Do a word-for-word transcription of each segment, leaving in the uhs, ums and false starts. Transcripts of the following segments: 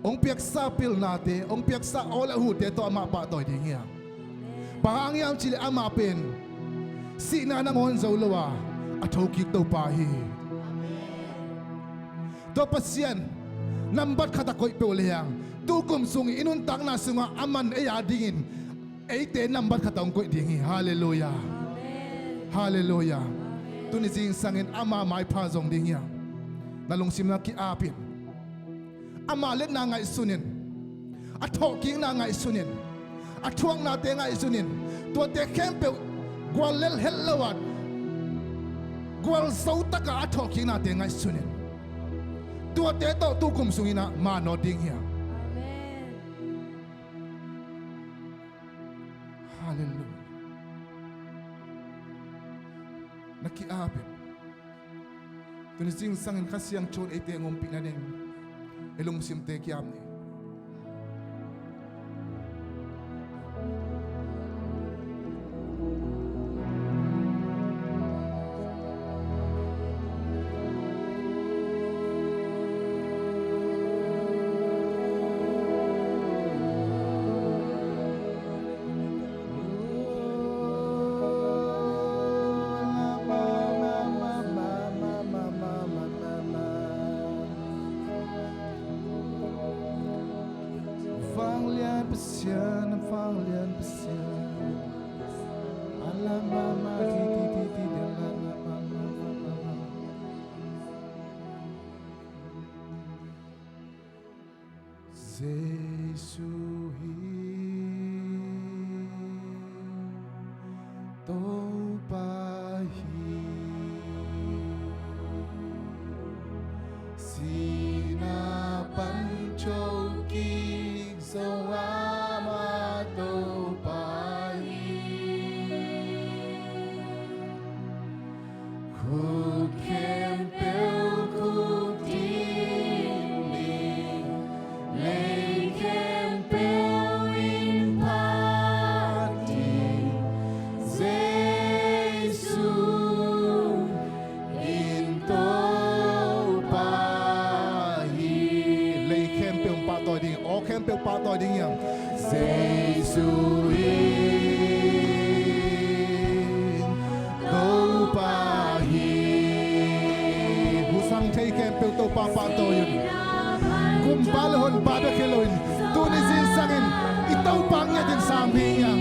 Hong piaksa pilnate, hong piaksa aw le hute tawh amah pahtawi ding hi hang. Bang hang hiam cih leh amah pen sihna nangawn zo lo a, a thokik Topa hi. Tua Pasian nambat khat a koih peuh le hang, tukum sung i nuntakna sungah aman ei a dingin eite nambat khat a hong koih ding hi. Halleluiah. Halleluiah. Tuni zingsangin ama maipha zong ding hi hang. Na lungsim na ki-ap in. Ama letna ngaihsun in, a thawhkikna ngaihsun in, a thuaknate ngaihsun in, tuate khempeuh gual lel het lo a, gual zo taka a thawhkiknate ngaihsun in, tuate tawh tukum sungin ah manawt ding hi hang. Amen. Halleluiah. Na ki-ap in. Tuni zingsangin Kha Siangtho in eite hong ompih nading i lungsimte ki-ap ni. Vanglian Pasian, vanglian Pasian. Alamama, di, di, di, di, di, alamama. Jesu hi, Topa hi. Sihna pan thokik zo a, amah Topa hi. Khuk khempeuh khuk ding ding, lei khempeuh in phat ding, Jesu in Topa hi. Lei khempeuh pahtawi ding, aw khempeuh pahtawi ding hiam? Jesu in Topa hi. Husang thei khempeuh Topa pahtawi un. Kumpa le honpa bek hi loin, tuni zingsangin i Topa ngiatin sang ding hiam?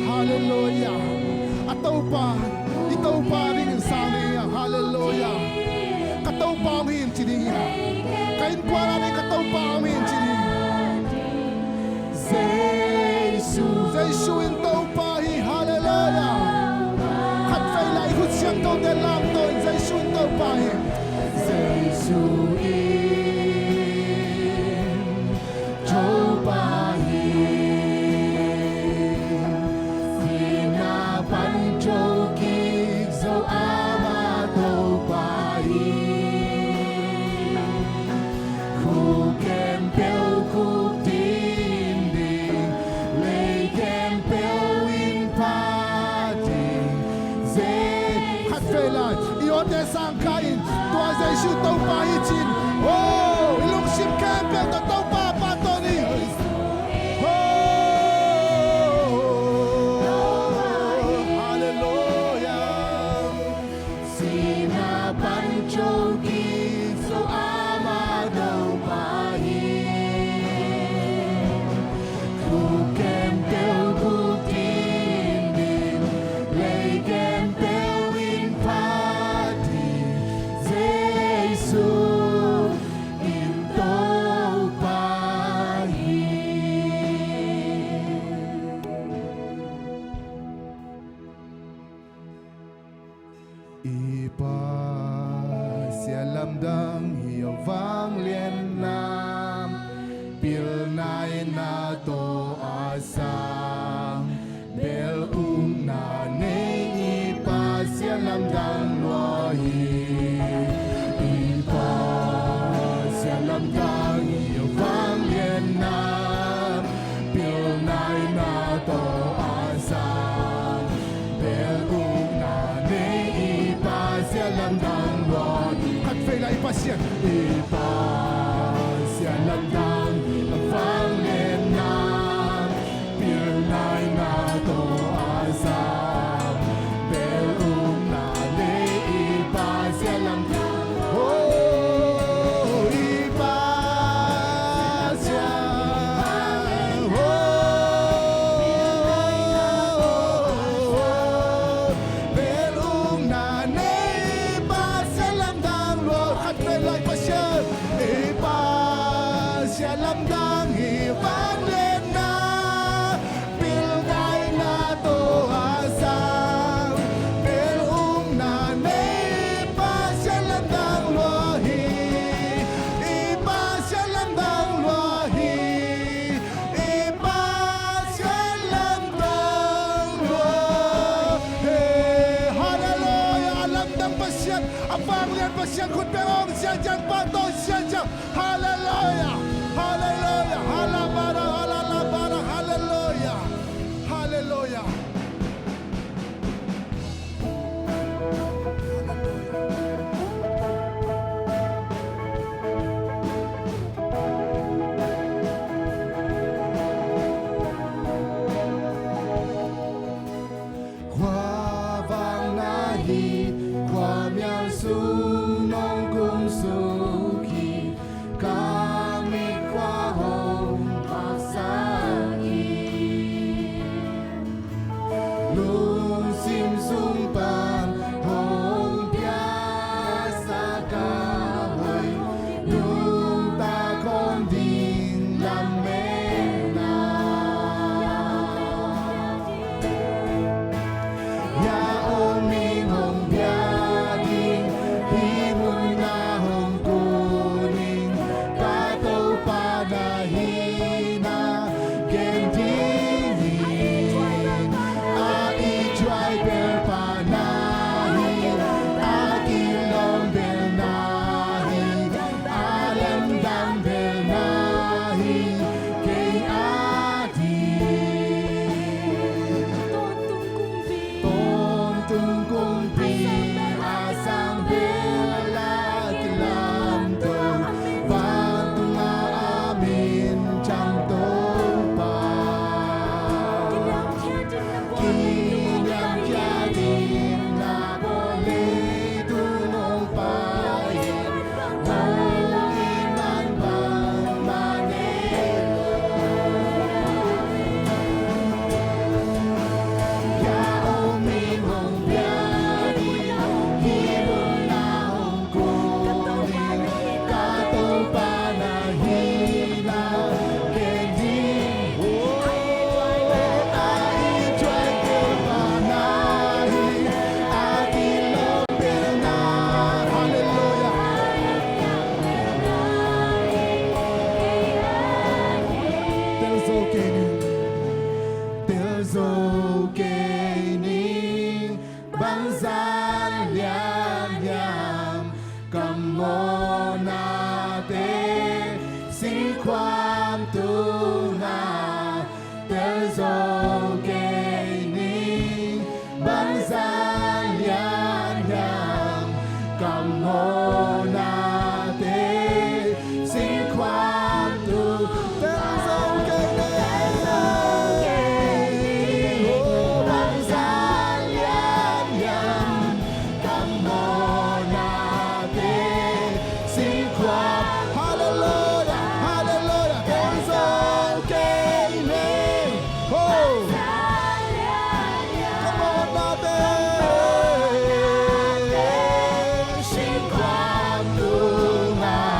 Halleluiah. A Topa, i Topa dingin sang ding hiam? Halleluiah. Ka Topa hong hi in ci ding hiam? Ka innkuan a ding ka Topa hong hi in ci ding hiam? Jesu, Jesu in Topa hi. Halleluiah. Khatvei lai i khut siangthote lamto in, Jesu in Topa hi. Jesu in Topa hi. Sihna pan thokik zo, amah Topa hi. Khuk khempeuh khuk ding ding, lei khempeuh in phat ding. Khatvei lai i awte sang kha in, tua Jesu Topa hi ci-in, oh, i lungsim khempeuh tawh Topa pahtawi ni. Oh, halleluiah. Sihna pan thokik zo, amah Topa hi. Khuk khempeuh khuk ding ding, lei khempeuh in phat ding, Jesu in Topa hi. I Pasian lamdang hi a, vangliatna pilna in a tawh a sang, bel ukna nei, i Pasian lamdang lua hi. I Pasian lamdang hi a, vangliatna pilna in a tawh a sang, bel ukna nei, i Pasian lamdang lua hi. Khatvei lai i Pasian, i Pasian lamdang hi a, sang hi vangliatna, pildaina tawh a sang, belumna nei Pasian lamdang lua hi, i Pasian lamdang lua hi, i Pasian lamdang lua hi. Halleluiah, a lamdang Pasian, a vanglian Pasian khut beng hong siangsiang, pahtawi siangsiang. Halleluiah! Halleluiah! Halabara, halalabara, halleluiah! Halleluiah! Khuavakna hi, khuamial sung nong kumsuk hi, ka mitkhuak hong paksak hi. Lungsim sung pan hong piaksak a hoih, nungta khawm ding lametna. Hia om ing, hong bia ding, hih mun ah hong kun ing, ka Topa na hihna gen ding hi. A it huai belpa na hi, a kilawm bel na hi, a lamdang bel na hi, kei a ding. Tawntung kumpi, a sang bel a kilamto, vantung a min thang Topa. Kiniamkhiat ding na bawl, leitung hong pai in, hong it man bangmah nei lo. Hia om ing, hong bia ding, hih mun ah hong kun ing, ka Topa na hihna gen ding. Oh, a it huai belpa na hi, a kilawm bel na. Halleluiah. Tel zo kei ning, tel zo kei ning, bangzah lian hiam, ka mawhnate singkhuam tungah, tel zo kei ning, bangzah lian hiam, ka mawhnate singkhuam tung, tel zo kei ning, oh, bangzah lian hiam, ka mawhnate singkhuam. Halleluiah, halleluiah, tel zo kei ning. Ho! Ka mawhnate singkhuam tungah,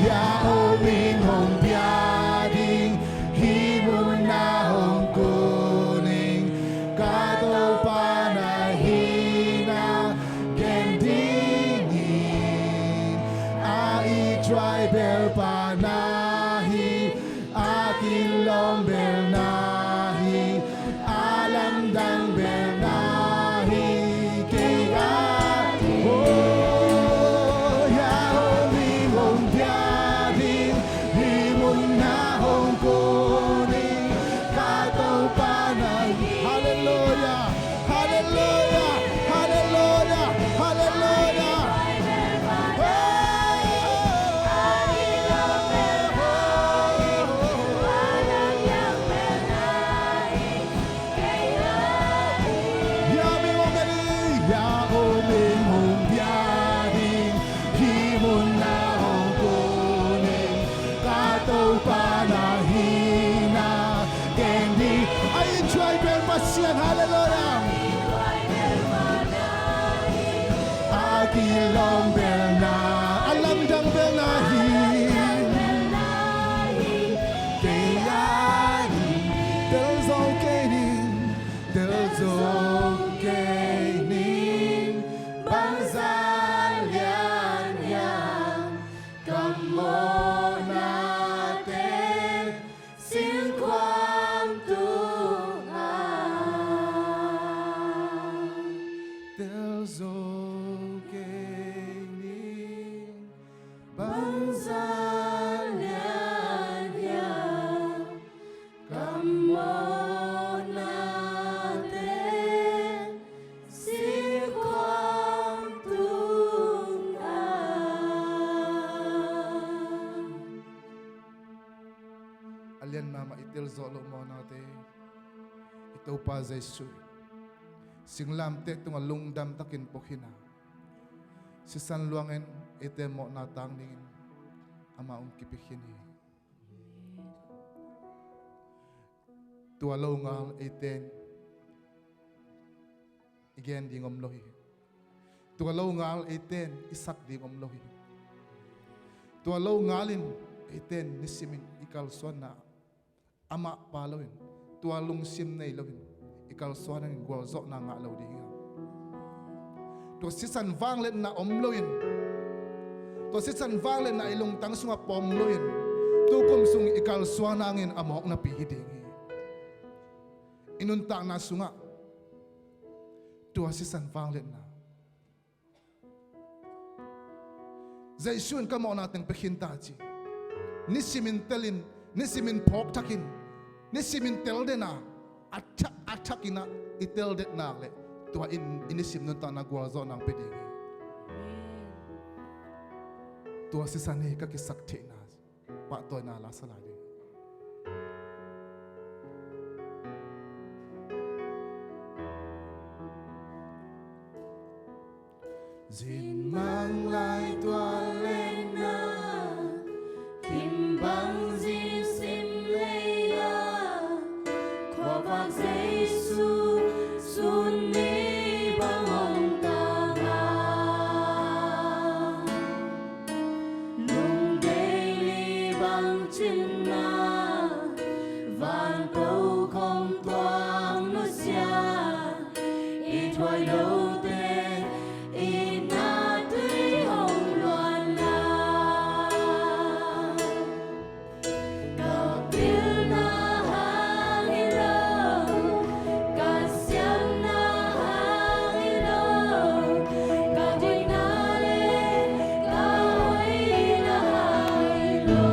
hia om ing, hong bia ding, hih mun ah hong kun ing, ka Topa na hihna gen ding hi. A it huai belpa na hi, a kilawm bel na hi, a lamdang bel na hi, kei a ding. Oh, hia om ing, hong bia ding, hih mun ah hong kun ing, ka Topa na hi. Halleluiah. Halleluiah, halleluiah, halleluiah. Hia om ing, hong bia ding, hia om ing, hong bia ding, hih mun ah hong kun ing, ka Topa na hihna gen ding. A it huai bel Pasian, halleluiah. A kilawm bel na, a lamdang bel na hi, Ang za lian hiam, ka mawhnate sikhawm tungah. A lian mahmah i tel zawh loh mawhnate, i Topa Jesuh singlamteh tungah lungdam takin pua khin a, sisan luangin eite mawhna tang dingin amah hong kipia khin hi. Tua lo ngal eite in i gen ding om lo hi. Tua lo ngal eite in i sak ding om lo hi. Tua lo ngal in eite in nisimin i kalsuanna amah pha loin, tua lungsim nei loin i kalsuan hangin gualzawhna ngah lo ding hi. Tua sisan vangliatna om loin, tua sisan vangliatna i lungtang sungah pom loin, tukum sung i kalsuan hangin a mawknapi hi ding hi. I nuntakna sungah tua sisan vangliatna, Jesuh in ka mawhna teng pia khin ta ci. Nisimin telin, nisimin phawk thakin, nisimin tel den a, a thak, a thakin ah i tel den nak leh, tua in i nisim nuntakna gualzawhna hong pia ding hi. Tua sisan hi ka kisak theihna pahtawina la sa lai ding. Zin mang lai tua lena, kim bang zin sim lei a, khuavak Jesu sun ni bang hong tang a. Lungdeih li bang cinna, van ko khong tuang nusia, i thuai lote, i na tui hong luan la. Ka pilna hang hi lo, ka siamna hang hi lo, ka hoihna le ka hoihna hang hi lo.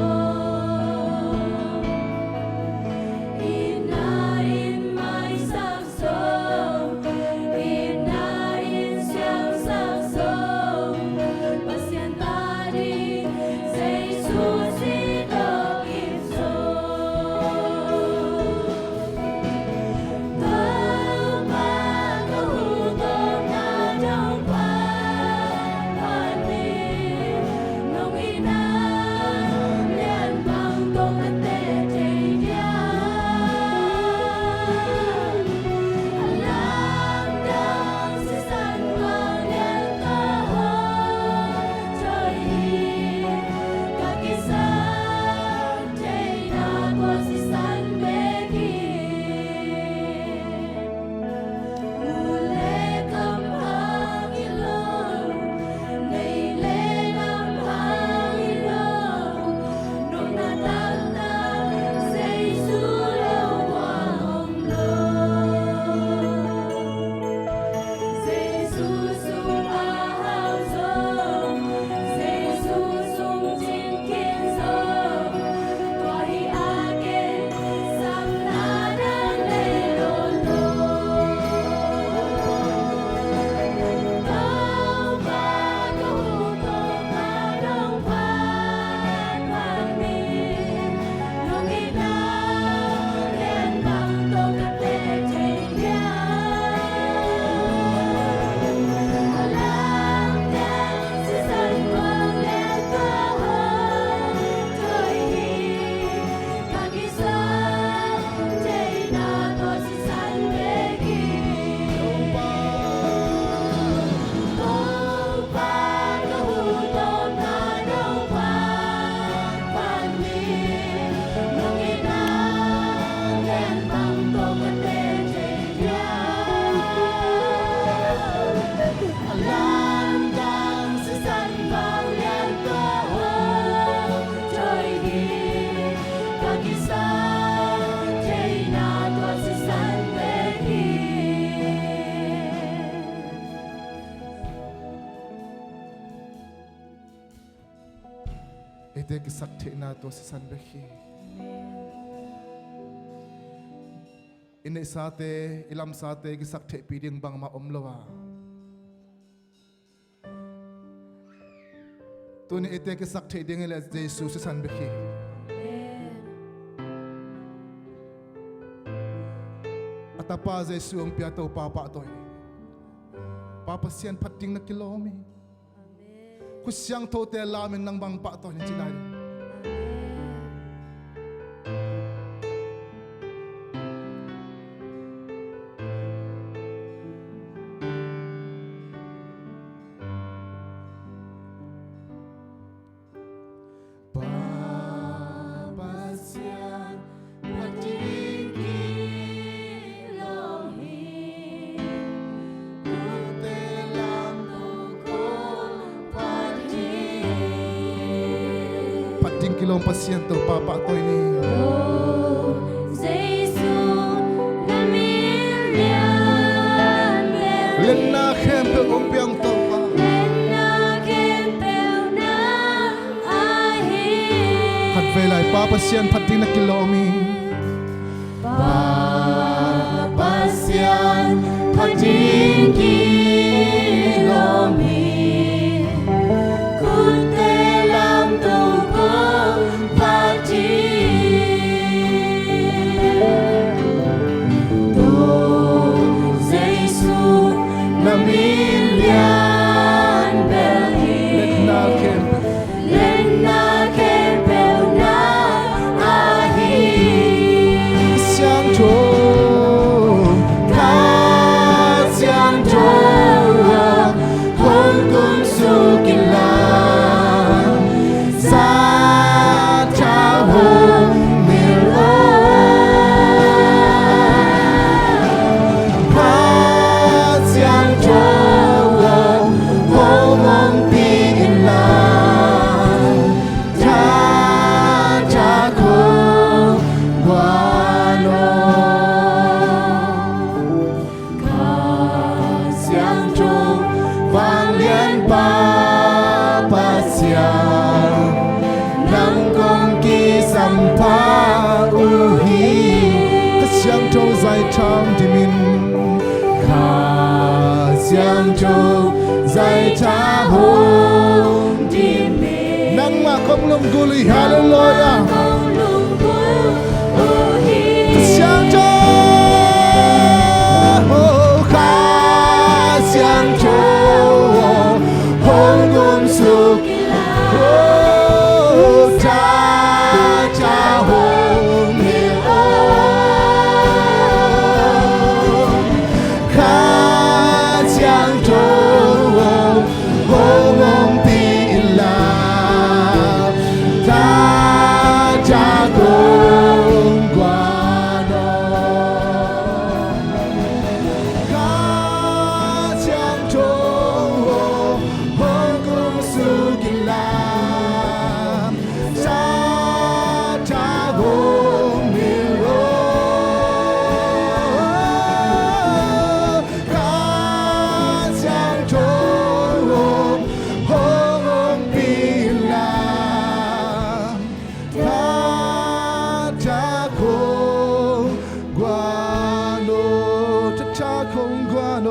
Eite kisak theihna tua sisan bek hi. I neihsate, i lamsate kisak theihpih ding bangmah om lo a, tuni eite kisak theih ding hileh Jesu sisan bek hi. A Tapa Jesu hong pia Topa pahtawi ni. Pa Pasian phat ding na kilawm hi. Khut siangthote lamin nang bang pahtawi ni ci lai. Pa Pasian phat ding kilawm hi. Tuate lam tu kong phat hi. Phat ding kilawm Pasian Topa pahtawi ni. Jesu na min lian bel hi. Lenna khempeuh hong pia Topa. Lenna khempeuh na Khat vei lai, Pa Pasian phat ding na kilawm hi. Pa Pasian phat ding kilawm hi. Khutte lam tu kong phat hi. Tu Jesu na min lian bel hi. Letna khempeuh Letna khempeuh na ahi. Siangtho, Kha Siangtho aw, hong kumsuk in la, Sathau hong mil aw. Kha Siangtho aw, hong ompih in la, thakthak hong guan aw. Kha Siangtho, Vanglianpa Pasian, nang kong kisam pha uh hi. Kha Siangtho zai tha hong dim in. Kha Siangtho zai tha hong dim in. Nangmah kong lunggulh uh hi. Halleluiah. Kha Siangtho, Kha Siangtho hong kumsuk. Oh, thakthak hong mil aw. Kha Siangtho aw, hong ompih in la, thakthak hong guan aw. Kha Siangtho aw, hong kumsuk in la, Sathau hong mil aw. Kha Siangtho aw, hong ompih in la, thakthak hong guan aw. Thakthak hong guan aw.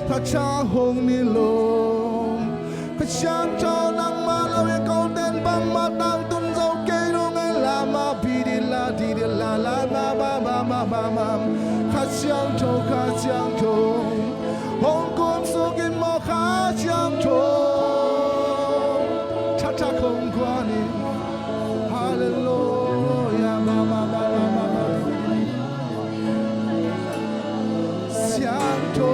Thakthak hong mil aw. Kha Siangtho, nangmah lo-in kote in bangmah tangtun zo kei lo ngai, la ma pi di la di di la la ma ma ma ma ma ma. Kha Siangtho, Kha Siangtho, hong kumsuk in maw, Kha Siangtho. Thakthak hong guan in. Halleluiah. Ma ma ma ma ma ma. Siangtho.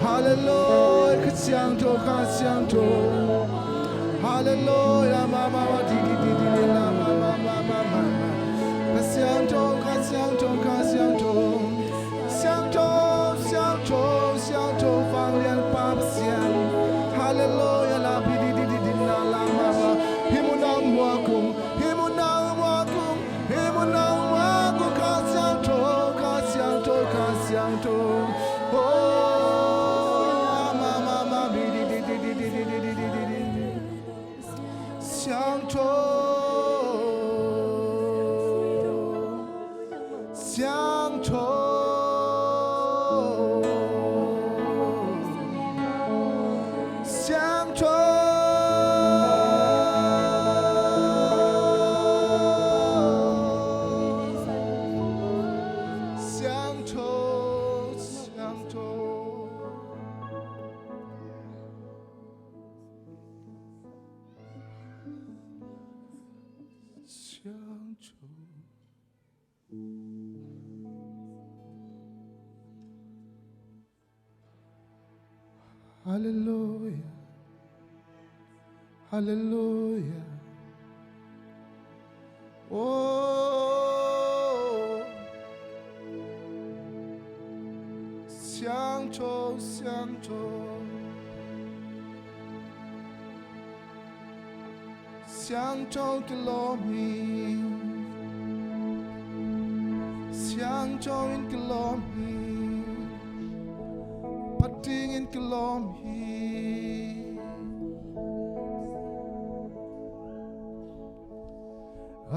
Halleluiah. Kha Siangtho, Kha Siangtho. Halleluiah. Ma ma ma di di di di di la ma ma ma ma ma. Kha Siangtho, Kha Siangtho, Kha Siangtho. Siangtho, Siangtho, Siangtho, Vanglianpa Pasian. Halleluiah, la pi di di di di na la ma ma. Hih mun ah hong muak ung, hih mun ah hong muak ung, hih mun ah hong muak ung, Kha Siangtho, Kha Siangtho, Kha Siangtho. Oh, Siangtho. Halleluia. Halleluia. Oh. Siangtho, siangtho. Siangtho kilawm hi. Siangtho in kilawm hi. Phating in kilawm hi. A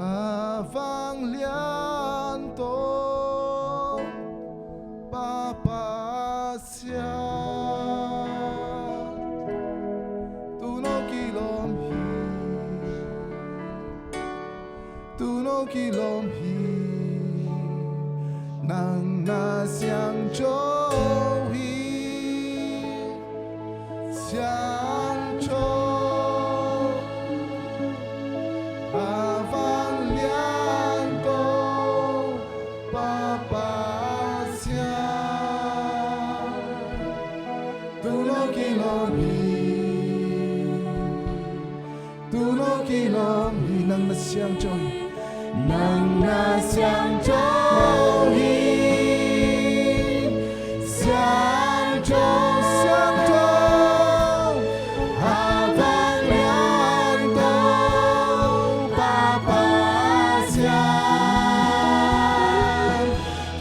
vanglian tawh Pa Pasian, tu no kilawm hi, tu no kilawm hi, nang na siangtho hi. Siangtho, a vanglian tawh Pa Pasian, tu no kilawm hi. Tu no kilawm hi, nang na siangtho hi. Nang na siangtho hi. Siangtho, siangtho, a vanglian tawh Pa Pasian,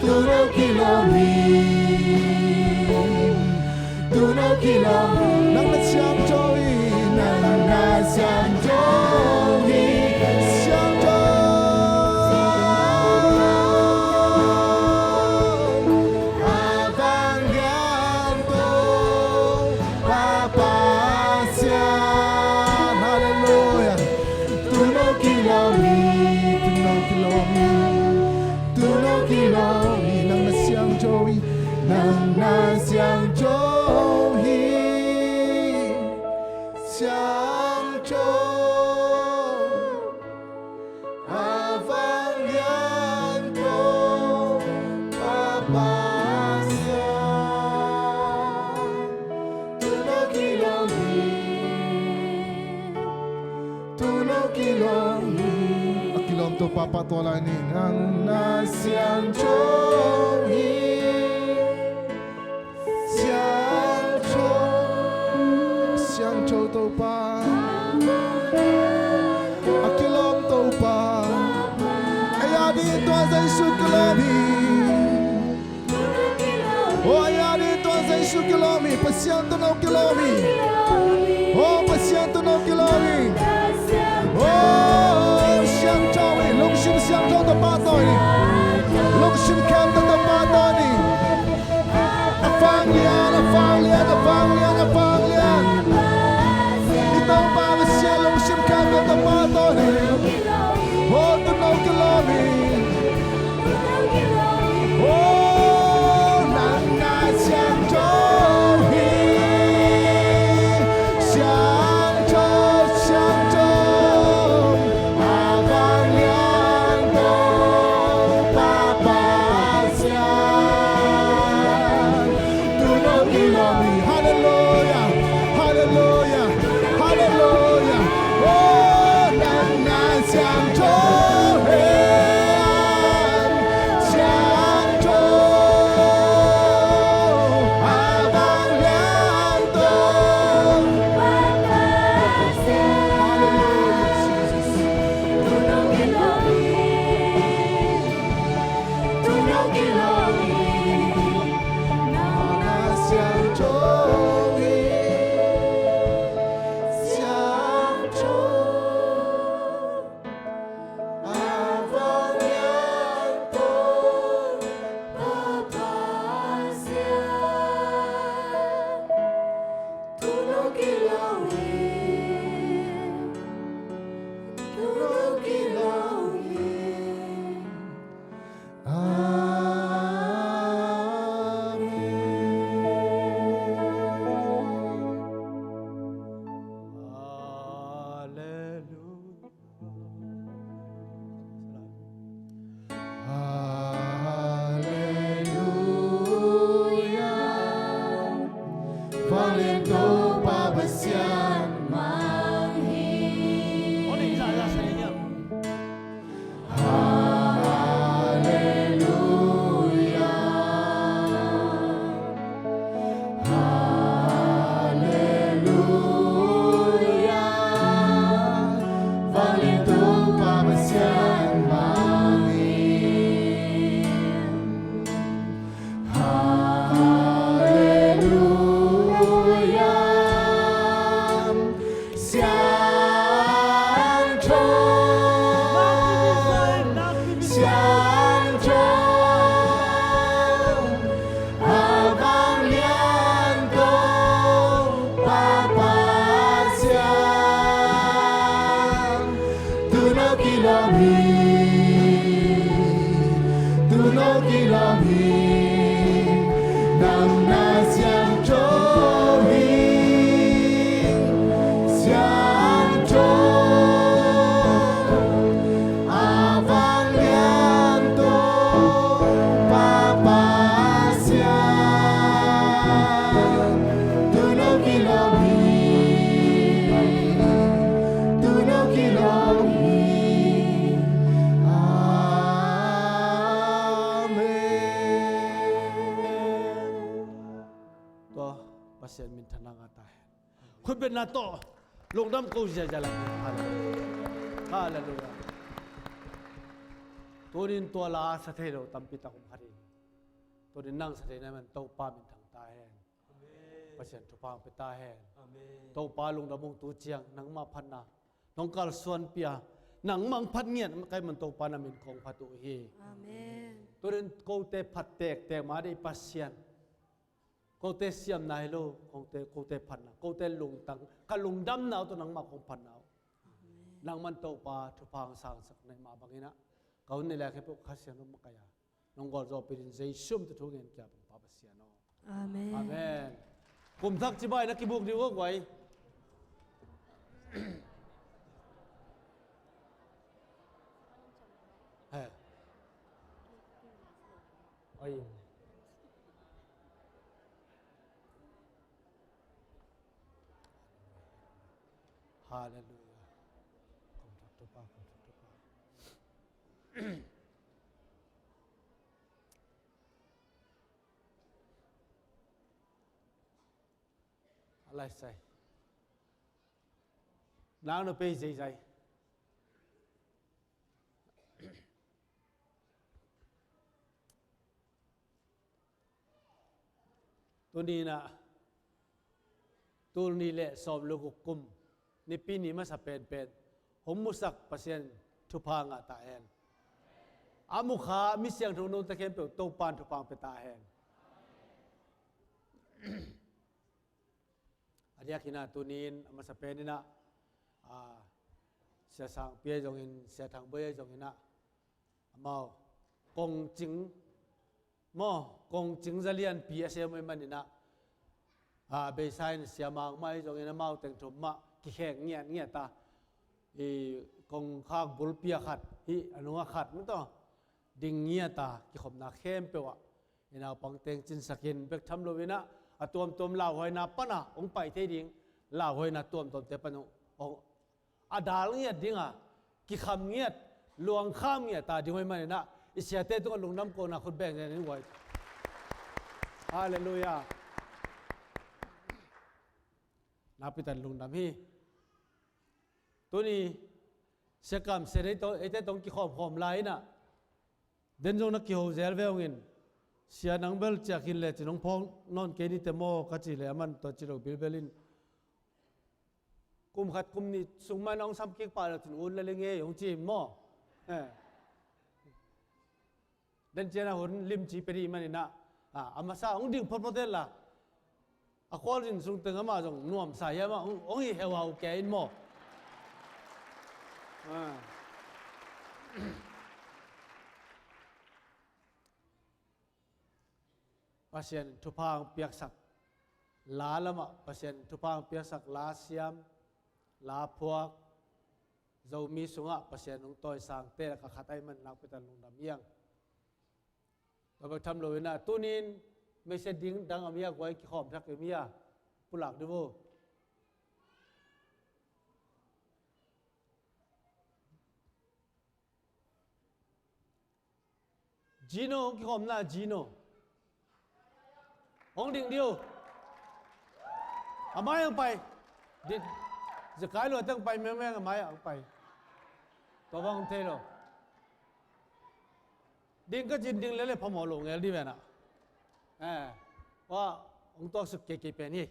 tu no kilawm hi. Tu no kilawm hi. Nang na siangtho hi. Nang na siangtho hi. Siangtho, a vanglian tawh Pa Pasian. Halleluia. Tu no kilawm hi, tu no kilawm hi, tu no kilawm hi, nang na siangtho hi, nang na siangtho hi. Siangtho, a vanglian tawh Pa Pasian, tu no kilawm hi. Tu no kilawm hi. A kilawm Topa pahtawi lai ni. Nang na siangtho hi. Siangtho, siangtho Topa, a kilawm Topa. Ei a ding tua Jesu kilawm hi. Oh, ei a ding tua Jesu kilawm hi. Pasian tu no kilawm hi. Oh, Pasian tu no kilawm hi. Oh, siangtho hi. Lungsim siangtho tawh pahtawi ni. Lungsim khempeuh tawh pahtawi ni. A vanglian, a vanglian, a vanglian, a vanglian. I Topa Pasian lungsim khempeuh tawh pahtawi ni. Oh, tu no kilawm hi. Oh, nang na siangtho hi. Siangtho, Tulung kilawm hi, nang na siangtho hi, siangtho, a vanglian Topa Pasian. Tulung kilawm hi, tulung kilawm hi. Amen. Tua Pasian minthanna ngah ta hen. Khutbetna tawh lungdam ko ziazia lai. Halleluiah. Halleluiah. Tunin tua la sa thei lo tampi tak om kha ding. Tunin nang sa thei na man Topa minthang ta hen. Amen. Pasian thupha pia ta hen. Amen. Topa lungdam ung, tu ciang nangmah phatna nong kalsuanpih a, nangmah phat ngiat ka hih man Topa na min kong phat uh hi. Amen. Tunin kote phat tektek mah deih Pasian. Kote siamna hi lo, kote, kote phatna, kote lungtang, ka lungdamna uh tawh nangmah kong phatna uh. Amen. Nangmah Topa thupha sangsak na hih mah bangin ah, ka hun nei lai khempeuh Kha Siangtho makaih a nong gualzawhpih dingin Jesu min tawh thu ngen ka hi, Pa Pasian aw. Amen. Amen. Kum thak cibai na kibuk ding uh guai. He. Oi. Halleluiah. Kong thak Topa, kong thak Topa. A lai sai. Nang no pei zeizai. Tuni in ah, tul nih le sawm le guk kum, Nipi ni masa penpen hong musak Pasian thupha ngah ta hen. A mukha mi siangtho note khempeuh Topa'n thupha pia ta hen. A diakin ah tuni in a masa pen in ah, a, Sia Sangpi ahi zongin, Sia Thang Boi ahi zongin ah, amau kongcing maw, kongcing zalianpi a sem ahih manin ah, a, beisa in Sia Mang mah ahi zongin amau teng thum mah kikheng ngiatngiat a, i kongkhak bulpi ah khat, hih a nungah khat mah tawh ding ngiat a, kikhopna khempeuh ah i naupang teng cinsakin bek tham loin ah, a tuamtuam lauhuaina pan a hong pai thei ding, lauhuaina tuamtuamte pan uh hong a dal ngiat ding a, kikham ngiat, luangkham ngiat ta ding uh ahih manin ah, i siate tungah lungdam kona khut beng zen in guai. Halleluiah. Nakpi takin lungdam hi. Tuni Sia Kam Sian eite tawh, eite tawh kikhawmkhawm lai in ah, den zong na kiho zel ve ung in, Sia nang bel ciah khin lecin hong phawk nawn kei ni te maw ka cih leh, aman tua ci lo bilbel in, kum khat kum nih sung mah in hong sam kik pah lecin ut lel ing ei hong ci maw. Eh. Den ciang a hun limci pia ding ahih manin ah, a, a masa hong ding photphot hen la, a khualzin sung teng amah zong nuamsa hiam ah hong, hong hi heuhau kei in maw. A. Pasian thupha hong piaksak la lamah, Pasian thupha hong piaksak la siam, la phuak, Zomi sungah Pasian hong tawisangte lakah khat ahih man nakpi takin lungdam hi ing. Tua bek tham loin ah, tuni in message ding dang om hia, guai kikhawm thak om hia, pulak dih vo. Gino, hong kikhawmna Gino. Hong ding dih uh. A mai ah hong pai. Ding. Zekai lua teng pai mengmeng a mai ah hong pai. Tua bang hong thei lo. Ding ka cin ding lele phamawh lo ngel dih ven ah. Eh. Tua hong tuaksuk keikei pen hi.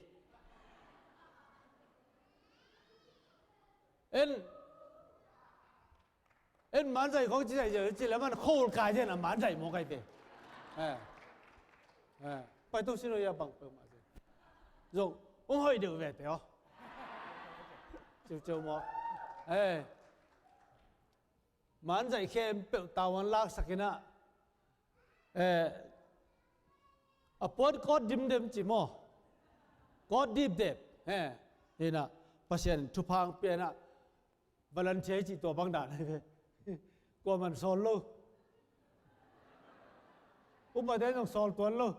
En. En manzai khong ci zai zai ci le man khol kai zen a manzai maw kai te. Eh. Eh. Pai to sino ya bang pe ma zen. Zong hong hoi deuh ve te aw. Ciu ciu maw. Eh. Manzaih khempeuh tauan laksak in ah, eh, a puan kawt dimdem ci maw, kawt dipdep, eh, hi in ah, Pasian in thupha hong pia in ah, volunteer cih tua bang dan ahi ve. Kuaman sawl lo. Upate zong sawl tuan lo.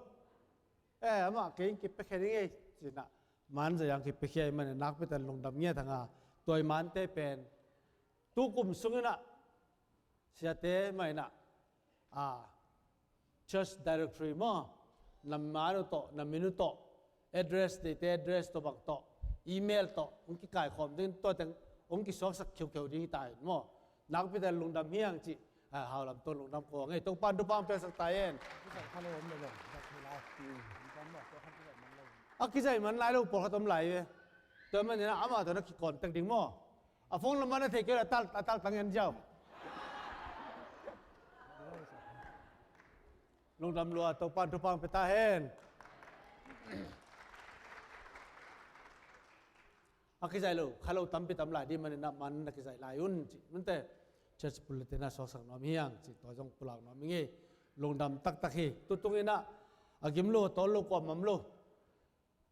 Eh, amah kei in kipiakhia ding ei ci in ah, Manzaih hong kipiakhia ahih manin nakpi takin lungdam ngiat hang a, tua i Mante pen tu kum sung in ah siate mah in ah, a, church directory maw, na man uh tawh, na min uh tawh, address, deihte address tua bang tawh, email tawh hong kikaikhawm ding, tua teng hong kisuaksak khiukheu ding hi ta in maw. Nakpi takin lungdam hi hang cih, a, hau lam tawh lungdam ko hang ei. Topa'n thupha hong piaksak ta hen. A kizaih man lai lo, pawlkhat om lai ve. Tua manin ah amah tawh na kicontact ding maw. A phone lam ah na thei kei leh a tal, a tal tang en ziau. Lungdam lua, Topa'n thupha hong pia ta hen. A kizaih lo, kha lo tampi tam lai ding manin ah man na kizaih lai un cih. Mante, church bulletin ah suaksak nuam hi hang cih, tua zong pulak nuam ing ei. Lungdam taktak hi. Tutung in ah, a gim lo, a tawl lo, kuamah om lo.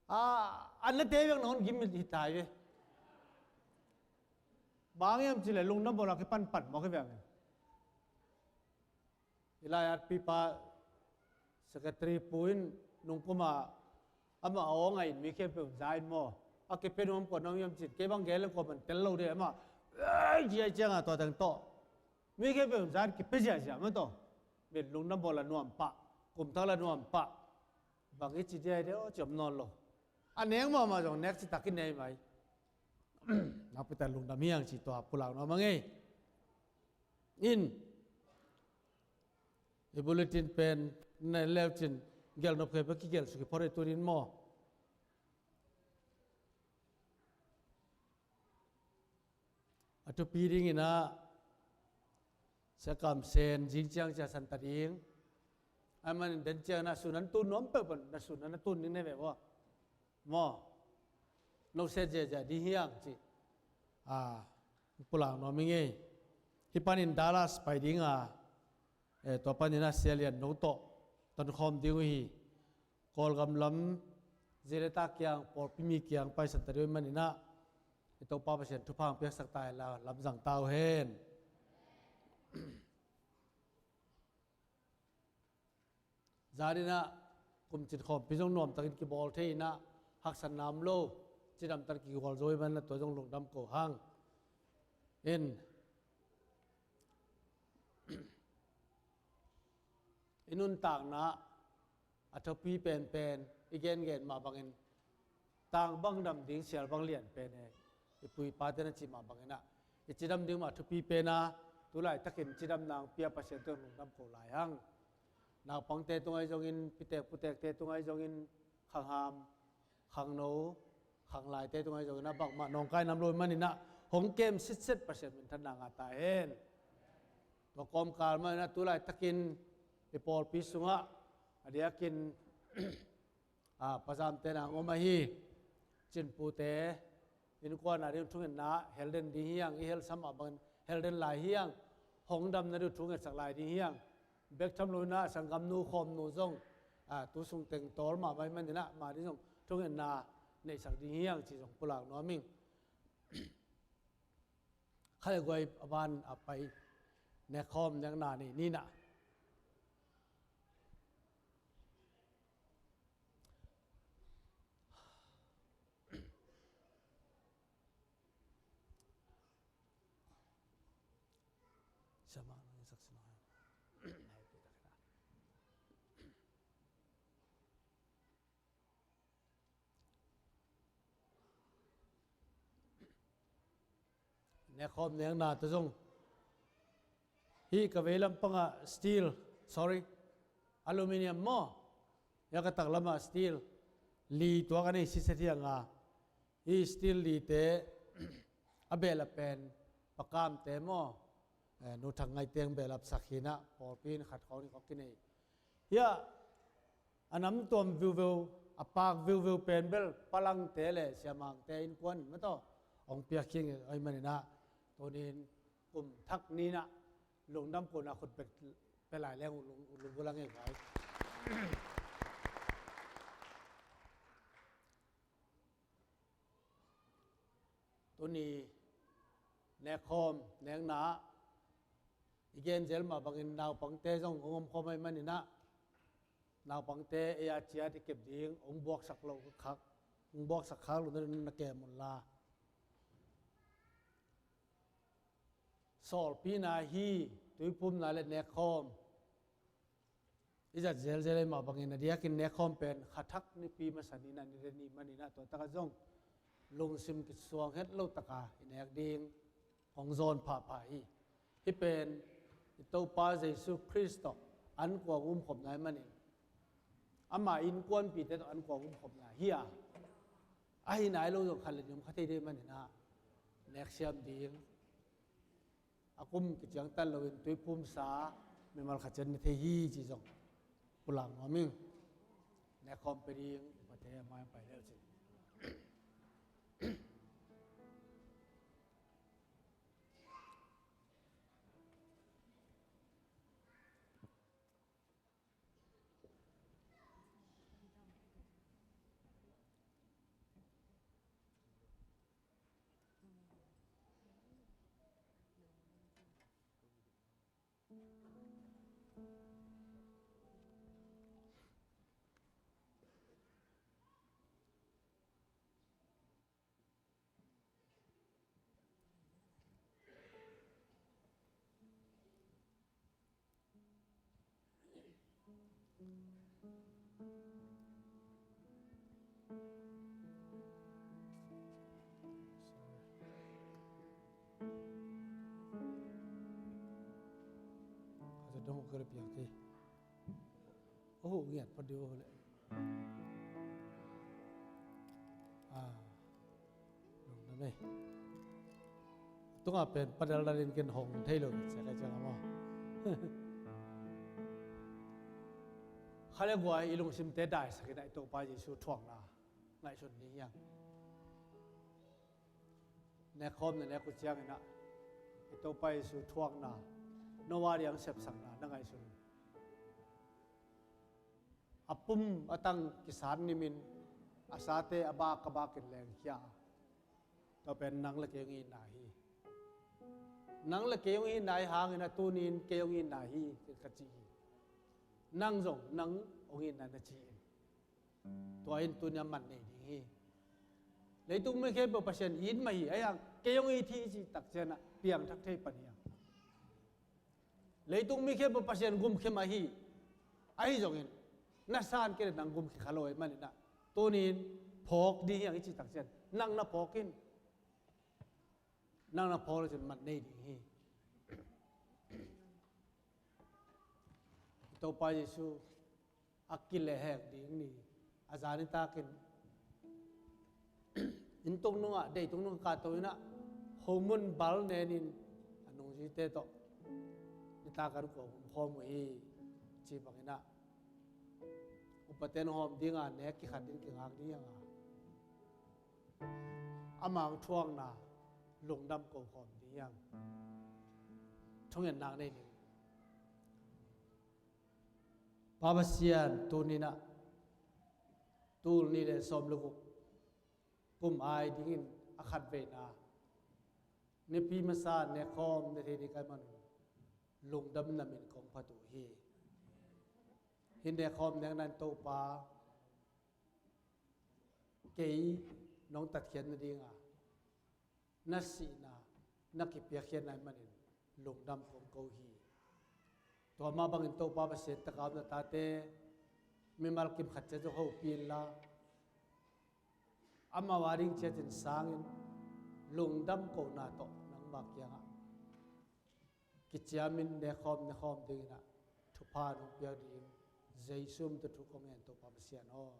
A, an na te vek na hon gim hi ta hi ve. Bang hiam cih leh lungdam bawl a kipanpan mawk hi ve. I lai-at pipa secretary pu in nungkum a amah a aw ngaih in mi khempeuh za in maw. A kipia nuam kua na om hiam cih, kei bang gen leng kuaman tel lo ding amah. Ei, ci a ciang a tua teng tawh mi khempeuh za in kipia ziahziah mah tawh. Mit lungdam bawl a nuam pah, kumthak la nuam pah. Bang i ci dia i dia aw ci om nawn lo. A nek mahmah zong nek citak i nei mai. Nakpi takin lungdam hi hang cih tua pulak nuam ing ei. In, i bulletin pen na en leucin gelh nop khempeuh kigelh suk hi phot ei tuni in maw. A thupi ding in ah, Sia Kam Sen zing ciang cia san ta ding. Ahih manin den ciang na sun an tun nuam peuh pan, na sun an tun ding na hi ve ua. Maw. No set ziahziah ding hi hang cih, a, pulak nuam ing ei. Hih panin Dallas pai ding a, eh, tua panin ah Sia Lian No tawh tonkhawm ding uh hi. Kawlgam lam zi le ta kiang, pawlpi mi kiang paisan ta ding uh ahih manin ah, i Topa Pasian thupha hong piaksak ta hen la, lamzang ta uh hen. Zan in ah kumcin khawmpi zong nuamtakin kibawl thei in ah, haksatna om lo, cidamtakin kigual zo ahih manin ah tua zong lungdam ko hang. In, i nuntakna a thupi penpen i gengen mah bangin, tang bang dam ding, sial bang lian pen e. I pu i pate na cih mah bangin ah, i cidam ding mah thupi pen a, tu laitakin cidamna hong pia Pasian tungah lungdam ko lai hang. Naupangte tungah hi zongin, pitek putekte tungah hi zongin, khangham, khangno, khanglaite tungah hi zongin ah bangmah nawngkai nam lo ahih manin ah, hong kem sitset Pasian minthanna ngah ta hen. Tua kawmkal manin ah tu laitakin i pawlpi sungah a diakin, a, pazamte na hong om ahi, cinpute innkuan a ding thungetna helden ding hi hang, i helsam mah bangin helden lai hi hang, hong damna ding thungetsak lai ding hi hang. Bek tham lo in ah sanggamnu khawmnu zong, a, tu sung teng tawl mahmah ahih manin ah, amah ding zong thungetna neihsak ding hi hang cih zong pulak nuam ing. Kha le guai a ban a pai nekkhawm nekna nei ni in ah. Siamah nang in sak sin hoi. Nekkhawm nekna tawh zong. Hih ka vei lampangah steel, sorry, aluminium maw? Hih ka taklamah steel li tuak a nei siset hi hang a. Hih steel lite a behlap pen Pa Kamte maw? Eh, Nu Thang Ngaih teng behlapsak hi in ah, pawlpi in khat khawng nih khawng kinei. Hiah a namtuam viuveu, a pak viuveu pen bel Pa Langte le Sia Mangte innkuan in mataw hong piak hi ing ahih manin ah, tuni in kum thak ni in ah, Lungdam kohna khut pia, pia lai leng uh lung, lungvul a ngei vai. Tuni nekkhawm nekna ah i gen zel mah bangin naupangte zong hong omkhawm ahih manin ah, naupangte ei a ciat i kep ding hong buaksak lo khak, hong buaksak khak lo na kem un la. Sawlpina hi, tuiphumna le nekkhawm i zat zelzel ahih mah bangin a diakin nekkhawm pen kha thak nipi masa ni-in ah, ni le ni manin ah, tua takah zong lungsim kisuang het lo taka i nek ding hong zawn phahphah hi. Hih pen i Topa Jesu Khrist tawh an kuang umkhopna ahih manin, ama innkuanpihte tawh an kuang umkhopna hi a, ahi nai lo zong khat le nih om kha thei ding ahih manin ah, nek siam ding, a kum kiciangtan loin tuiphumsa mimal khat ciat ne thei hi ci zong pulak nuam ing. Nekkhawm pia ding upate a mai pai leu cin. Kha za dong kar piang kei. Oh, ngiat pa deuh le. Ah, lungdam ei. Tunga pen padal dalin ken hong thei lo sia kai ciang a maw. Kha le guai i lungsimte daisakin ah i Topa Jesu thuakna ngaihsun ni hiang. Nekkhawm na nek uh ciangin ah i Topa Jesu thuakna Noah diang sepsakna na ngaihsun. A pum a tang kisat nimin a sate a bak a bakin lengkhia a, tua pen nang le kei hong itna hi. Nang le kei hong itna hi hangin a tunin kei hong itna hi ka ci hi. Nang zong nang hong itna na ci in. Tua in tuni a man nei ding hi. Leitung mi khempeuh Pasian it mah hi, ahi hang kei hong it hi i cih tak ciangin ah piangthak thei pan hi hang. Leitung mi khempeuh Pasian gumkhia mah hi, ahi zongin na san kei le nang gumkhia kha lo ahih manin ah, tunin phawk ding hi hang i cih tak ciangin nang na phawk in. Nang na phawk le cin man nei ding hi. Topa Jesu a kilehhek ding ni a zan nitakin inn tung nungah, dei tung nungah kahto in ah, homun bal nenin a nungzuite tawh nitak an kuang umkhawm uh hi. Ci bangin ah upate hong hawm dinga nek kikhat ding kingak ding hi hang a, ama hong thuakna lungdam ko khawm ding hi hang. Thungetna nei ding. Pa Pasian, tuni-in ah tul nih le sawm le guk kum ai dingin a khatveina nipi masa nekkhawm ne thei ding ka hih manin lungdamna min kong phat uh hi. Hih nekkhawm nekna in Topa, kei nong tatkhiat nadinga na sihna na kipiakkhiatna ahih manin lungdam kong ko hi. Tua mah bangin Topa Pasian, taka om na tate mimal kim khat ciat zong hopih inla, amau ading ciat in sangin lungdam kohna tawh nangmah kiangah kiciamin nekkhawm nekkhawm dingin ah thupha nong piak ding Jesu min tawh thu kong ngen, Topa Pasian aw.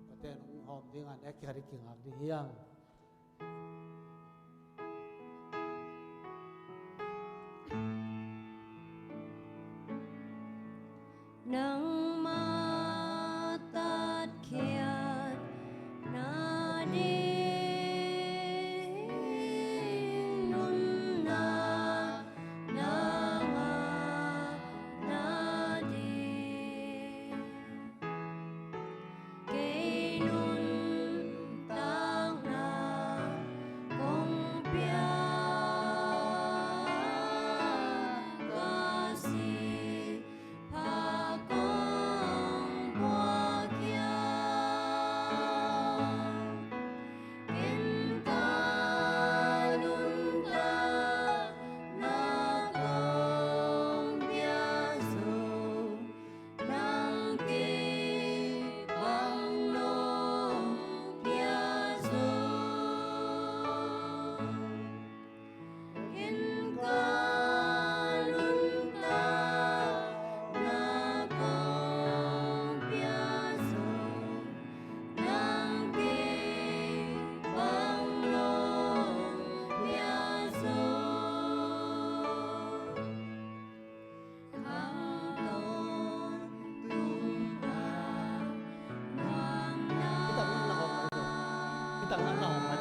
Paten hong hawm dinga nek kikhat ding kingak ding hi hang. Nangmah tatkhiat nading nunna Nang a lawm a.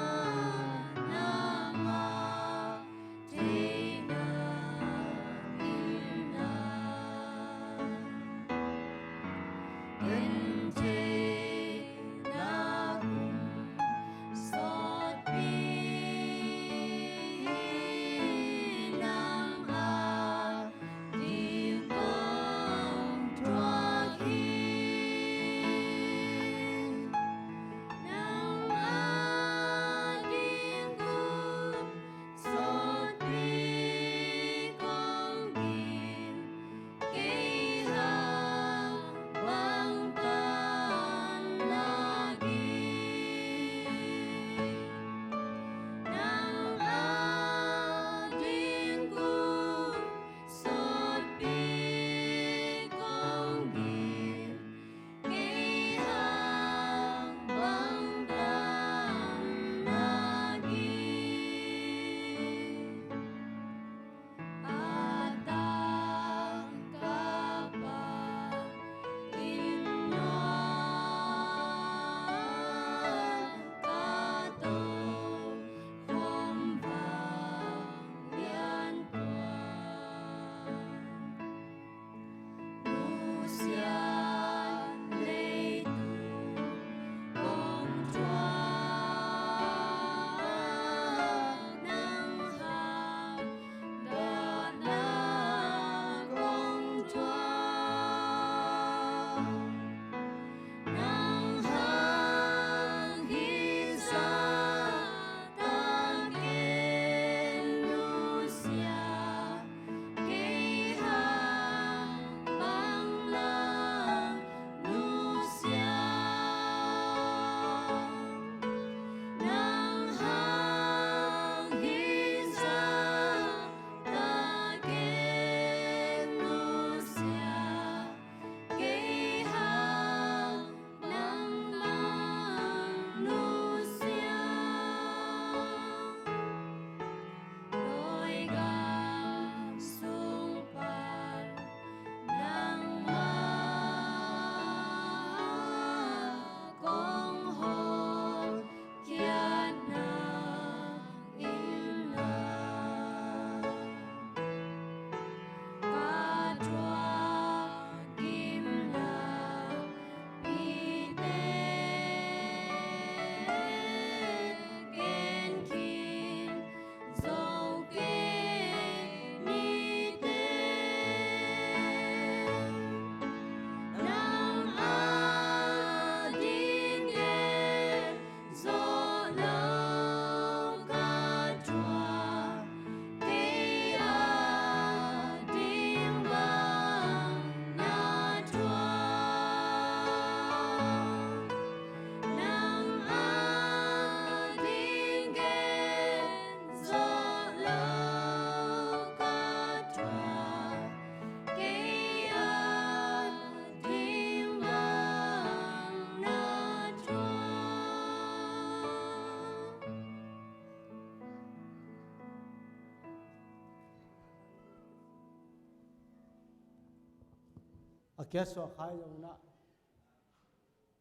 A kia suah khai zong na,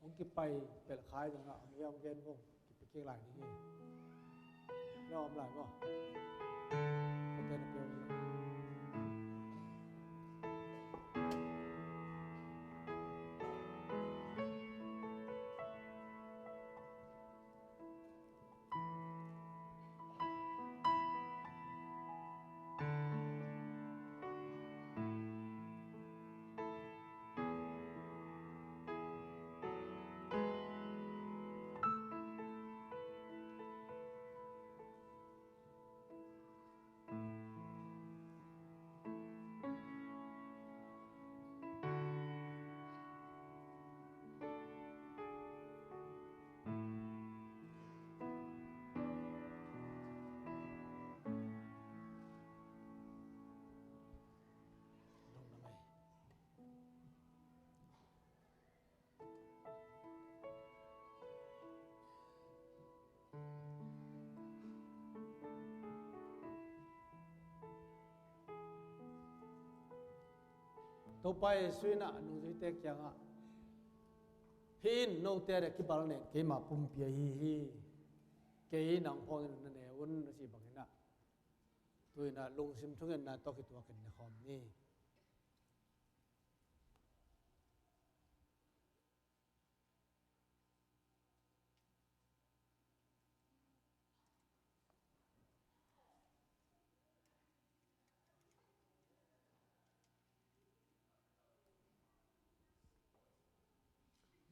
hong kipai pelh khai zong na, hong ia hong gen vo, kipi kik lai ding hi. Na om lai vo. Ka gen a peuh. Topa Jesuh in a nungzuite kiangah, "Hih in note ading kibal nen keima pumpi ahi hi. kei nang phawng dingin na ne un, a ci bangin ah, tu-in ah lungsim thungetna tawh kituakin ne khawm ni.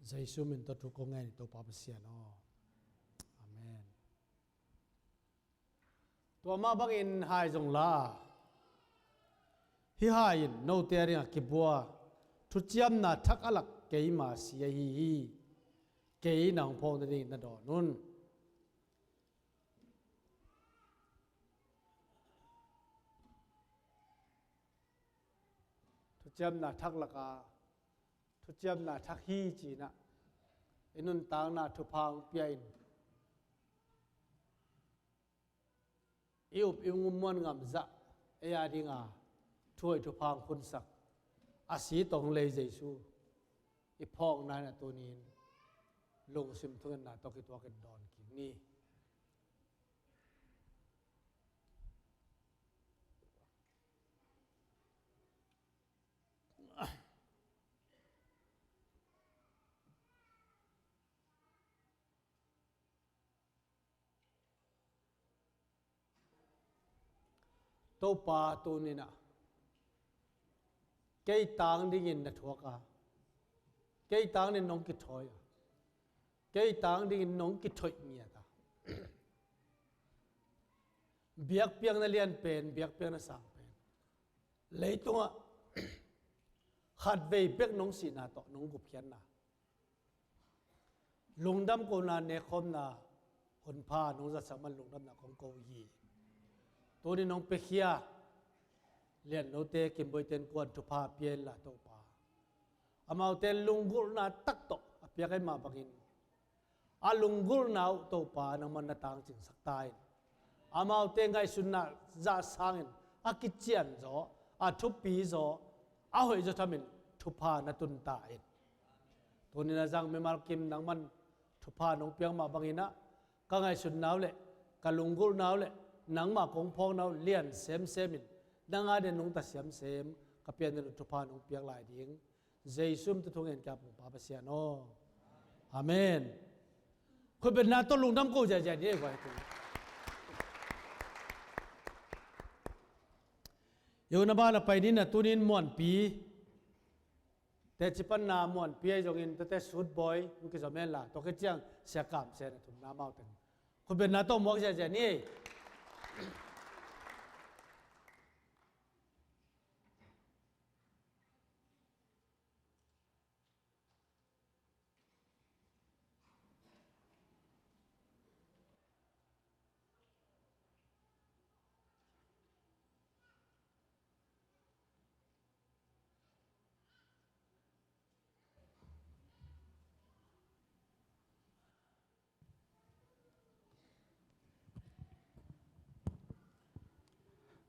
Jesu min tawh thu kong ngen hi, Topa Pasian aw. Amen. Tua mah bangin hai zong la, hih hai in note a dingah kibua thuciamna thak a lak keima si ahi hi. Kei nang phawng nadingin na dawn un. Thuciamna thak laka thuciamna thak hi ci-in ah i nuntakna thupha hong pia in, i up i ngum muan ngam zah ei a dinga thuhoih thupha hong khunsak, a si tawh hong lei Jesu i phawkna in ah tuni-in lungsim thungetna tawh kituakin dawn kik ni. Topa, tuni-in ah kei tang dingin na thuak a, kei tang dingin nong kithawi a, kei tang dingin nong kithoih ngiat a, biakpiakna lian pen, biakpiakna sang pen, leitungah khatvei bek nong sihna tawh nong gupkhiatna, lungdam kohna, nekkhawmna hunpha nong zatsak man lungdamna kong ko hi. Tuni nong piakhia Liannote, Kimboite in kuan thupha pia inla Topa, amaute lunggulhna tak tawh a piak ahih mah bangin, a lunggulhna uh Topa nangman na tangcingsak ta in, amaute ngaihsutna zah sangin a kicianzaw, a thupizaw, a hoihzaw thamin thupha na tun ta in. Tuni-in a zang mimal kim nangman thupha nong piak mah bangin ah, ka ngaihsutna uh le ka lunggulhna uh le nangmah kong phawkna uh lian semsem in, nang a dingin nungta semsem ka pian ding uh thupha nong piak lai ding Jesu min tawh thu ngen ka, Topa Pasian aw. Amen. Khutbetna tawh lungdam ko ziahziah ni ei, guai tu. Yo na ba la pai ni na, tuni-in Muanpi teci panna, Muanpi ahi zongin tuate Sutbawi hong kizom hen la, tua khit ciang Sia Kam Sen a thumna amau teng khutbetna tawh muak ziahziah ni ei.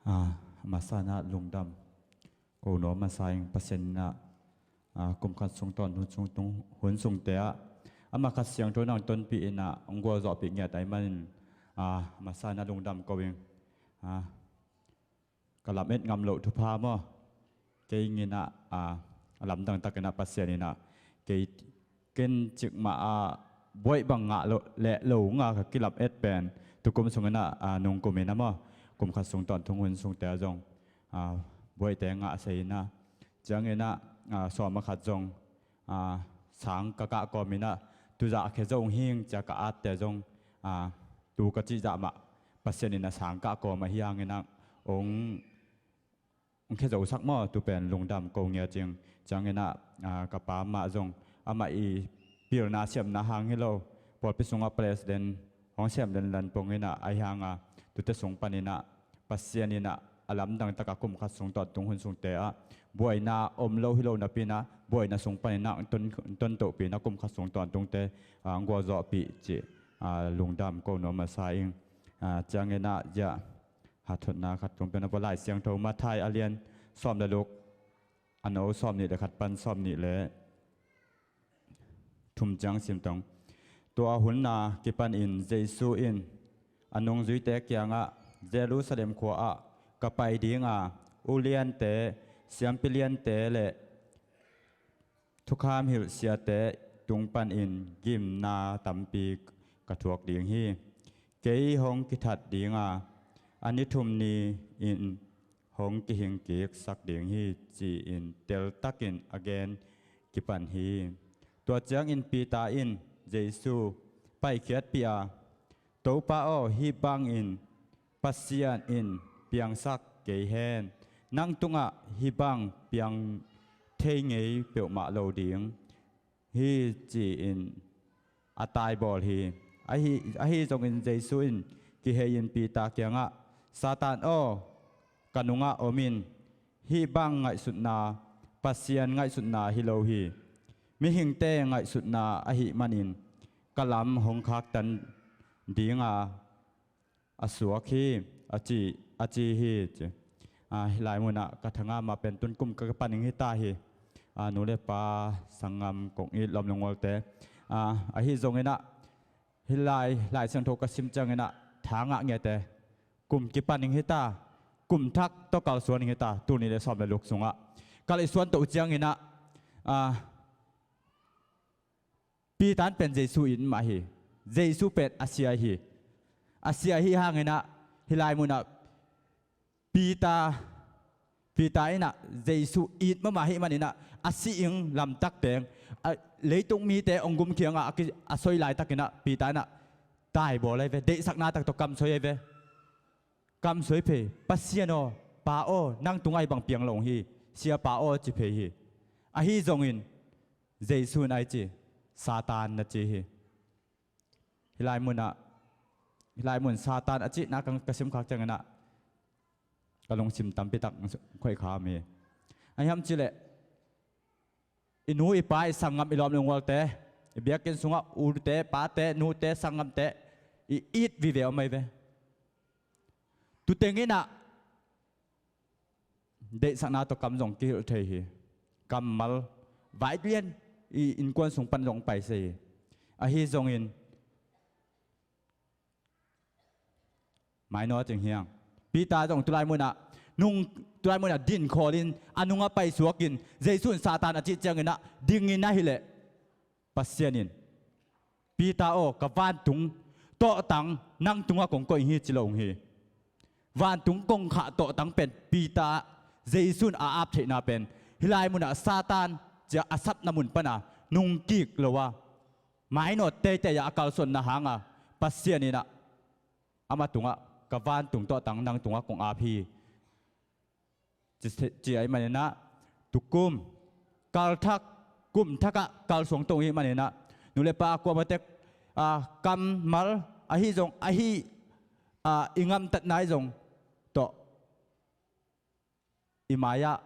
A masa in ah lungdam ko nuam masa ing. Pasian in ah, a, kum khat sung tawntung hun sungte ah amah khat siangtho in hong tonpih in ah hong gualzawhpih ngiat ahih manin, a, masa in ah lungdam ko ing. A, ka lamet ngam loh thupha maw, kei in ah, a, a lamdang takin ah Pasian in ah kei, ken cikmah ah buaih bang ngah lo, leh lo ngah ka kilamet pen tukum sungin ah, a, nungkum in ah maw, kum khat sung tawntung hun sungte ah zong, a, buaihte ngah sei in ah, ciangin ah, a, sawm a khat zong, a, sang ka kah kawm in ah, tuzah khia zo hing cia ka atte zong, a, tu ka cih zah mah Pasian in ah sang kah kawm ahi hangin ah hong, hong khia zo sak maw, tu pen lungdam ko ngiat ing. Ciangin ah, a, ka pa mah zong amah i pilna siamna hang hi lo, pawlpi sungah president hong sem lenlen pong in ah, ahi hang a, tute sung panin ah Pasian in ah a lamdang taka kum khat sung tawntung hun sungte ah buaina om lo hi lo napi in ah, buaina sung panin ah ton, tontohpih in ah kum khat sung tawntungte, a, hong gualzawhpih cih, a, lungdam ko nuam masa ing. A, ciangin ah, ya, hathotna khat tung pen a va, Lai Siangtho Matthai a lian sawm le luk, a no sawm nih le khat pan sawm nih le thum ciang sim tong. Tua hun a kipanin Jesu in a nungzuite kiangah, "Jerusalem khua-ah ka pai dinga, uliante, siampi liante le thukham hilh siate tung panin gimna tampi ka thuak ding hi. Kei hong kithat dinga, a ni thum ni-in hong kihingkiksak ding hi," ci-in teltakin a gen kipan hi. Tua ciangin Peter in Jesu paikhiatpih a, "Topa aw, hih bangin Pasian in piangsak kei hen. Nang tungah hih bang piang thei ngei peuhmah lo ding hi," ci-in a taibawl hi. Ahi, ahi zongin Jesu in kihei-in Peter kiangah, "Satan aw, ka nungah om in. Hih bang ngaihsutna Pasian ngaihsutna hi lo hi. Mihingte ngaihsutna ahih manin ka lam hong khaktan dinga a suak hi," a ci, a ci hi, ci. Ah, hih lai munah ka thangam ah pen tun kum ka paning hi ta hi. Ah, nu le pa, sanggam, kong it lawm le ngualte. Ah, ahi zonginah, hih lai, Lai Siangtho ka sim cianginah, thangah ngiate kum kipaning hi ta, kum thak tawh kalsuaning hi ta, tuni le sawm le luk sungah. Ka leisuan toh cianginah, ah, Peter in pen Jesu it mah hi. Jesu pen a sia hi. A sia hi hanginah, hih lai munah Peter, Peter inah Jesu it mahmah hi maninah, a si-ing lamtak teng, a, leitung mite hong gum khiangah a ki-, a soi laitakinah Peter inah taibawl ahi ve, deihsakna tak tawh kamsoi ahi ve. Kamsoi phei, "Pasian aw, Pa aw, nang tungah hih bang piang lo hi, Siapa aw," ci phei hi. Ahi zongin Jesu in a ci, "Satan," na ci hi. Hih lai munah, hih lai mun Satan a cihna ka, ka simkhak cianginah ka lungsim tampitak khoih kha mi. Ahi hiam cihleh, i nu, i pa, i sanggam, i lawm le ngualte, i biakinn sungah ute, pate, nute, sanggamte, i it vive om ahi ve. Tutenginah deihsakna tawh kam zong kihilh thei hi. Kammal vailian i innkuan sung pan zong pai se hi. Ahi zongin mainawt ing hiang. Peter zong tulai munah, nung, tulai munah dinkhawl in a nungah paisuak in, Jesu in Satan a cih cianginah dingin ahileh, Pasian in, "Peter aw, ka vantung tawhtang nang tungah kong koih hi," ci lo hi. Vantung kongkhak tawhtang pen Peter, Jesu in a ap theihna pen, hih lai munah Satan cia a sapna mun pana nungkik lo a, mainawt teitei ah a kalsuanna hanga Pasian inah amah tungah, "Ka vantung tawhtang nang tungah kong ap hi," ci, ci ahih maninah, tukum, kalthak, kum thakah kalsuang to hi maninah, nu le pa, kuamah tek, ah, kammal ahi zong, ahi, ah, i ngamtatna ahi zong tawh i mai-ah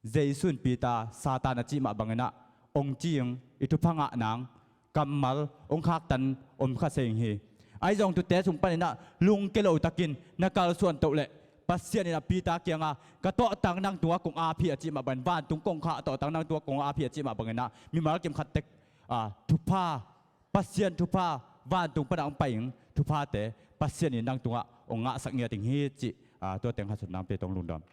Jesu in Peter, Satan a cih mah banginah hong ci-ing, i thupha ngah nang kammal hong khaktan om kha se ing hi. Ahi zong tute sung paninah lungke lo takin na kalsuan toh leh, Pasian inah Peter kiangah, "Ka tawhtang nang tungah kong ap hi," a cih mah bangin, vantung kongkhak tawhtang nang tungah kong ap hi a cih mah banginah mimal kimkhat tek, ah, thupha, Pasian thupha, vantung panah hong pai-ing thuphate Pasian in nang tungah hong ngahsak ngiat ing hi cih, ah, tua teng hahsatna hong pia tong, lungdam.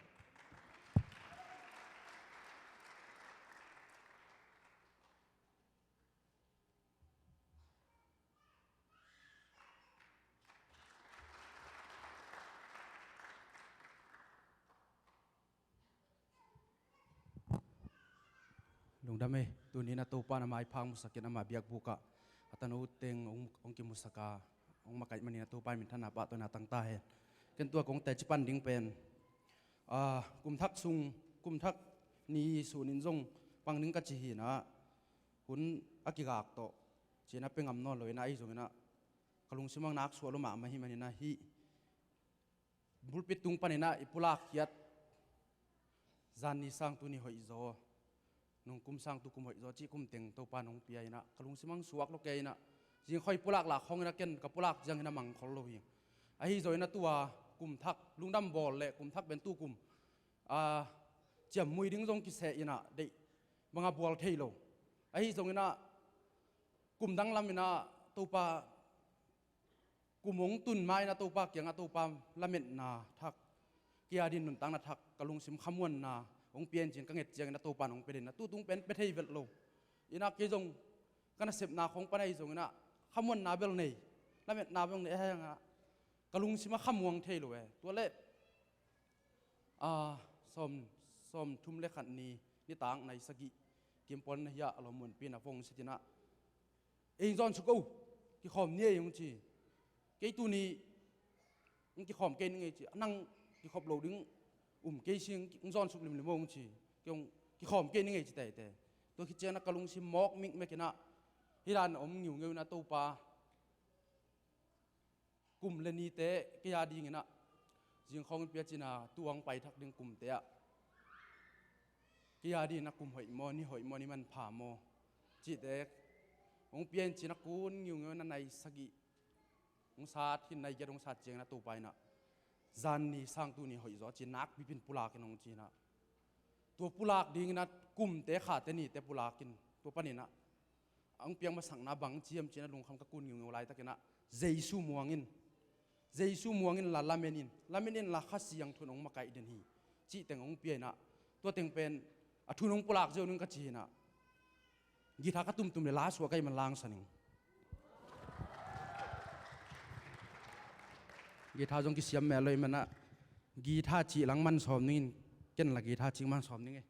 Lungdam ei, tuni-in a Topa in a maipha hong musakin ama biakbukah a tanu teng hong, hong kimusaka, hong makaih manin a Topa in minthanna pahtawina tang ta hen. Ken tua kong teci pan ding pen, ah, kum thak sung, kum thak ni sunin zong pang ding ka ci hinah, hun a kigak tawh cina pia ngam nawn loinah, ahi zonginah ka lungsim ah naksuah lua mahmah hi maninah, hih pulpit tung paninah i pulak khiat, zan ni sang tuni hoih zaw, nung kum sang tu kum hoih zaw cih kum teng Topa in hong pia inah, ka lungsim ah suak lua kei inah, zingkhoi pulak lak khawng inah ken ka pulak ciangin a mang khol lo hi. Ahi zonginah tua kum thak, lungdam bawl le kum thak pen tu kum, ah, ciammui ding zong kiseh inah, deih banga bual thei lo. Ahi zonginah kum dang laminah Topa kum hong tun ma-in a Topa kiangah Topa lametna thak, kei a dingin nuntakna thak, ka lungsim khamuanna hong pia in ci-in ka nget ciangin a Topa in hong pia den a, tutung pen pia thei vet lo. Inah kei zong ka nasepna khong pan ahi zongin ah khamuanna bel nei, lametna bel nei, ahi hangah ka lungsim a khamuang thei lo e. Tua leh a, sawm, sawmthum le khat ni, nitak nai sagih, Kimpuan na hiah a lawmmuanpi na vong sitinah, "Ei hong zawnsuk o, kikhawm ni ei," hong ci. "Kei tuni hong kikhawm kei ning ei," ci. "Nang kikhop lo ding um kei sing, hong zawnsuk limlim o," hong ci. "Kei hong kikhawm kei ning ei," ci teitei. Tua khit ciangin a ka lungsim mawk mikmekinah hih dan a om ngiungeu inah Topa kum le nite kei a dinginah zingkhawng in piacina tuang paithak ding kumte ah kei a dingin a kum hoih maw, ni hoih maw, ni manpha maw cihte hong pia in ci-in a kun ngiungeu inah nai sagih hong sat, khin nai giat hong sat ciangin a Topa inah zan ni sang tu ni hoih zaw ci-in nakpipin pulak in hong ci-inah tua pulak dinginah kumte khate nite pulak in tua paninah a hong piang masakna bang ciam ci-in a lungkham ka kun ngiungeu laitakinah Jesu muang in, Jesu muang inla lamen in, lamen inla Kha Siangtho in hong makaih den hi cih teng hong pia inah tua teng pen a thu in hong pulak ziau ning ka ci inah guitar ka tumtum le la suak ka hih man langsa ning. Guitar zong kisiam mel lo hih manah guitar cih lang man sawm ning in, ken la guitar cih man sawm ning e.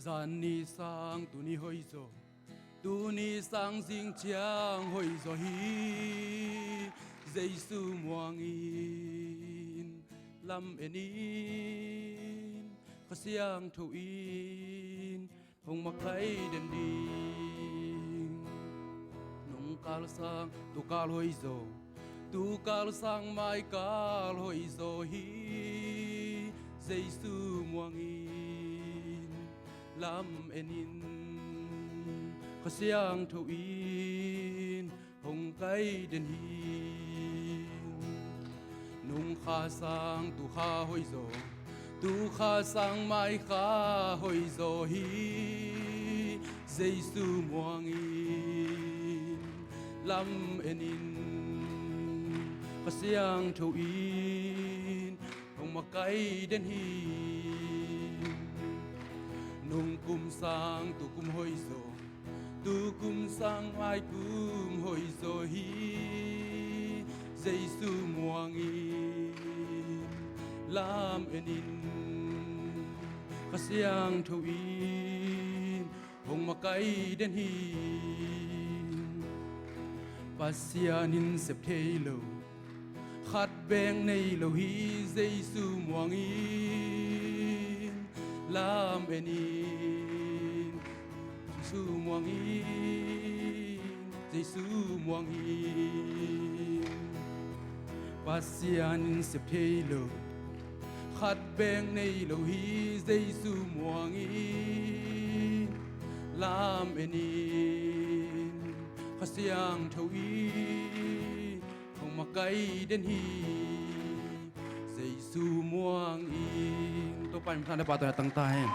Zan ni sang tuni hoih zaw, tuni sang zing ciang hoih zaw hi. Jesu muang in, lam en in, Kha Siangtho in hong makaih den ding. Nung kal sang tu kal hoih zaw, tu kal sang mai kal hoih zaw hi. Jesu muang in, lam en in, Kha Siangtho in hong kaih den hi. Nung kha sang tu kha hoih zaw, tu kha sang mai kha hoih zaw hi. Jesu muang in, lam en in, Kha Siangtho in hong makaih den hi. Nung kum sang tu kum hoih zaw, tu kum sang mai kum hoih zaw hi. Jesu muang in, lam en in, Kha Siangtho in hong makaih den hi. Pasian in sep thei lo khat bek nei lo hi. Jesu muang in, lam en in, Jesu muang in, Jesu muang in. Pasian in sep thei lo khat bek nei lo hi. Jesu muang in, lam en in, Kha Siangtho in hong makaih den hi. Jesu muang in. Topa in thang le pa to na tang ta hen.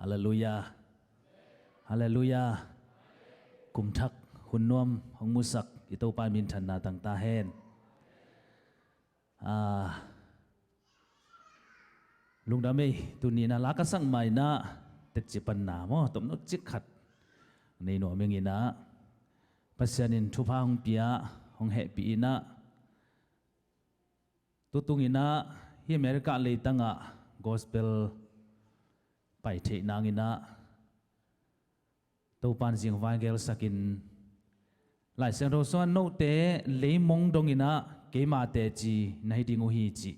Halleluiah. Halleluiah. Kum thak hun nuam hong musak i Topa minthanna tangta hen. Lungdam ei, tuni in ah la ka sak ma in ah tetci panna maw, tomno cik khat nei nuam ing in ah, Pasian in thupha hong pia, hong hehpih in ah, tutung in ah hih America leitangah gospel pai theih nang in ah, Topa in zingvai gelsak in, Lai Siangtho sungah note leimong dong in ah keima teci na hi ding uh hi cih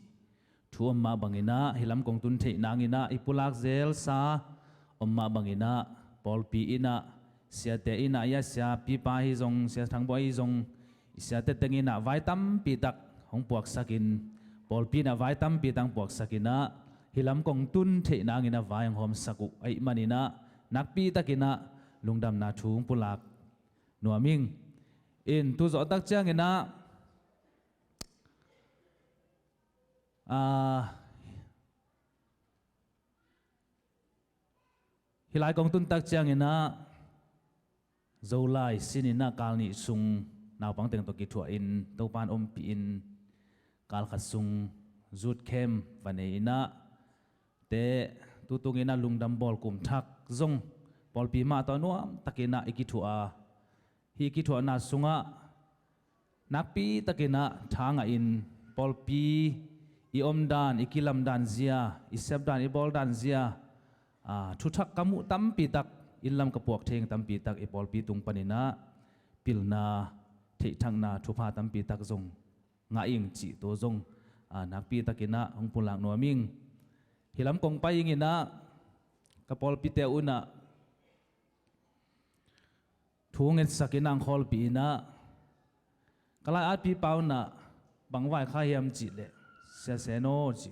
thu om mah bang in ah, hih lam kong tun theih nang in ah i pulak zelsa om mah bang in ah, pawlpi in ah, siate in ah, i a siapipa hi zong, Sia Thang Bawi hi zong, i siate teng in ah vai tampi tak hong puaksak in, pawlpi in ah vai tampi tak hong puaksak in ah, hih lam kong tun theih nang in ah vai hong hawmsak uh ahih man in ah, nakpi tak in ah lungdamna thu hong pulak nuam ing. In tu zawh tak ciang in ah, ah, hih lai kong tun tak ciang in ah, Zolai sin in ah kal nih sung naupang teng tawh kithuah in, Topa in ompih in, kal khat sung youth camp va nei in ah, te tutung in ah lungdam bawl kum thak zong pawlpi mah tawh nuam tak in ah i kithuah a, hih kithuahna sungah nakpi tak in ah tha ngah in, pawlpi i omdan, i kilamdan zia, i sepdan, i bawldan zia, ah, thuthak ka muh tampi tak, inn lam ka puak thei tampi tak i pawlpi tung pan in ah pilna, theihthakna, thupha tampi tak zong ngah ing cih tu zong, ah, nakpi tak in ah hong pulak nuam ing. Hih lam kong pai ing in ah, ka pawlpite un ah thu ngetsak in ah, hong khawlpih in ah, ka lai-atpipa un ah bang vaikhak hiam cih leh, Sia Sen aw, ci.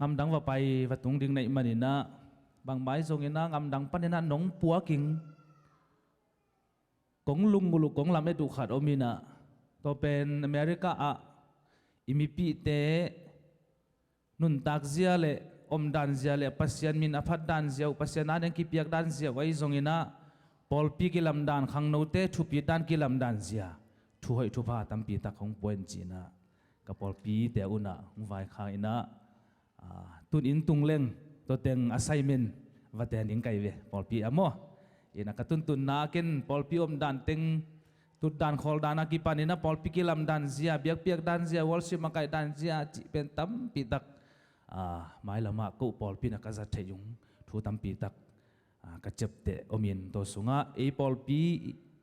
Ngamdang va pai va tung ding na hih man in ah, bangmah hi zong in ah ngamdang pan in ah nong puak ing, kong lungngulh uh, kong lamet uh khat om in ah, tua pen America ah i mipihte nuntak zia le omdan zia le Pasian min a phatdan zia uh, Pasian a ding kipiakdan zia uh ahi zong in ah, pawlpi kilamdan, khangnote thupitdan kilamdan zia, thuhoih thupha tampi tak hong pua in ci in ah, ka pawlpite un ah hong vaikhak in ah, ah, tun in tung leng, tua teng assignment va ten ding ka hi ve, pawlpi ah maw. In ah ka tuntunna ken pawlpi omdan teng, tutdan khawldan a kipan in ah pawlpi kilamdan zia, biakpiakdan zia, worship makaihdan zia cih pen tampi tak, ah, mailam ah ko pawlpi in ah ka zat theih ung thu tampi tak, ah, ka ciapteh om in, tua sungah ei pawlpi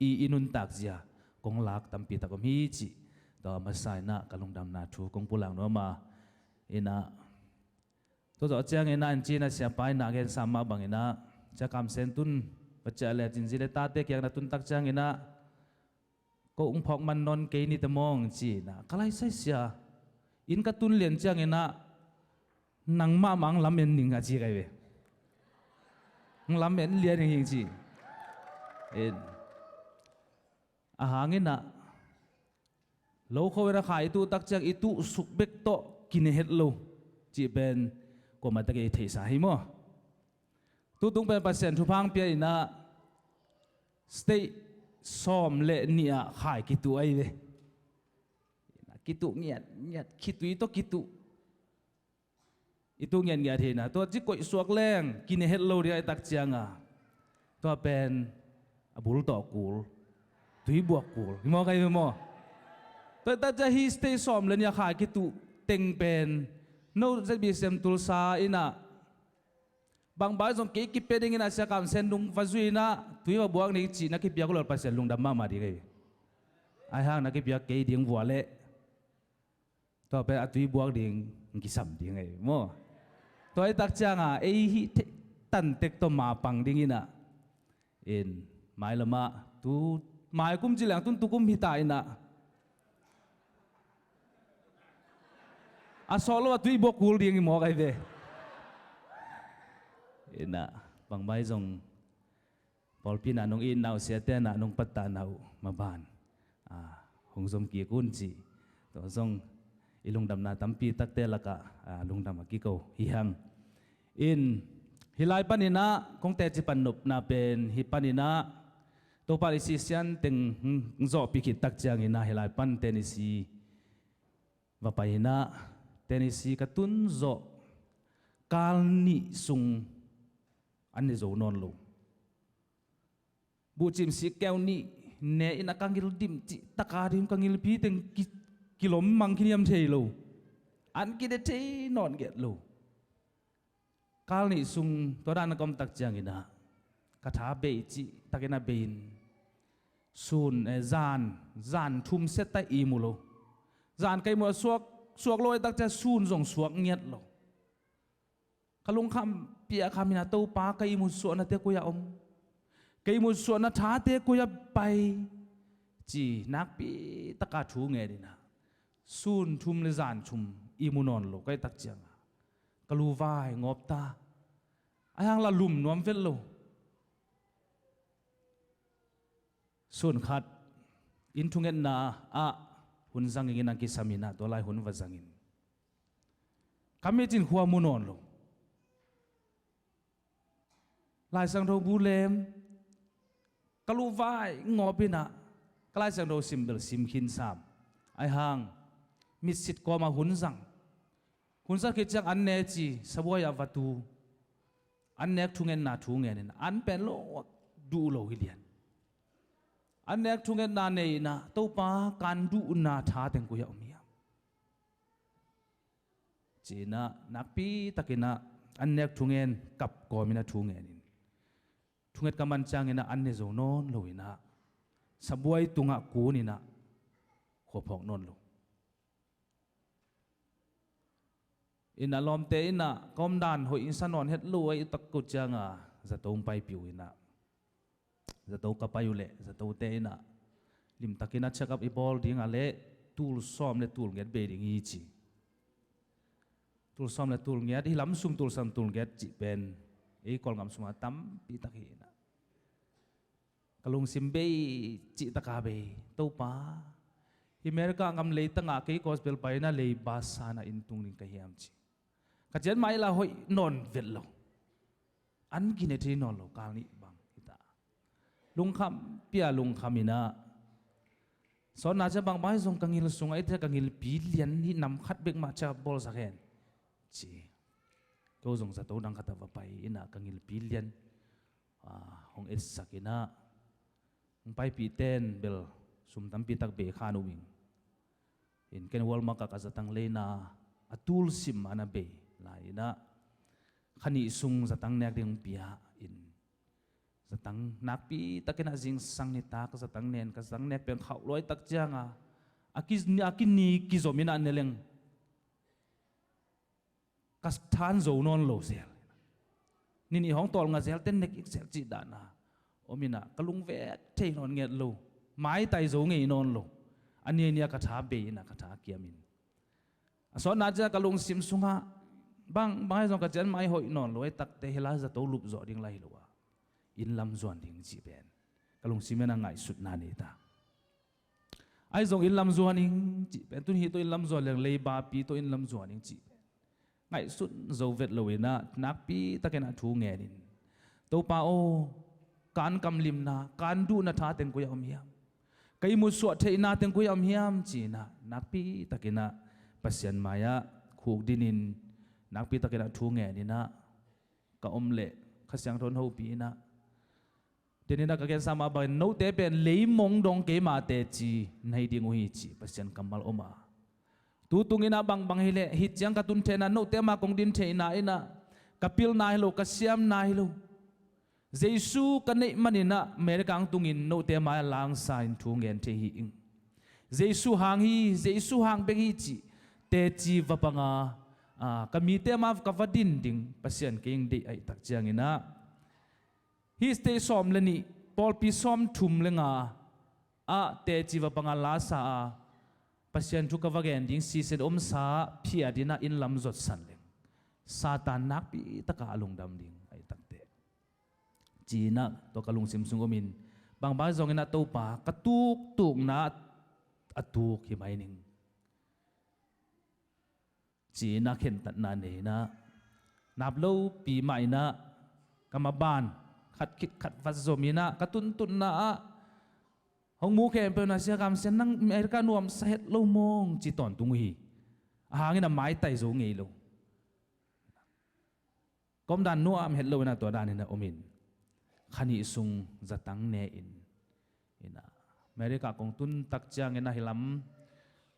i, i nuntak zia kong lak tampi tak om hi cih, tua masa in ah ka lungdamna thu kong pulak nuam a. In ah, tua zawh ciang in ah, in ci in ah, siapa in ah gensa mah bang in ah, Sia Kam Sen tun va ciah le, cin zi le tate kiang na tun tak ciang in ah, ko hong phawk man nawn kei ni te maw, ci in ah, ka lai sai sia. In ka tun lian ciang in ah, nang mahmah hong lamen ning a ci ka hi ve. Hong lamen lian ning hing ci. In, a hang in ah, lo kho in ah kha i tuh tak ciang i tuh suk bek tawh kine het lo cih pen kuamah tak i theihsa hi maw. Tutung pen Pasian thupha hong pia in ah, state sawm le nih ah kha i kituh ahi ve. Kituh ngiatngiat, khitui tawh kituh. I tuh ngiatngiat hi in ah, tua ci koih suak leng kine het lo ding ahih tak ciang a, tua pen a bul tawh kul, tui buak kul hi maw, ka hi ve maw. Tua ahih tak ciang hih state sawm le nih ah kha i kituh teng pen, no Z B C M Tulsa in ah, bang bai zong kei kipia ding in ah, Sia Kam Sen nung va zui in ah, tui va buak ni cih na kipiak uh leh Pasian lungdam mahmah ding ahi. Ahi hang na kipiak kei ding vua leh, tua pen a tui buak ding hong kisam ding ahi maw. Tua ahih tak ciang a, ei hih theih tan tek tawh ma pang ding in ah, in, mailam ah, tu, mai kum ci leng tun tu kum hi ta in ah, a sawh lo a tui buak kul ding hi maw, ka hi ve. In ah, bang bai zong pawlpi in ah nong itna uh, siate in ah nong pattahna uh maban, ah, hong zom kik un ci. Tua zong i lungdamna tampi takte lakah, ah, lungdam a kiko hi hang. In, Hih lai panin ah kong teci pan nopna pen hih panin ah Topa in i sihsian teng hong zawhpih khit tak ciangin ah hih lai pan Tennessee va pai in ah Tennessee ka tun zawh kal nih sung an ne zo nawn lo. Buhcim sik keu nih ne in ah ka ngil dim cih taka ding ka ngilpi teng ki, kilom mang kiniam thei lo. An kine thei nawn ngiat lo. Kal nih sung tua dan a ka om tak ciangin ah ka tha bei cih takin a bei in sun, eh, zan, zan thum set ta i mu lo. Zan ka i mu a suak, suak lo a tak ciang sun zong suak ngiat lo. Ka lungkham piakham in ah Topa ka ihmut suahnate koi-ah om? Ka ihmut suahna thate koi-ah pai? Ci nakpi taka thu ngen in ah sun thum le zan thum i mu nawn lo ka hih tak ciangah ka luvai ngawp ta. Ahi hang la lum nuam vet lo. Sun khat inn thungetna ah hun zang ing in ah kisam in ah tua lai hun va zang in ka mit in khua mu nawn lo. Lai Siangtho bu lem ka luvai ngawp in ah ka Lai Siangtho sim bel sim khin sam. Ahi hang mitsit kawmah hun zang. Hun zang khit ciang an ne ci sabuai ah va tu. An nek thungetna thu ngen in an pen lo duh lo hi lian. An nek thungetna nei in ah Topa kan duhna tha teng koi-ah om hiam? Ci in ah nakpi takin ah an nek thungen kap kawm in ah thu ngen in thunget ka man ciangin ah an ne zo nawn lo in ah sabuai tungah kun in ah khua phawk nawn lo. In ah lawmte in ah ka omdan hoih in sa nawn het lo a i tak ko ciangah zato hong paipih uh in ah zato ka pai uh leh zatote in ah limtakin ah check up i bawl ding a leh tul sawm le tul ngiat bei ding hi ci. Tul sawm le tul ngiat, hih lam sung tul sawm tul ngiat cih pen ei Kawlgam sungah tampi tak hi in ah ka lungsim bei cih taka bei. Topa, hih America gam leitangah kei gospel pai in ah leiba sa in ah inn tung ding ka hiam ci. Ka cian mai la hoih nawn vet lo. An kine thei nawn lo kal nih bang hi ta. Lungkham pia lungkham in ah sawtna ciang bangbang hi zong ka ngil sungah i te ka ngilpi lian nih nam khat bek mah ciang bawlsak hen ci. Ko zong zato dang khat ah va pai in ah ka ngilpi lian, ah, hong etsak in ah hong paipih ten bel sum tampi tak bei khan uh ing. In ken Walmart ah ka zatang leina a tul sim a na bei lai in ah kha nih sung zatang nek ding hong pia in zatang nakpi takin ah zingsang nitak zatang nen ka zatang nek pen khauh luai tak ciangah a ki, a kini kizom in ah ne leng ka than zo nawn lo zel. Ni nih hong tawlnga zel ten nek ik zel cih dahna om in ah ka lungvek thei nawn nget lo. Maitai zo ngei nawn lo. A ni a ni a ka tha bei in ah ka tha kiam in a sawtna ciang ka lungsim sungah bang, bang ahi zong ka cian mai hoih nawn lo a i takte hi la zato lup zawh ding la hi lo a inn lam zuan ding cih pen ka lungsim in ah ngaihsutna nei ta. Ahi zong inn lam zuan ing cih pen tun hi tawh inn lam zuan leng leibapi tawh inn lam zuan ing cih pen ngaihsun zo vet lo in ah nakpi takin ah thu ngen in Topa aw, kan kamlimna kan duhna tha teng koi-ah om hiam? Ka ihmut suah theihna teng koi-ah om hiam ci in ah nakpi takin ah Pasian mai-ah khukdin in nakpi takin ah thu ngen in ah ka om leh Kha Siangtho in hopih in ah Tuni-in ah ka gensa mah bangin note pen leimong dong keima teci na hi ding uh hi ci Pasian kammal om a. Tu tungin ah bangbang hileh hih ciang ka tun theihna note ma kong din theihna in ah ka pilna hi lo, ka siamna hi lo. Jesu ka neih manin ah America ang tungin note ma-ah langsa in thu ngen thei hi ing. Jesu hang hi, Jesu hang bek hi ci teci va panga, ah, ka mite ma ka va din ding Pasian kei ing deih ahih tak ciangin ah hih state sawm le nih, pawlpi sawm thum le nga ah teci va panga lasa a Pasian thu ka va gen ding sisen omsa phiat in ah inn lam zotsan leng Satan nakpi taka a lungdam ding ahih takte. Ci-in ah tua ka lungsim sung omin bangbang zongin ah Topa ka tuktukna a tuk hi mai ning. Ci-in ah khentatna nei in ah nap lopi mah in ah Ka maban khat khit khat va zom in ah ka tuntunna ah hong mu khempeuh in ah, "Sia Kam Sian, nang America nuamsa het lo mawng," ci tawntung uh hi. Ahang in ah maitai zo ngei lo. Ka omdan nuam het lo in ah tua dan in ah om in, kha nih sung zatang ne in, in ah America kong tun tak ciangin ah hih lam,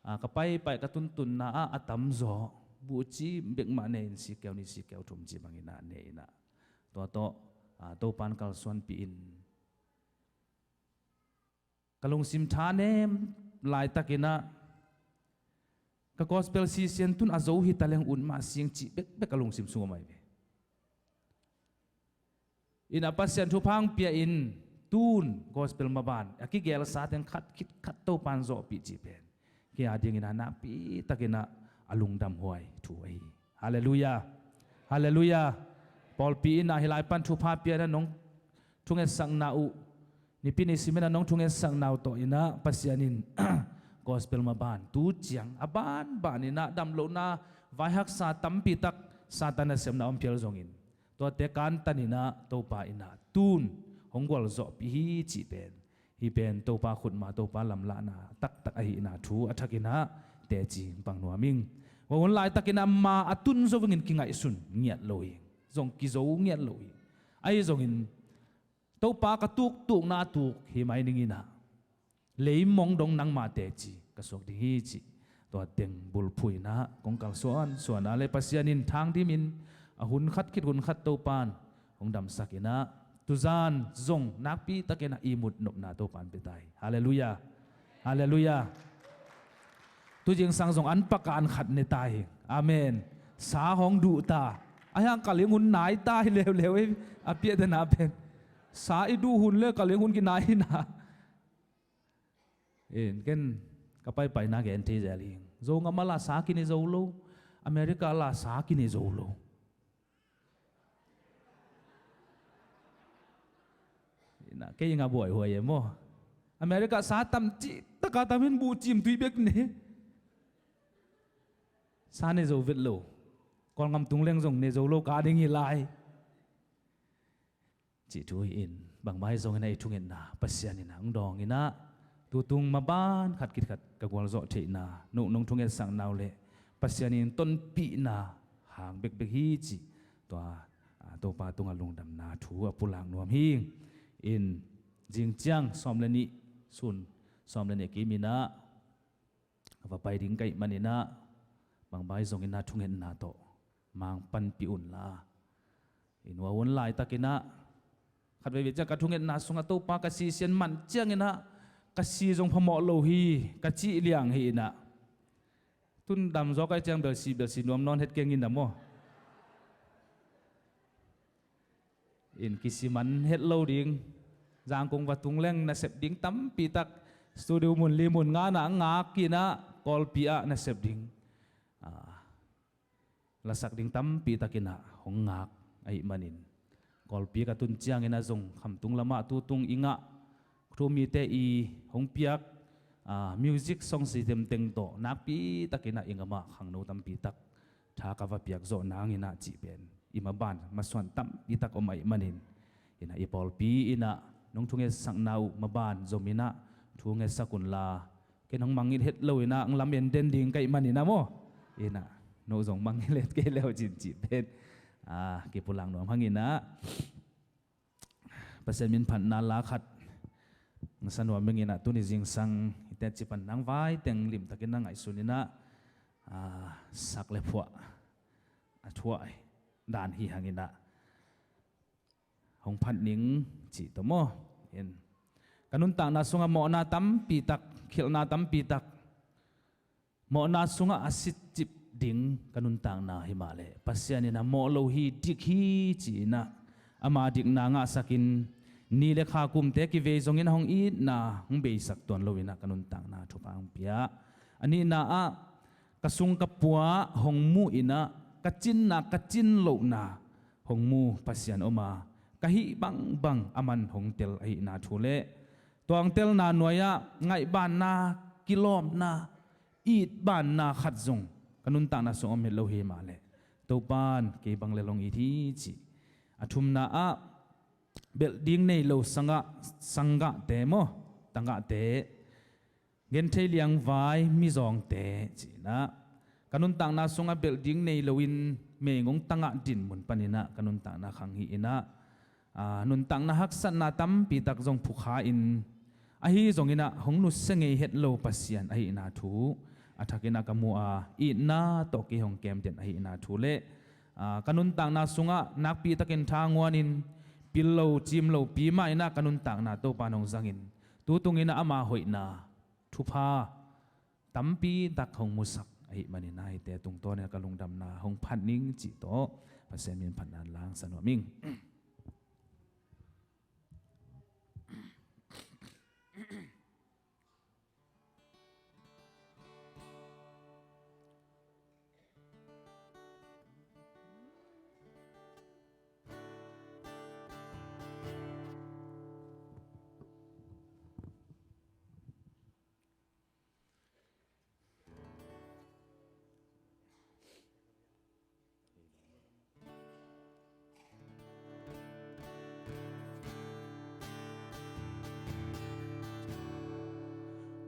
ah, ka paipai ka tuntunna ah a tamzaw buhcim bek mah ne in, sikeu nih sikeu thum ci bangin ah ne in ah, tua tawh, ah, Topan kalsuanpih in, ka lungsim tha nem laitakin ah ka gospel sisian tun a zo hi taleng ut mah sing cih bekbek ka lungsim sung om ahi ve. In ah Pasian thupha hong pia in, tun gospel maban a kigelsa teng khat khit khat Topan zawhpih cih pen kei a dingin ah nakpi takin ah a lungdamhuai thu ahi hi. Halleluiah. Halleluiah. Pawlpi in ah hih lai pan thupha pia in ah nong thungetsakna uh, nipi ni simin ah nong thungetsakna uh tawh in ah Pasian in gospel maban tu ciang a banban in ah damlohna, vaihaksa tampi tak Satan nasemna om phial zongin, tuate kantan in ah Topa in ah tun hong gualzawhpih hi cih pen, hih pen Topa khutma, Topa lamlahna taktak ahihna thu a thakin ah teci pang nuam ing. Tua hun laitakin ah ma a tun zo bangin kingaihsun ngiat lo hi. Zong kizo ngiat lo hi. Ahi zongin Topa, ka tuktukna tuk hi mai ning in ah, leimong dong nangmah teci ka suak ding hi cih tua teng bulphuh in ah kong kalsuan suan a leh Pasian in thang dimin a hun khat khit hun khat Topan hong damsak in ah, tuzan zong nakpi takin ah ihmut nopna Topan pia ta hi. Halleluiah. Halleluiah. Tu zingsang zong an pak a an khat ne ta hi. Amen. Sa hong duh ta. Ahi hang ka ling hun nai ta hi leuleu hi. A piahtana pen sa i duh hun le ka ling hun kinai hi na. In ken ka paipaina gen thei zel hi. Zogam ah la sa kine zo lo. America ah la sa kine zo lo. Ina, kei nga buaihuai e maw. America sa tam cih taka tam in buhcim tui bek ne. Sa ne zo vet lo. Kawlgam tung leng zong ne zo lo ka ding hi lai. Cih thu hi in, bangmah hi zongin ah i thungetna Pasian in ah hong dawng in ah, tutung maban khat khit khat ka gualzawh theihna, nong, nong thungetsakna uh leh Pasian in tonpihna hang bekbek hi cih tua, ah, Topa tungah lungdamna thu a pulak nuam hi. In zing ciang sawm le nih, sun sawm le nih kim in ah va pai ding ka hih manin ah, bangmah hi zongin ah thungetna tawh mang panpih un la. In tua hun laitakin ah khat veivei ciang ka thungetna sungah Topa ka sisian man ciangin ah ka si zong phamawh lo hi ka cih liang hi in ah, tun damzaw ka hih ciang belsi belsi nuam nawn het keng in ah maw. In kisiman het lo ding. Zangkong va tung leng nasep ding tampi tak, studio mun li mun nga na ngak in ah Kawlpi ah nasep ding, ah, lasak ding tampi tak in ah hong ngak ahih manin, Kawlpi ka tun ciangin ah zong khamtung lamah tutung i ngah thu mite i hong piak, ah, music song system teng tawh nakpi takin ah i ngamah khangno tampi tak tha ka va piak zawh nangin ah cih pen i maban masuan tampi tak om ahih manin, in ah i pawlpi in ah nong thungetsakna uh maban zom in ah thungetsak un la. Ken hong mangngilh het lo in ah hong lam en den ding ka hih manin ah maw. In ah no zong mangngilh het kei le uh cin cih pen, ah, kipulak nuam hang in ah. Pasian minphatna la khat ngasa nuam ing in ah, tuni zingsang i teci pan nang vai teng limtakin na ngaihsun in ah, ah, sak le phuah a thuah dan hi hang in ah, hong phat ning cih tawh maw. In ka nuntakna sungah mawhna tampi tak, khilhna tampi tak, mawhna sungah a sitcip ding ka nuntakna hi mah leh, Pasian in ah mawh lo hi, dik hi ci-in ah, ama dikna ngahsakin, ni le kha kumte kivei zongin ah hong itna hong beisak tuan lo in ah ka nuntakna thupha hong pia. A nihna ah, ka sung ka pua hong mu in ah, ka cinna ka cin lohna hong mu Pasian om a, ka hih bangbang aman hong tel ahihna thu le tua hong telna nuai-ah ngaihbanna, kilawmna, itbanna khat zong ka nuntakna sung om het lo hi mah leh, Topan kei bang lel hong it hi cih A thumna ah belh ding nei lo sangah, sanggahte maw, tanggahte, genthei liangvai mizawngte ci-inah, ka nuntakna sungah belh ding nei loin meigong tanggah dinmun paninah ka nuntakna khang hi-inah, aa, nuntakna haksatna tampitak zong phukha-in, ahi zonginah hong nusia ngei het lo Pasian ahihna thu a thakinah ka mu a, itna tawh kei hong kemten ahihna thu le, aa, ka nuntakna sungah nakpitakin thanguanin pil lo cim lo pi mah inah ka nuntakna Topa nong zangin, tutunginah ama hoihna thupha tampitak hong musak ahih manin, aite tungtawnin ka lungdamna hong phat ning cih tawh Pasian min phatna langsa nuam ing.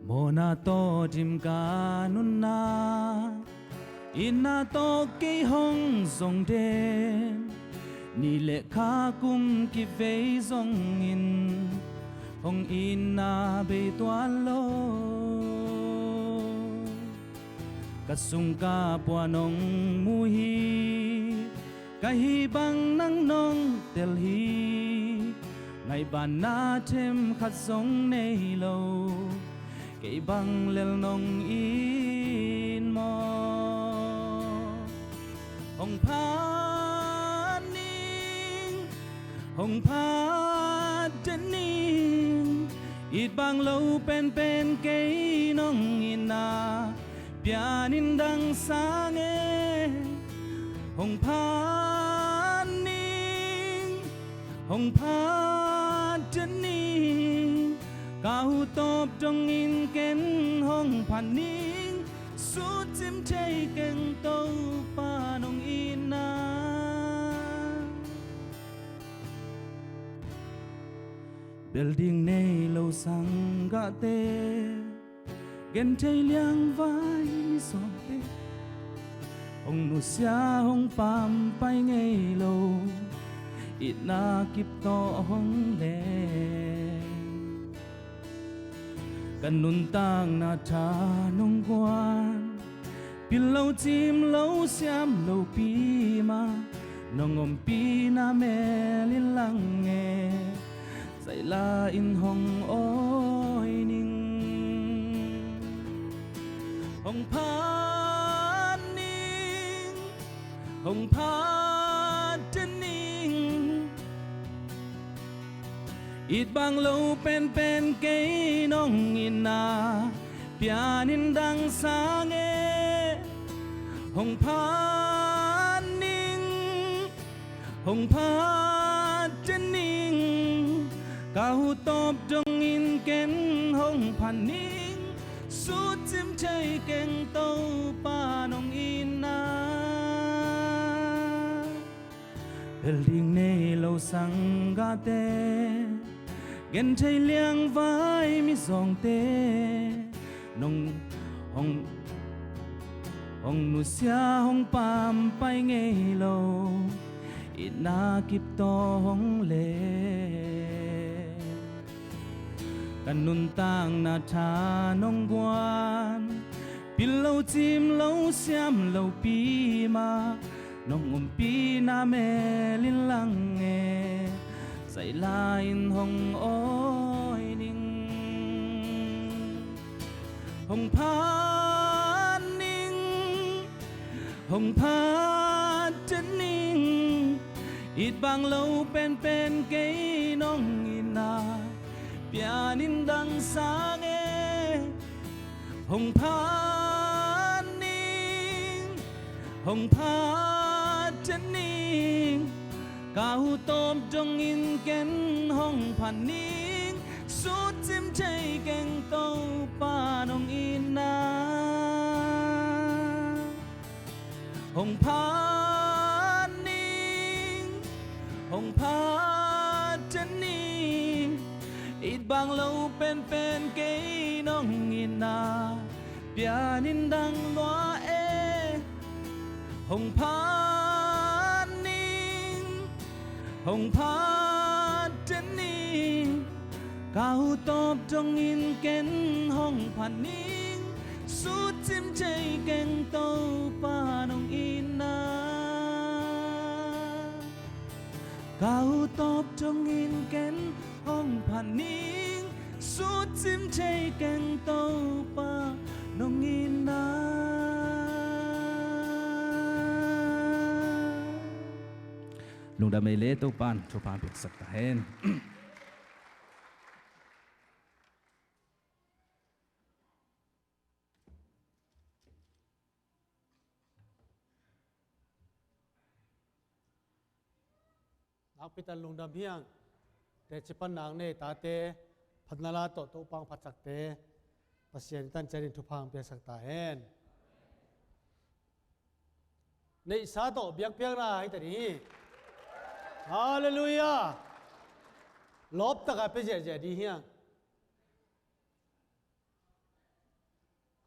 Mawhna tawh dim ka nunna, itna tawh kei hong zong den. Ni le kha kum kivei zongin hong itna bei tuan lo. Ka sungkah puan hong mu hi, ka hih bang nang nong tel hi. Ngaihbanna themkhat zong nei lo, kei bang lel nong it maw? Hong phat ning, hong phat den ning. It bang lo penpen kei nong itna, pianin dang sang e. Hong phat ning, hong phat den ning. Ka hu tawp dongin ken hong phat ning. Sutcim thei keng Topa nong itna. Bel ding nei lo sanggahte, genthei liangvai mizawngte, hong nusia hong pampai ngei lo, itna kip tawh hong leng. Ka nuntakna tha nong guan, pil lo cim lo siam lopi mah, nong ompihna melin lang e. Zaila in hong awi ning. Hong phat ning, hong phat den ning. It bang lo penpen kei nong itna, pianin dang sang e. Hong phat ning, hong phat den ning. Ka hu tawp dongin ken hong phat ning. Sutcim thei keng Topa nong itna. Bel ding nei lo sanggahte, genthei liangvai mizawngte, nong hong, hong nusia hong pampai ngei lo, itna kip tawh hong leng. Ka nuntakna tha nong guan, pil lo cim lo siam lopi mah, nong ompihna melin lang e. Zaila in hong awi ning. Hong phat ning, hong phat den ning. It bang lo penpen kei nong itna, pianin dang sang e. Hong phat ning, hong phat den ning. Ka hu tawp dongin ken hong phat ning. Sutcim thei keng Topa nong itna. Hong phat ning, Hong phat ta ning, it bang lo penpen kei nong itna pianin dang lua e. Hong phat ning, hong phat ta ning, ka ut tawp dongin ken hong phat ning, sutcim thei keng Topa nong itna. Ka ut tawp dongin ken hong phat ning, sutcim thei keng Topa nong itna. Lungdam ei le, Topa'n thupha piaksak ta hen. Nakpi tak lungdam hi hang. Teci panna nei tate, phatna la tawh Topa hong phatsakte, Pasian in tan ciatin thupha hong piaksak ta hen. Neihsa tawh biakpiakna hi ta ding hi. Halleluiah. Lawp takin pia ziahziah ding hi hang.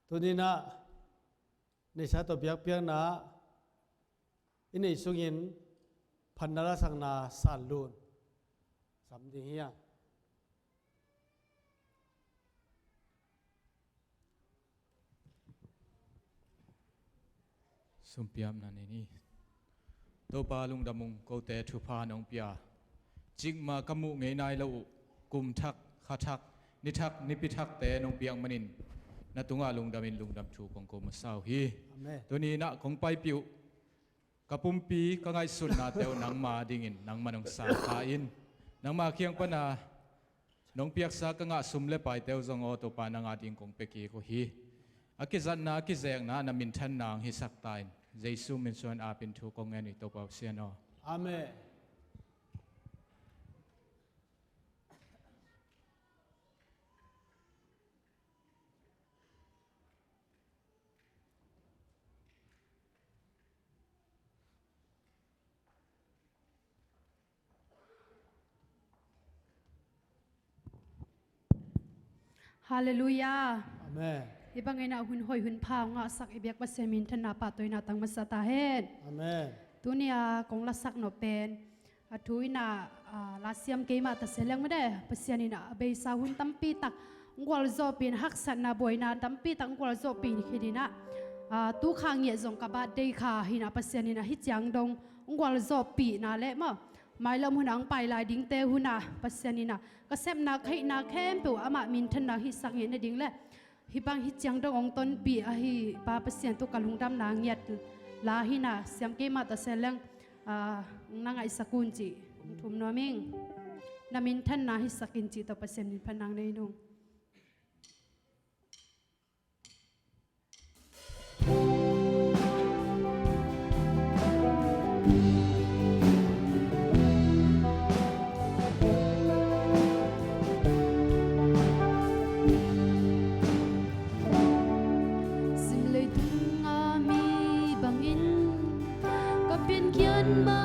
Tuni-in ah neihsa tawh biakpiakna i neih sungin phatna lasakna sanlun sam ding hi hang. Sumpiapna nei ni. Topa lungdam ung, kote thupha nong pia, cikmah ka muh ngei nai lo uh kum thak, kha thak, ni thak, nipi thakte nong piak manin na tungah lungdamin lungdam thu kong ko masa uh hi. Amen. Tuni-in ah kong paipih uh, ka pumpi, ka ngaihsutnate uh nangma dingin nangman hong sakha in, nangma kiang pana nong piaksa ka ngah sum le paite uh zong aw Topa, nang ading kong pia kik uh hi. A kizatna, a kizekna na minthanna hong hisak ta in, Jesu min suang apin thu kong ngen uh hi, Topa Pasian aw. Amen. Halleluiah. Amen. Hih bangin ah hun hoih hun pha hong ngahsak i biak Pasian minthanna pahtawina tang masa ta hen. Amen. Tuni-a kong lasak nop pen, a thu in ah, ah, lasiam keimah ta se leng made, Pasian in ah a beisa hun tampi tak hong gualzawhpih in, haksatna buaina tampi tak hong gualzawhpih in, khin in ah, ah, tu kha ngiat zong ka birthday kha hi in ah, Pasian in ah hih ciang dong hong gualzawhpihna le maw, mailam hun a hong pai lai dingte hun ah Pasian in ah ka sepna, ka hihna khempeuh amah minthanna hong hisak ngei nading le, hih bang hih ciang dong hong tonpih ahi Pa Pasian tawh ka lungdamna ngiat la hi in ah, siam keimah ta se leng, ah, na ngaihsak un cih hong thum nuam ing. Na minthanna hisak in cih tawh Pasian min phatna nei nung. Sim leitung a mi bangin ka piankhiat ma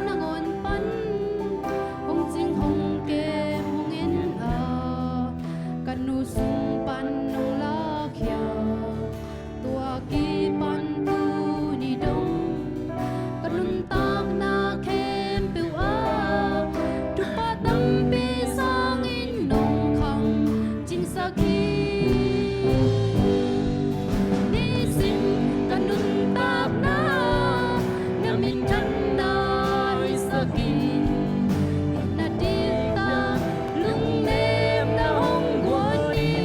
nangawn pan hong cing hong kem hong en a, ka nu sung pan nong lakhia. Tua kipan tuni dong ka nuntakna khempeuh ah thupha tampi sangin nong khang cingsak hi. Nisim ka nuntakna na minthanna hisak in, na diktak lungnemna hong guan in.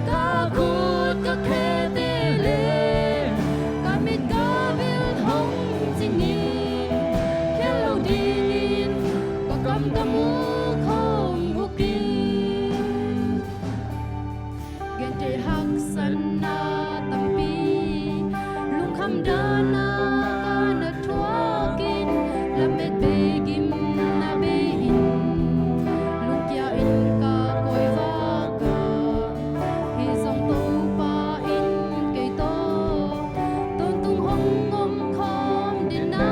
Ka khut ka khete le ka mit ka bil hong cing in, khial lo dingin ka kam ka muk hong uk in. Genteh haksatna tampi lungkham dana ka na thuakin, lamet bei gimna bei in, lungkia in ka koi vak a, hih zong Topa in kei tawh tawntung hong om khawm dena,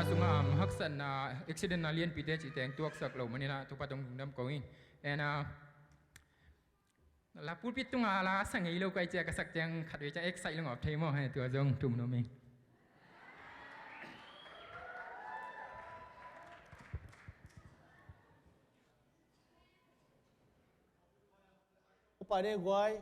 Sungah, um, haksatna, accident na lianpite cih teng tuaksak lo manin ah Topa tungah lungdam ko ing. And, uh, la pulpit tungah la sa ngei lo ka hih ciang ka sak ciang khatvei ciang excite lungawp thei maw, he, tua zong thum nuam ing. Upa ne guai.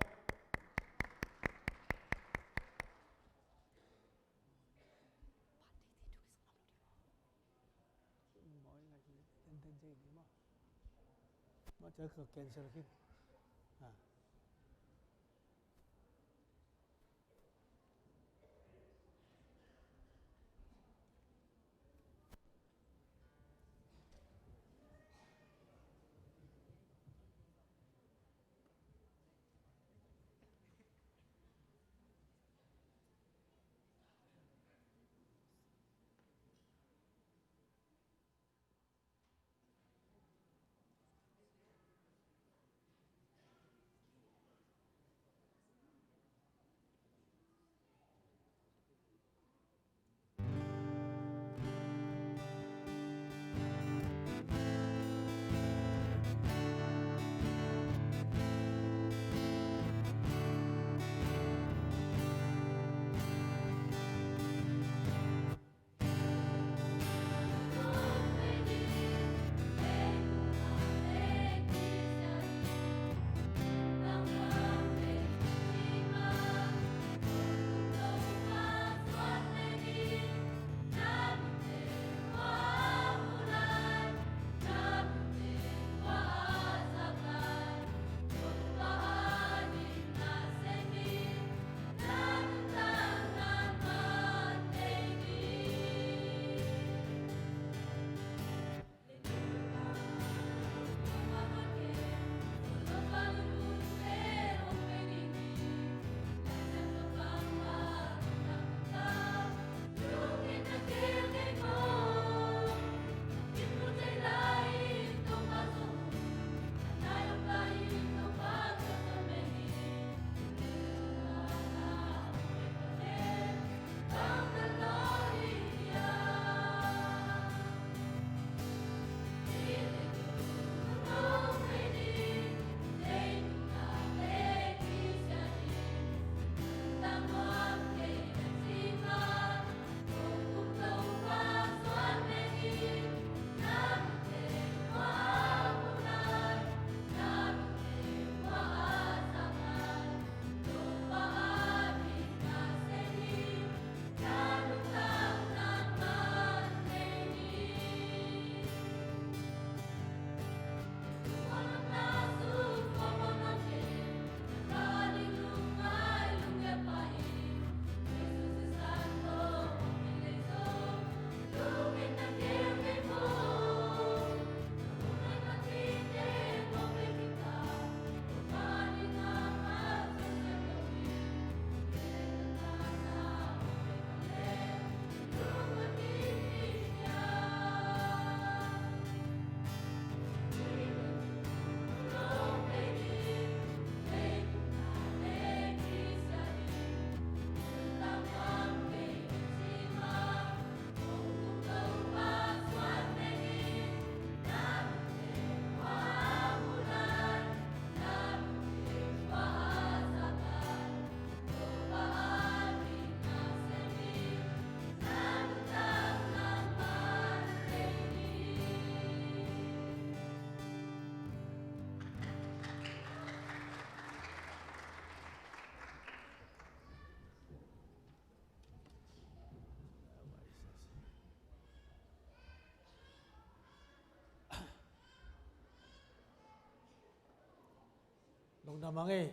Lungdam hang ei.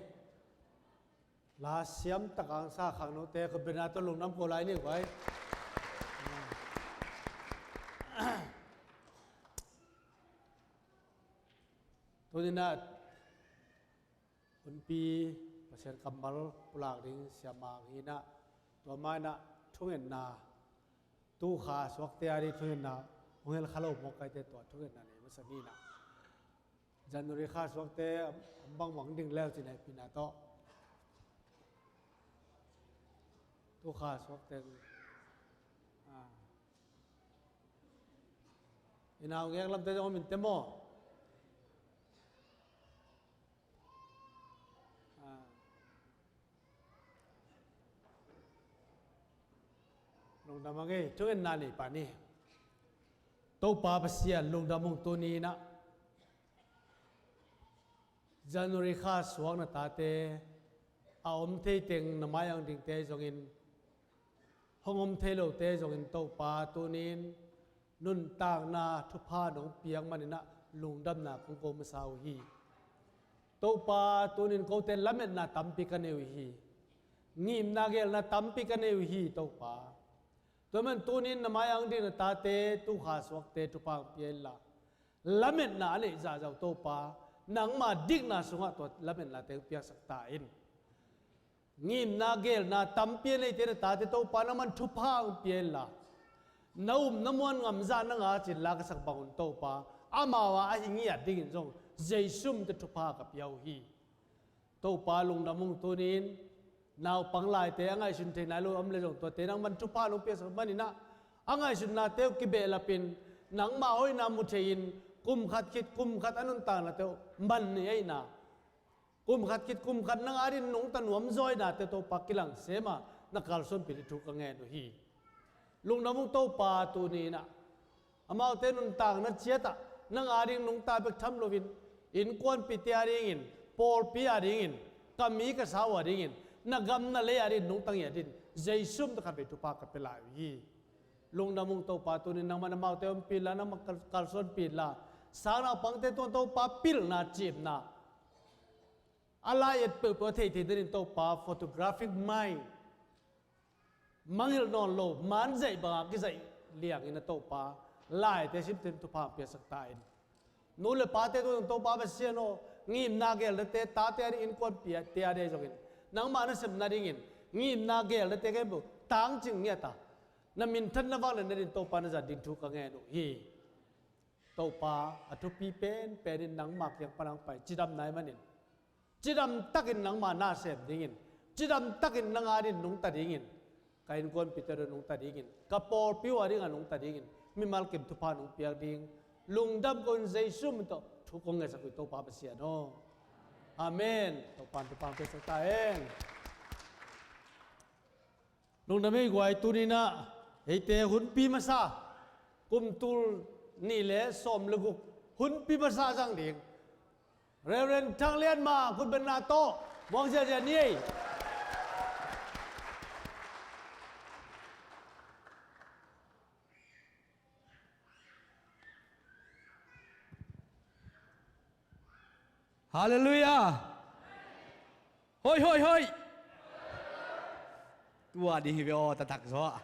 La siam tak a sa khangnote ka bena tawh lungdam ko lai ni guai. Tuni-in ah hunpi Pasian kammal pulak ding siamah hi-in ah, tua mah in ah thungetna, tu kha suakte a ding thungetna hong hel kha lo mawk ka hite, tua thungetna nei masa ni-in ah, January kha suakte bangbang ding le uh ci-in ah hehpihna tawh tu kha suakte, ah, I nau ngek lamte zong om in te maw? Ah. Lungdam a ngei, thungetna nei pah ni. Topa Pasian lungdam ung, tuni in ah January kha suak na tate, a om thei teng na mai-ah dingte zongin, hong om thei lote zongin Topa tuni in nuntakna thupha nong piak manin ah lungdamna kong ko masa uh hi. Topa tuni in kote lametna tampi ka nei uh hi. Ngimna gelna tampi ka nei uh hi Topa. Tua man tuni in na mai-ah ding na tate, tu kha suakte thupha hong pia inla, lametna a neih zahzah uh Topa, nangma dikna sungah tua lametnate hong piaksak ta in. Ngimna gelna tampi a neite na tate Topa nangman thupha hong pia inla, na um na muan ngam zah na ngak cin la ka sak bangun Topa, amau a a hi ngiat dingin zong Jesu min tawh thupha ka pia uh hi. Topa lungdam ung, tuni in naupang laite a ngaihsun thei nai lo om le zong tuate nangman thupha nong piaksak manin ah, a ngaihsutnate uh kibehlapin nangma hoihna mu thei-in kum khat khit kum khat a nuntaknate uh man nei ahihna, kum khat khit kum khat nang adingin nungta nuam zaw ahihnate Topa kilang sem a na kalsuanpih ding thu ka ngen uh hi. Lungdam ung Topa, tuni in ah amaute nuntakna ciat ah nang ading nungta bek tham loin, innkuanpihte adingin, pawlpi adingin, ka mi ka sa uh adingin, na gam na lei adingin nungta ngiat in, Jesu min tawh khatvei thupha ka pia lai uh hi. Lungdam ung Topa, tuni in nangman amaute ompih inla, nangman kal-, kalsuanpih inla, sang naupangte tungah Topa pilna, cimna, a lai-et peuhpeuh a theithei dingin Topa photographic mind, mangngilh nawn lo, man zaih banga kizaih liangin a Topa, laite simte thupha hong piaksak ta in. Nu le pate tungah Topa Pasian aw, ngimna gelnate, tate ading, innkuanpihte ading zongin, nangma nasep nadingin ngimna gelnate khempeuh tangcing ngiat a, na minthanna vanglian nadingin Topa na zat ding thu ka ngen uh hi. Topa, a thupi penpen in nangma kiang pan hong pai cidamna ahih manin, cidam takin nangma na sem dingin, cidam takin nang adingin nungta dingin, ka innkuanpihte ading nungta dingin, ka pawlpi uh adingin nungta dingin, mimal kim thupha nong piak ding lungdam ko-in Jesu min tawh thu kong ngetsak uh hi Topa Pasian aw. Amen. Topa'n thupha hong piaksak ta hen. Lungdam ei guai, tuni in ah eite hunpi masa, kum tul nih le sawm le guk hunpi masa zang ding Reverend Thang Lian Ma khutbetna tawh muang ziahziah ni ei. Halleluiah. Hoih, hoih, hoih. Tua ding hi ve aw, taktak zaw.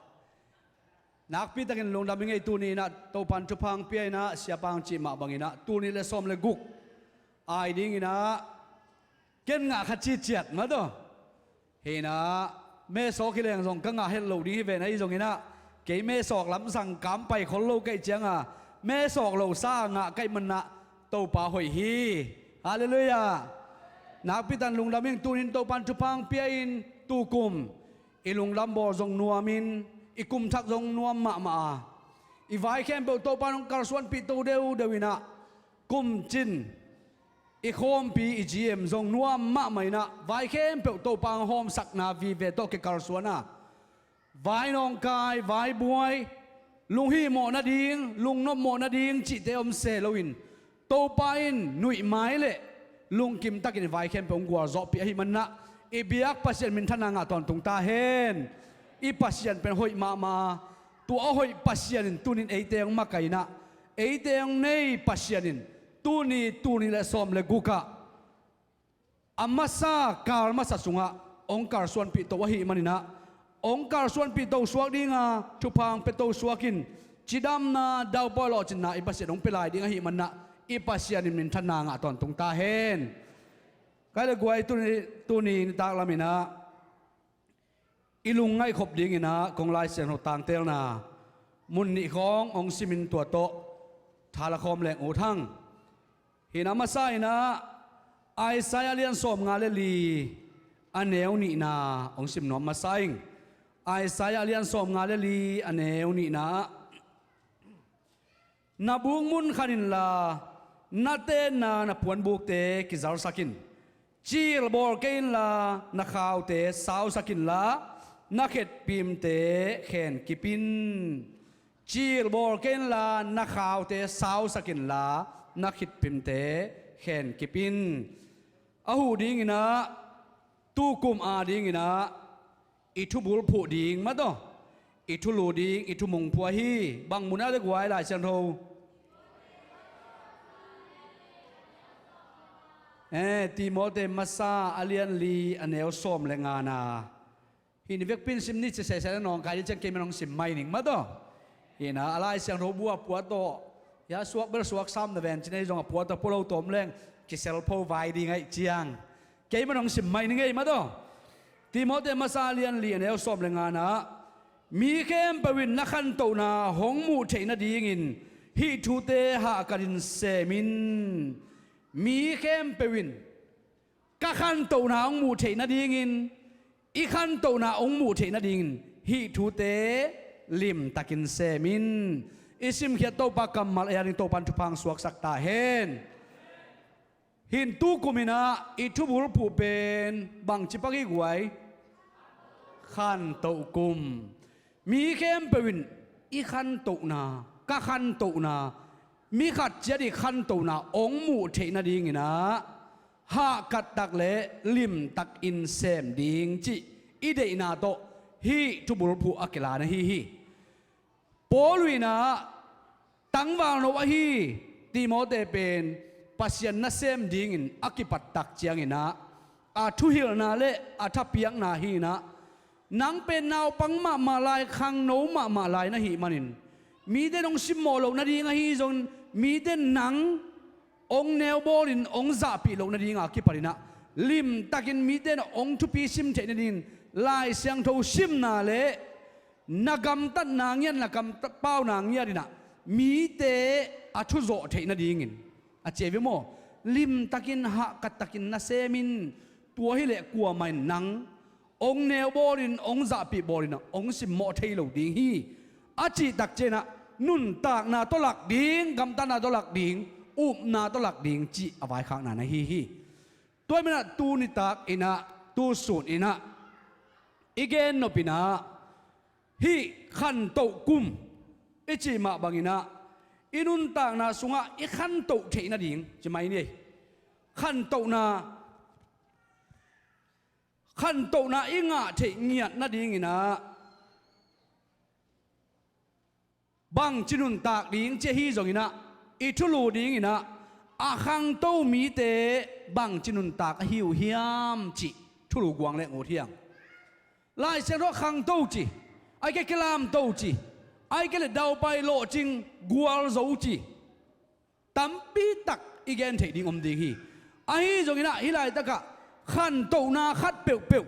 Nakpi takin lungdam ing ei, tuni in ah Topa'n thupha hong pia in ah, siapa hong cih mah bangin ah tul nih le sawm le guk ai dingin ah ken ngah kha ciciat mah tawh. Hi in ah, mesawk hi leng zong ka ngah het lo ding hi ven, ahi zongin ah kei mesawk lam zangkam pai khol lo ka hih ciangin ah, mesawk lo sa ngah ka hih manin ah Topa hoih hi. Halleluiah. Nakpi takin lungdam ing, tuni in Topa'n thupha hong pia in, tukum i lungdam bawl zong nuamin, i kum thak zong nuam mahmah a, i vai khempeuh Topa'n hong kalsuanpih to deuhdeuh in ah, kum cin i khawmpi, i G M zong nuam mahmah in ah, vai khempeuh Topa hong hawmsakna vive tawh kikalsuan a, vai nawngkai, vai buai, lunghihmawh nading, lungnopmawh nading cihte om se loin, Topa in nuihmai le lungkim takin i vai khempeuh hong gualzawhpih ahih manin ah, i biak Pasian minthanna ngah tawntung ta hen. I Pasian pen hoih mahmah a, tua a hoih Pasian in tuni in eite hong makaih in ah, eite hong nei Pasian in tuni, tul nih le sawm le guk ah a masa kal masa sungah hong kalsuanpih to ahih manin ah, hong kalsuanpih to suak ding a, thupha hong pia to suak in, cidamna, daupawi lawhcinna i Pasian hong pia lai ding ahih manin ah, i Pasian in minthanna ngah tawntung ta hen. Ka le guai, tuni, tuni nitak lam in ah i lungngaih khop dingin ah kong Lai Siangtho tangtelna mun nih khawng hong simin tua tawh tha la khawm leng ut hang. Hi in ah, masa in ah Isaiah a lian sawmnga le li, a neu nihna hong sim nuam masa ing. Isaiah a lian sawmnga le li, a neu nihna ah Na bukmun khan inla, na tenna na puanbukte kizalsak in. Cil bawl kei inla, na khaute sausak inla, na khetpimte khen kip in. Cil bawl kei inla, na khaute sausak inla, na khetpimte khen kip in. A huh dinginah, tukum a dinginah i thubulphuh ding mataw, i thulu ding, i thumungphuh ahi. Bang munah le guai Lai Siangtho? Eh, Timote masa a lian li a neu sawm le ngana. Hih ni vekpi in sim ni ci sehseh na nawngkai dih ciang kei man hong sim mai ning mataw. Hih na a Lai Siangtho bu a pua tawh, hia suak bel suak sam na ven ci na hi zong a pua tawh pua lo tawm leng kisel pho vai ding aih ciang kei man hong sim mai ning ei mataw. Timote masa lian li a neu sawm le ngana, mi khempeuh in na khantohna hong muh theih nadingin hih thute hahkatin sem in. Mi khempeuh in ka khantohna hong muh theih nadingin, i khantohna hong muh theih nadingin hih thute limtakin sem in. I simkhiat Topa kammal ei a ding Topa in thupha hong suaksak ta hen. Hih tukum inah i thubulphuh pen bangci pak hi guai? Khantoh kum. Mi khempeuh in i khantohna, ka khantohna, mi khat ciat i khantohna hong muh theih nadinginah hahkat tak le limtakin sem ding cih i deihna tawh hih thubulphuh a kila na hi hi. Paul inah tangvalno ahi Timote pen Pasian nasem dingin a kipat tak cianginah a thuhilhna le a thapiakna hi inah, nang pen naupang mahmah lai, khangno mahmah lai na hih manin mite in hong simmawh loh nading ahi zongin mite in nang hong neu bawlin hong zahpih loh nadinga kipaninah limtakin mite in hong thupi sim theih nadingin Lai Siangtho simna le na gamtatna ngiat, na gamtat pauna ngiat inah mite a thuzawh theih nadingin a ci hi ve maw? Limtakin hahkattakin na sem in. Tua hileh kuamah in nang hong neu bawlin, hong zahpih bawlin ah hong simmawh thei lo ding hi. A cih tak cianginah nuntakna tawh lak ding, gamtatna tawh lak ding, upna tawh lak ding cih a vaikhakna na hi hi. Tua hi manah tuni tak inah, tu sun inah i gen nop inah hih khantoh kum i cih mah banginah i nuntakna sungah i khantoh theih nading ci mai ni. Khantohna, khantohna i ngah theih ngiat nadinginah bangci nuntak ding ci ahi zonginah i thulu dinginah a khangto mite bangci nuntak ahi uh hiam cih thulu guang le ngut hiang. Lai Siangtho ah khangto ci, ahih kei leh kilamto ci, ahih kei leh daupai lawhcing gualzo ci tampi tak i gen theih ding om ding hi. Ahi zonginah hih laitakah khantohna khat peuhpeuh,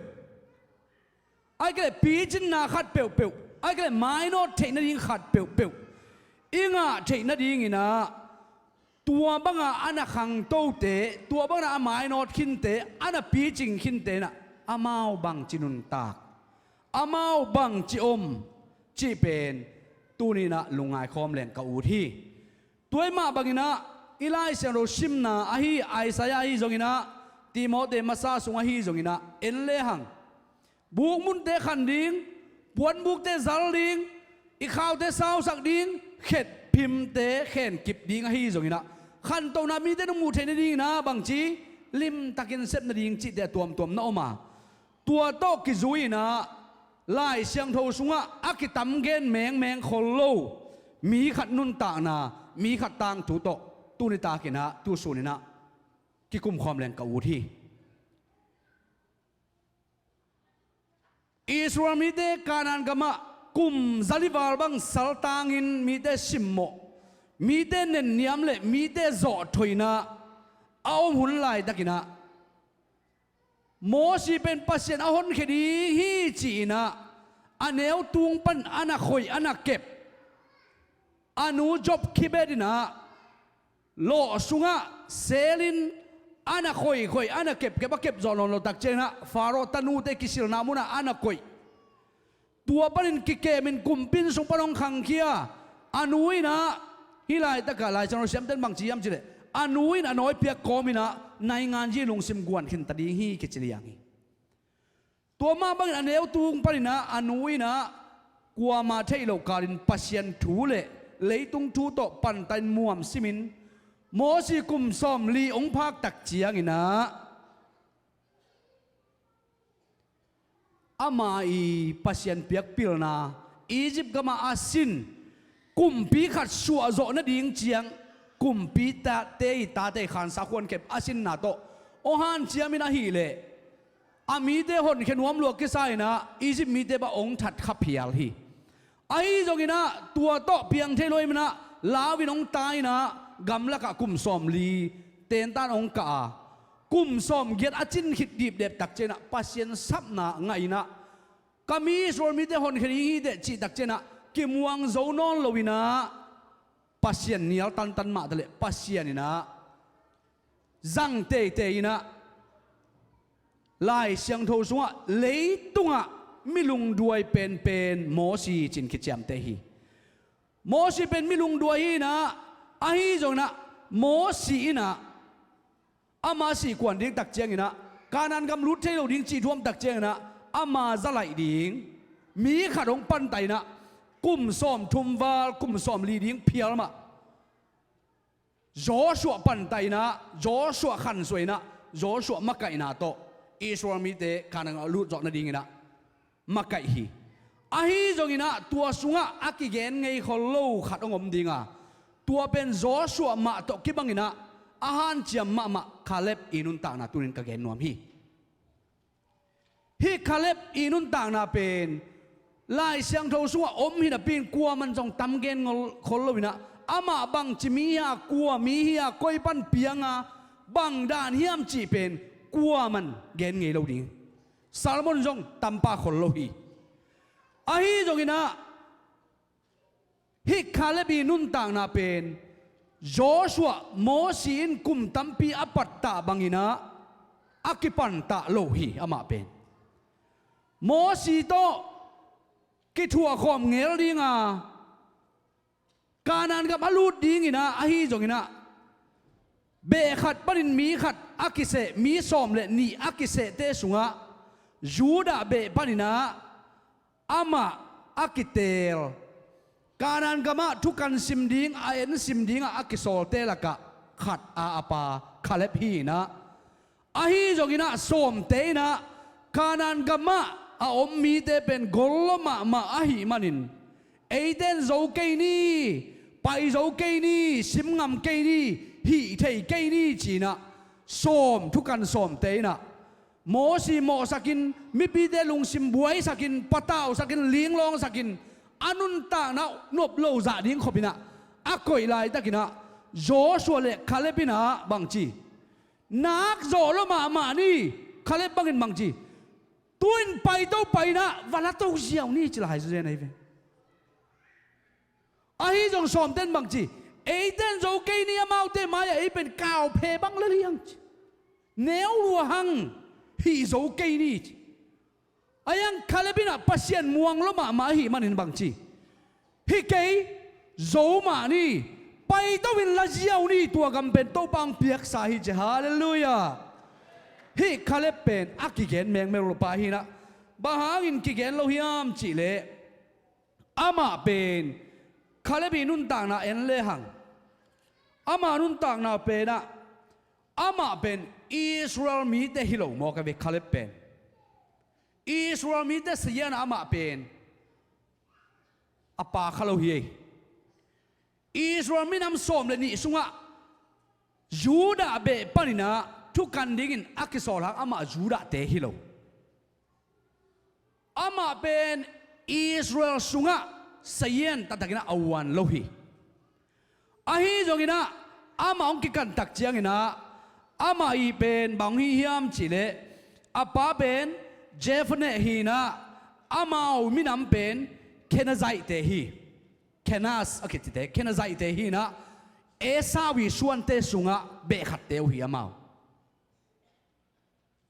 ahih kei leh picinna khat peuhpeuh, ahih kei leh mainawt theih nading khat peuhpeuh i ngah theih nadinginah tua banga a na khangtote, tua banga a mainawt khinte, a na picing khinte inah amau bangci nuntak, amau bangci om cih pen tuni inah lungngai khawm leng ka ut hi. Tua hi mah banginah i Lai Siangtho simna ahi Isaiah ahi zonginah, Timote masa sung ahi zonginah en lehang bukmunte khan ding, puanbukte zal ding, i khaute sausak ding, khetphimte khenkip ding ahi zonginah khantohna mite in hong muh theih nadinginah bangci limtakin sep nading cihte a tuamtuam na om a, tua tawh kizui inah Lai Siangtho sungah a kitam gen mengmeng khol lo mi khat nuntakna, mi khat tangthu tawh tuni takinah, tu suninah kikumkhawm leng ka ut hi. Israel mite Kanaan gamah kum zali val bang saltangin mite simmawh, mite nenniam le mite zawhthoina a om hun laitakinah Mosi pen Pasian a honkhia ding hi ci-inah a neu tung pan a na khoih, a na kep, a nu Job khibet inah lawh sungah selin a na khoikhoih, a na kepkep, a kep zawh nawn loh tak cianginah Faro tanute kisilna munah a na koih. Tua panin kikemin kumpi inn sung pan hong khangkhia, a nu inah Hih laitakah Lai Siangtho siamten bang ci hiam cih leh, a nu in a nawi piak kawm inah naingan zi lungsim guan khin ta ding hi kici liang hi. Tua mah bangin a neu tung paninah a nu inah kuama theih loh kalin Pasian thu le leitung thu tawh pantahin muam simin Mosi kum sawmli hong phak tak cianginah ama i Pasian piak pilna Egypt gamah a sin kumpi khat suahzawh nading ciang kumpi tate i tate i khansa khuankep a sinna tawh aw hanciamin ahileh a mite honkhia nuam lua kisa inah Egypt mite bah hong that kha phial hi. Ahi zonginah tua tawh piang thei lo inah lau in hong ta inah gamlakah kum sawmli tentan hong kah a kum sawmgiat a cin khit dipdep tak cianginah Pasian sapna ngah inah ka mi Israel mite honkhia ding hi teh cih tak cianginah kimuang zo nawn lo inah Pasian nial tantan mah taleh Pasian inah zang teitei inah Lai Siangtho sungah leitungah milungduai penpen Mosi cin kiciamteh hi. Mosi pen milungduai hi inah ahi zonginah Mosi inah ama sih kuan ding tak cianginah Kanaan gam lut thei lo ding cih thuam tak cianginah ama zalaih ding mi khat hong pantah inah kum sawmthum val kum sawmli ding phial mah Joshua pantah inah Joshua khansuah inah Joshua makaihna tawh Israel mite Kanaan gam a lut zawh nadinginah makaih hi. Ahi zonginah tua sungah a kigen ngei khol lo khat hong om dinga tua pen Joshua mah tawh kibanginah a hanciam mahmah Kaleb i nuntakna tunin ka gen nuam hi. Hih Kaleb i nuntakna pen Lai Siangtho sungah om hi napi in kuaman zong tam gen ngol khol lo inah amah bangci mi hi a kua mi hi a koi pan pianga bang dan hiam cih pen kuaman gen ngei lo ding. Salmon zong tampa khol lo hi. Ahi zonginah hih Kaleb i nuntakna pen Joshua Mosi in kum tampi a pattah banginah a kipantah lo hi. Amah pen Mosi tawh kithuahkhawm ngel dinga Kanaan gam a lut dinginah ahi zonginah beh khat panin mi khat a kiseh mi sawm le nih a kisehte sungah Judah beh paninah amah a kiteel Kanaan gamah thukan sim ding a en sim dingah a kisawlte lakah khat a a pa Kaleb hi inah ahi zonginah sawmte inah Kanaan gamah a om mite pen gollaw mahmah ahih manin eite in zo kei ni pai zo kei ni sim ngam kei ni hih thei kei ni ci inah sawm thukan sawmte inah Mosi mawhsakin mipite lungsim buaisakin patausakin linglawngsakin a nuntakna nop lo zah ding khop inah a koih laitakinah Joshua le Kaleb inah bangci nak zawh lo mahmah ni. Kaleb bangin bangci tu in paito pai inah va la to ziau ni ci lai zen ahi ve. Ahi zong sawmten bangci eite in zo kei ni amaute mai-ah ei pen kauphe bang la liang ci neu lua hang hih zo kei ni ci. Ahi hang Kaleb inah Pasian muang lo mahmah ahih manin bangci hi kei zo mah ni paito in la ziau ni tua gam pen Topa hong piaksa hi ci. Halleluiah. Hih Kaleb pen a kigen mengmeng lo pa hi inah bang hangin kigen lo hiam cih leh amah pen Kaleb i nuntakna en lehang amah nuntakna penah amah pen Israel mite hi lo mawk a ve. Kaleb pen Israel mite sazianah amah pen a pa kha lo hi ei. Israel minam sawm le nih sungah Judah beh paninah thukan dingin a kisawl hang amah Judahte hi lo. Amah pen Israel sungah sazian taktakinah a uan lo hi. Ahi zonginah amah hong kikantak cianginah amah ih pen bang hong hi hiam cihleh a pa pen Jephunneh hi inah amau minam pen Khenazite hi. Kenaz a kicite Khenazite hi inah Esau ih suante sungah behkhatte uh hi amau.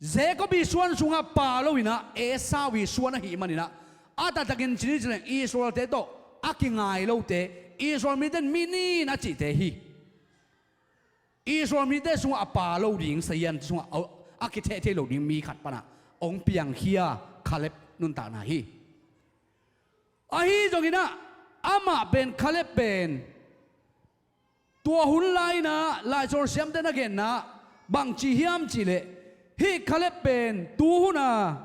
Jacob ih suan sungah pa lo inah Esau ih suan ahih maninah a taktakin cini cileng Israelte tawh a kingai lote Israel mite in mi nin a cihte hi. Israel mite sungah a pha lo ding, sazian sungah a, a kitheh thei lo ding mi khat panah hong piangkhia Kaleb nuntakna hi. Ahi zonginah amah pen, Kaleb pen, tua hun lai-inah laicawl siamte na genna bangci hiam cihleh, hih Kaleb pen tuhuna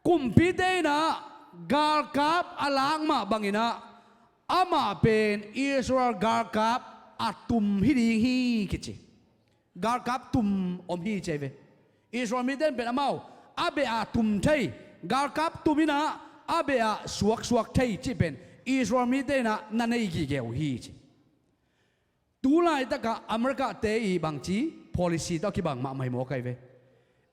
kumpite inah galkap a lak mah banginah amah pen Israel galkap a tum hi ding hi kici. Galkap tum om hi ci ahi ve. Israel mite in pen amau a beh a tum thei, galkap tum inah a beh a suaksuak thei cih pen Israel mite inah na nei gige uh hi ci. Tu laitakah America-te i bangci policy tawh a kibang mahmah hi mawk ahi ve.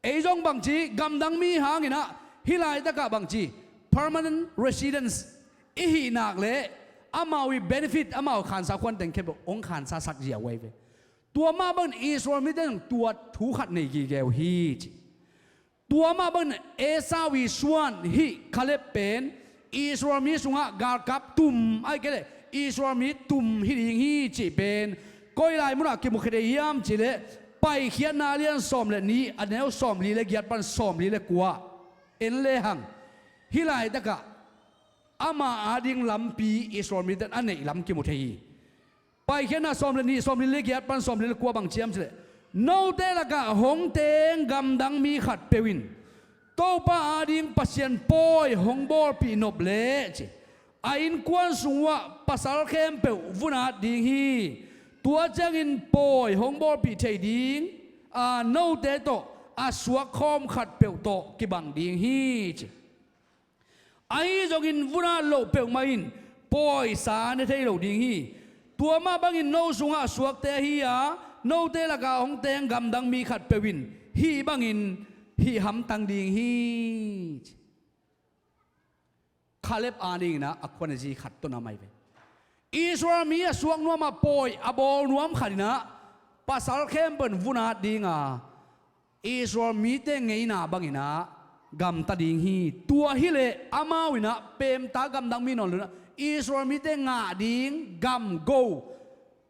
Ei zong bangci gamdang mi hanginah hih laitakah bangci permanent residence i hih nak leh amau i benefit, amau khansa khuan teng khempeuh hong khansa sak zia uh ahi ve. Tua mah bangin Israel mite zong tua thu khat nei gige uh hi ci. Tua mah bangin Esau i suan hih Kaleb pen Israel mi sungah galkap tum, ahih kei leh Israel mi tum hi ding hi cih pen koi lai munah kimukhia thei hiam cihleh, Paikhiatna lian sawm le nih, a neu sawmli le giat pan sawmli le kua en lehang, hih laitakah ama ading lampi Israel mite in a neih lam kimu thei hi. Paikhiatna sawm le nih, sawmli le giat pan sawmli le kua bang ci hiam cihleh, note lakah hong teng gamdang mi khatpeuh in Topa ading Pasian pawi hong bawlpih nop leh ci, a innkuan sung uhah pasal khempeuh vun at ding hi. Tua ciangin pawi hong bawlpih thei ding a, note tawh a suak khawm khatpeuh tawh kibang ding hi ci. Ahi zongin vun at loh peuhmah in pawisa ne thei lo ding hi. Tua mah bangin no sungah suakte ahi a, note lakah hong teng gamdang mi khatpeuh in hih bangin hih hamtang ding hi. Kaleb a dinginah a khuan a zi khat tawh na mai ve. Israel mi a suak nuamah pawi a bawl nuam khat inah pasal khempeuh in vun at ding a, Israel mite ngeina banginah gamta ding hi. Tua hileh amau inah pemta gamdang mi nawn lo inah Israel mite ngah ding gamgo,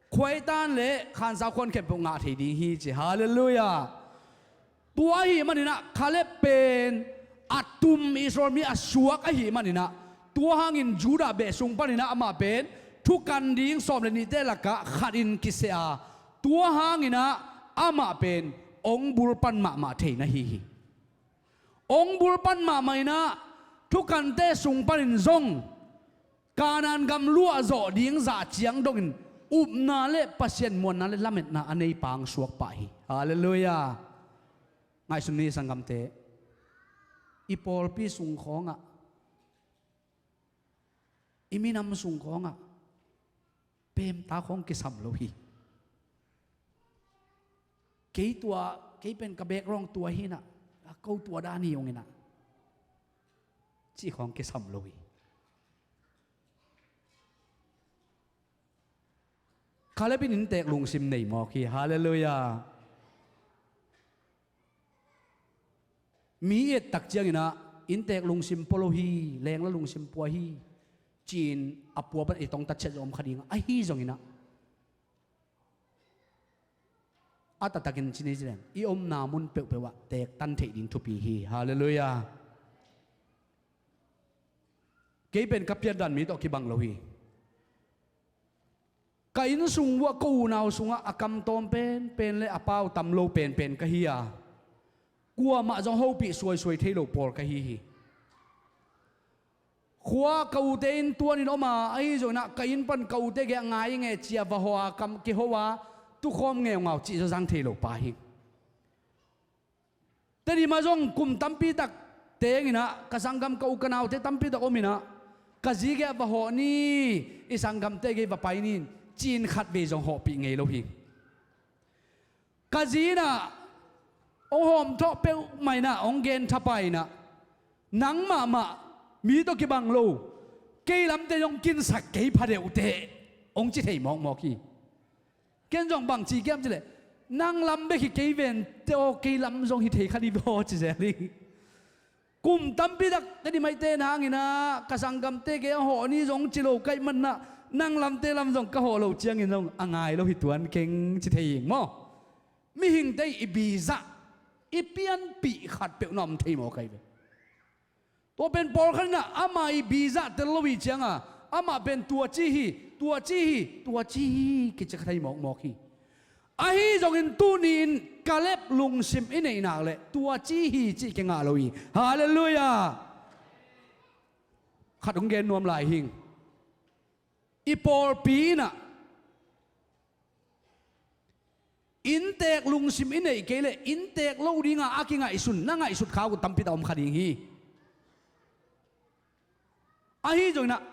khuaitan le khansa khuan khempeuh ngah thei ding hi ci. Halleluiah. Tua ahih maninah Kaleb pen a tum, Israel mi a suak ahih maninah tua hangin Judah beh sung paninah amah pen thukan ding sawm le nihte lakah khatin kiseh a, tua hanginah amah pen ong bul pan mahmah theina hi hi. Ong bul pan mahmah inah thukante sung panin zong Kanaan gam luahzawh ding zah ciang dongin upna le Pasian muanna le lametna a nei pang suak pah hi. Halleluiah. Ngaihsun ni sanggamte, i pawlpi sung khawngah, i minam sung khawngah pemta khawng kisam lo hi. Kei tua, kei pen ka background tua hinah, a ko tua dan hi ong inah, cih khawng kisam lo hi. Kaleb in inntek lungsim nei mawk hi. Halleluiah. Mi i et tak cianginah inntek lungsim pua lo hi, lengla lungsim pua hi, ci-in a pua pan i tongtat ciat zong om kha dingah, ahi zonginah a taktakin ci ni ci leng i omna mun peuhpeuh ah teektan theih ding thupi hi. Halleluiah. Kei pen ka piandan mi tawh kibang lo hi. Ka inn sung uhah ka unau sungah a kamtawm penpen le a pau tam lo penpen ka hi a, kuamah zong hopih suaisuai thei lo pawl ka hi hi. Khua ka ute inn tuanin om a, ahi zonginah ka inn pan ka ute gei-ah ngai nge cia va hawh a, kam kiho a, tukhawm ngeungau cih zaw zang thei lo pa hi. Tedim ah zong kum tampi tak tenginah ka sanggam ka u ka naute tampi tak ominah ka zi gei-ah va hawh ni, i sanggamte gei va pai ni, ci-in khatvei zong hawhpih ngei lo hi. Ka zi inah hong hawmthawh peuhmah inah hong gen thapai inah, nang mahmah mi tawh kibang lo, kei lamte zong kinsak kei pha deuhteh, hong ci thei mawkmawk hi. Ken zong bang ci kiam cileh, nang lam bek hi kei vente aw, kei lam zong hi thei kha ni baw ci zel hi. Kum tampi tak Tedim aite nanginah ka sanggamte gei-ah hawh ni zong ci lo kaih manah, Nang lamte lam zong ka hawh loh ciangin zong a ngai lo hi tuan keng ci thei hi maw? Mihingte i bizah, i pianpih khat peuh na om thei maw kai ve. Tua pen pawlkhat in ah ama i bizah tel lo hi cianga, amah pen tua ci hi, tua ci hi, tua ci hi kici kha thei mawkmawk hi. Ahi zongin tuni-in Kaleb lungsim i neih nak leh tua ci hi cih kingah lo hi. Halleluiah. Khat hong gen nuam lai hing. I pawlpi in ah inntek lungsim i neih kei leh inntek lo dinga a kingaihsun, na ngaihsut khak uh tampi tak om kha ding hi. Ahi zongin ah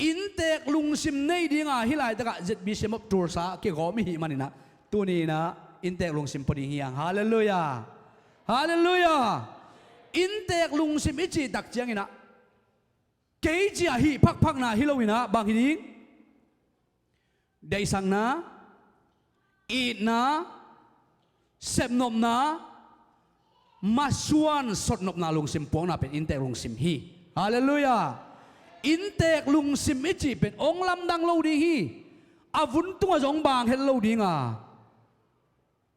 inntek lungsim nei dinga hih laitakah Z B C M of Tulsa kigawm i hih manin ah tuni-in ah inntek lungsim pua ding hi hang. Halleluiah. Halleluiah. Inntek lungsim i cih tak ciangin ah kei ci-a hih phakphakna hi loin ah bang hi ding? Deihsakna, itna, sepnopna, masuan sotnopna lungsim puakna pen inntek lungsim hi. Halleluiah. Inntek lungsim i cih pen hong lamdang lo ding hi. A vun tungah zong bang het lo dinga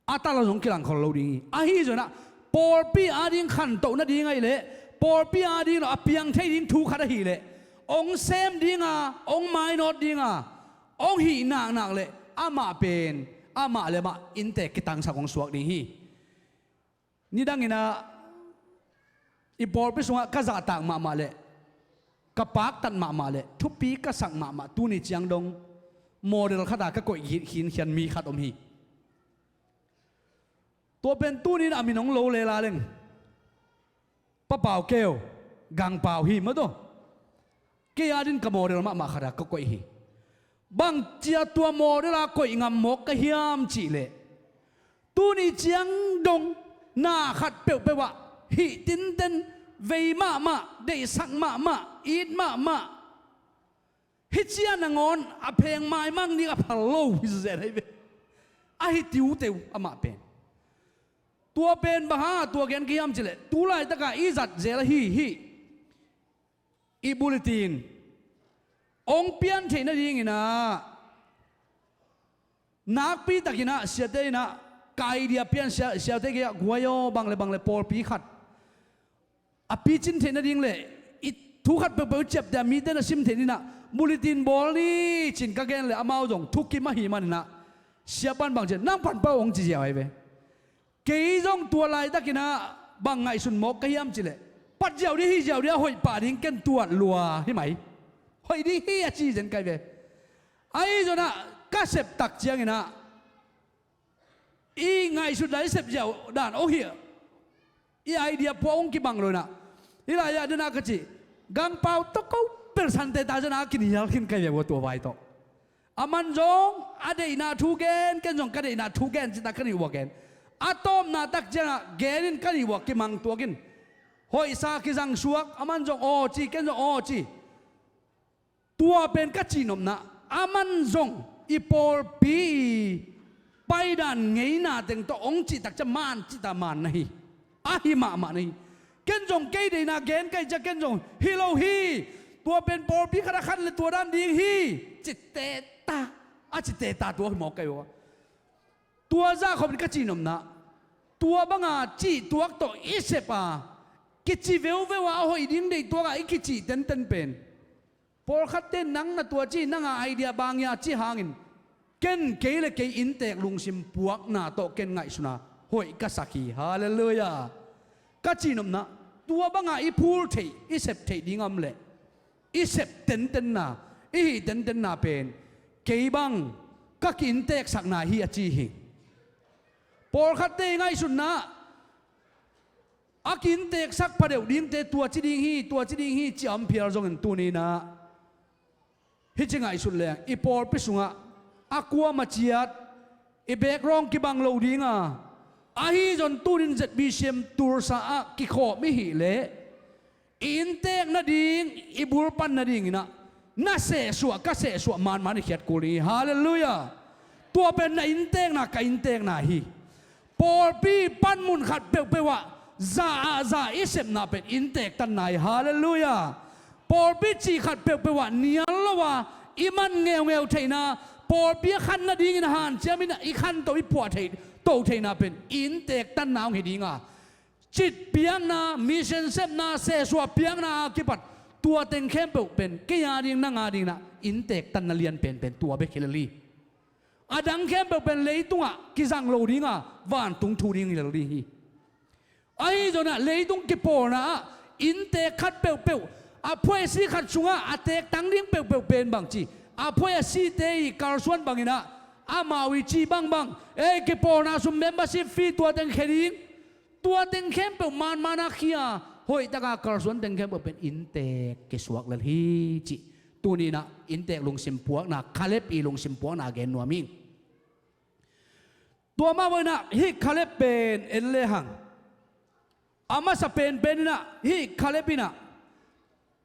a tala zong kilangkhol lo ding hi. Ahi zongin ah pawlpi ading khantoh nading ahih leh pawlpi ading lo a piang thei ding thu khat ahih leh hong sem dinga, hong mainawt dinga, hong hih naknak leh amah pen amah le amah inntek kitangsak hong suak ding hi. Nidangin ah i pawlpi sungah ka zahtak mahmah leh ka paktat mahmah leh thupi ka sak mahmah tuni ciang dong model khata ka koih khinkhian mi khat om hi. Tua pen tuni-in a min hong lo lela leng Pa Pau Keu, Gang Pau hi maw taw. Kei adin ka model mahmah khata ka koih hi. Bang cia tua model a koih ngam mawk ka hiam cih leh tuni ciang dong na khat peuhpeuh ah hih tinten vei mahmah, deihsak mahmah, it mahmah, hih cia nangawn a pheng maimang ding a phal lo hi zen ahi ve. A hi tiuteu amah pen. Tua pen bang hanga tua gen ka hiam cih leh tu laitaka i zat zel ahi hi. I bulletin hong pian theih nadingin ah nakpi takin ah siate in ah ka idea pian, sia, siate kiangah guai aw, bang le bang le pawlpi khat a picin theih nading le i thu khat peuhpeuh i ciapteh a mite na sim theih dingin ah bulletin bawl ni ci-in ka gen leh amau zong thukim ahih manin ah sia pan bang ci-a nang pan pau hong ci ziau ahi ve. Kei zong tua laitakin ah bang ngaihsun mawk ka hiam cih leh pat ziau ding, hih ziau ding a hoih pah ding ken tuat lua hi mai. Hoih ding hi a ci zen kai ve. Ahi zongin ah ka sep tak ciangin ah i ngaihsut dan, i sep ziau dan, oh hi, i idea puak hong kibang lo in ah hih lai-ah den ah ka cih Gang Pau tawh ko bel Sante ta zen a kinial khin kai ve ua tua vai tawh. Aman zong a deihna thu gen, ken zong ka deihna thu gen cihtak ka nih ua gen. A tawpna tak ciangah gen in ka nih ua kimang tuak in. Hoihsa kizang suak, aman zong aw ci, ken zong aw ci. Tua pen ka cihnopna, aman zong i pawlpi i paidan ngeina teng tawh hong cihtak ciang man cihtak man na hi. Ahi mahmah na hi. Ken zong kei deihna gen kai ciang ken zong hi lo hi. Tua pen pawlpi khat a khan le tua dan ding hi. Ci teta, a ci teta tua hi mawk kai uh a. Tua zah khopin ka cihnopna, tua banga cih tuak tawh i sep a, kici veuveu a, a hoih ding deih tuakah i kicih tenten pen pawlkhatte nang na tua ci, nang a idea bang hia ci hangin ken kei le kei inntek lungsim puakna tawh ken ngaihsuna hoih ka sak hi. Halleluiah. Ka cihnopna, tua banga i phul theih, i sep theih ding a om leh i sep tentenna, i hih tentenna pen kei bang ka ki-innteksakna hi a ci hi. Pawlkhatte i ngaihsutna a ki-innteksak pha deuh dingte tua ci ding hi, tua ci ding hi ci a om phial zongin tuni-in ah hih ci ngaihsut leng i pawlpi sungah a kuama ciat i background kibang lo dinga, ahi zong tuni-in Z B C M Tulsa ah kikhawm i hih leh i inntek nading, i bul pan nadingin ah na sehsuah, ka sehsuah manman i khiat kul hi. Halleluiah. Tua pen na inntekna, ka inntekna hi. Pawlpi panmun khat peuhpeuh ah za ah za i sepna pen inntek tanna hi. Halleluiah. Pawlpi cih khat peuhpeuh ah nial lo a I man ngeungeu theihna, pawlpi a khan nadingin hanciam in i khanto i puah theih, to theihna pen innteek tanna hong hi ding a, citpiakna, mission sepna, sehsuah piakna a kipat tua teng khempeuh pen kei a ding, nang a dingin ah innteek tanna lian penpen tua bek hi lel hi. A dang khempeuh pen leitungah kizang lo ding a, vantung thu ding hi lel ding hi. Ahi zongin ah leitung kipawlna ah innteek khat peuhpeuh, a phuaisi khat sungah a teektang ding peuhpeuh pen bangci, a phuai a site i kalsuan bangin ah, amau i cih bangbang, ei, kipawlna sung, membership fee, tua teng khia ding, tua teng khempeuh manman a khia, hoihtak a kalsuan teng khempeuh pen innteek kisuak lel hi cih tuni-in ah innteek lungsim puakna, Kaleb i lungsim puakna gen nuam ing. Tua mah bangin ah hih Kaleb pen en lehang, a masa penpen in ah hih Kaleb in ah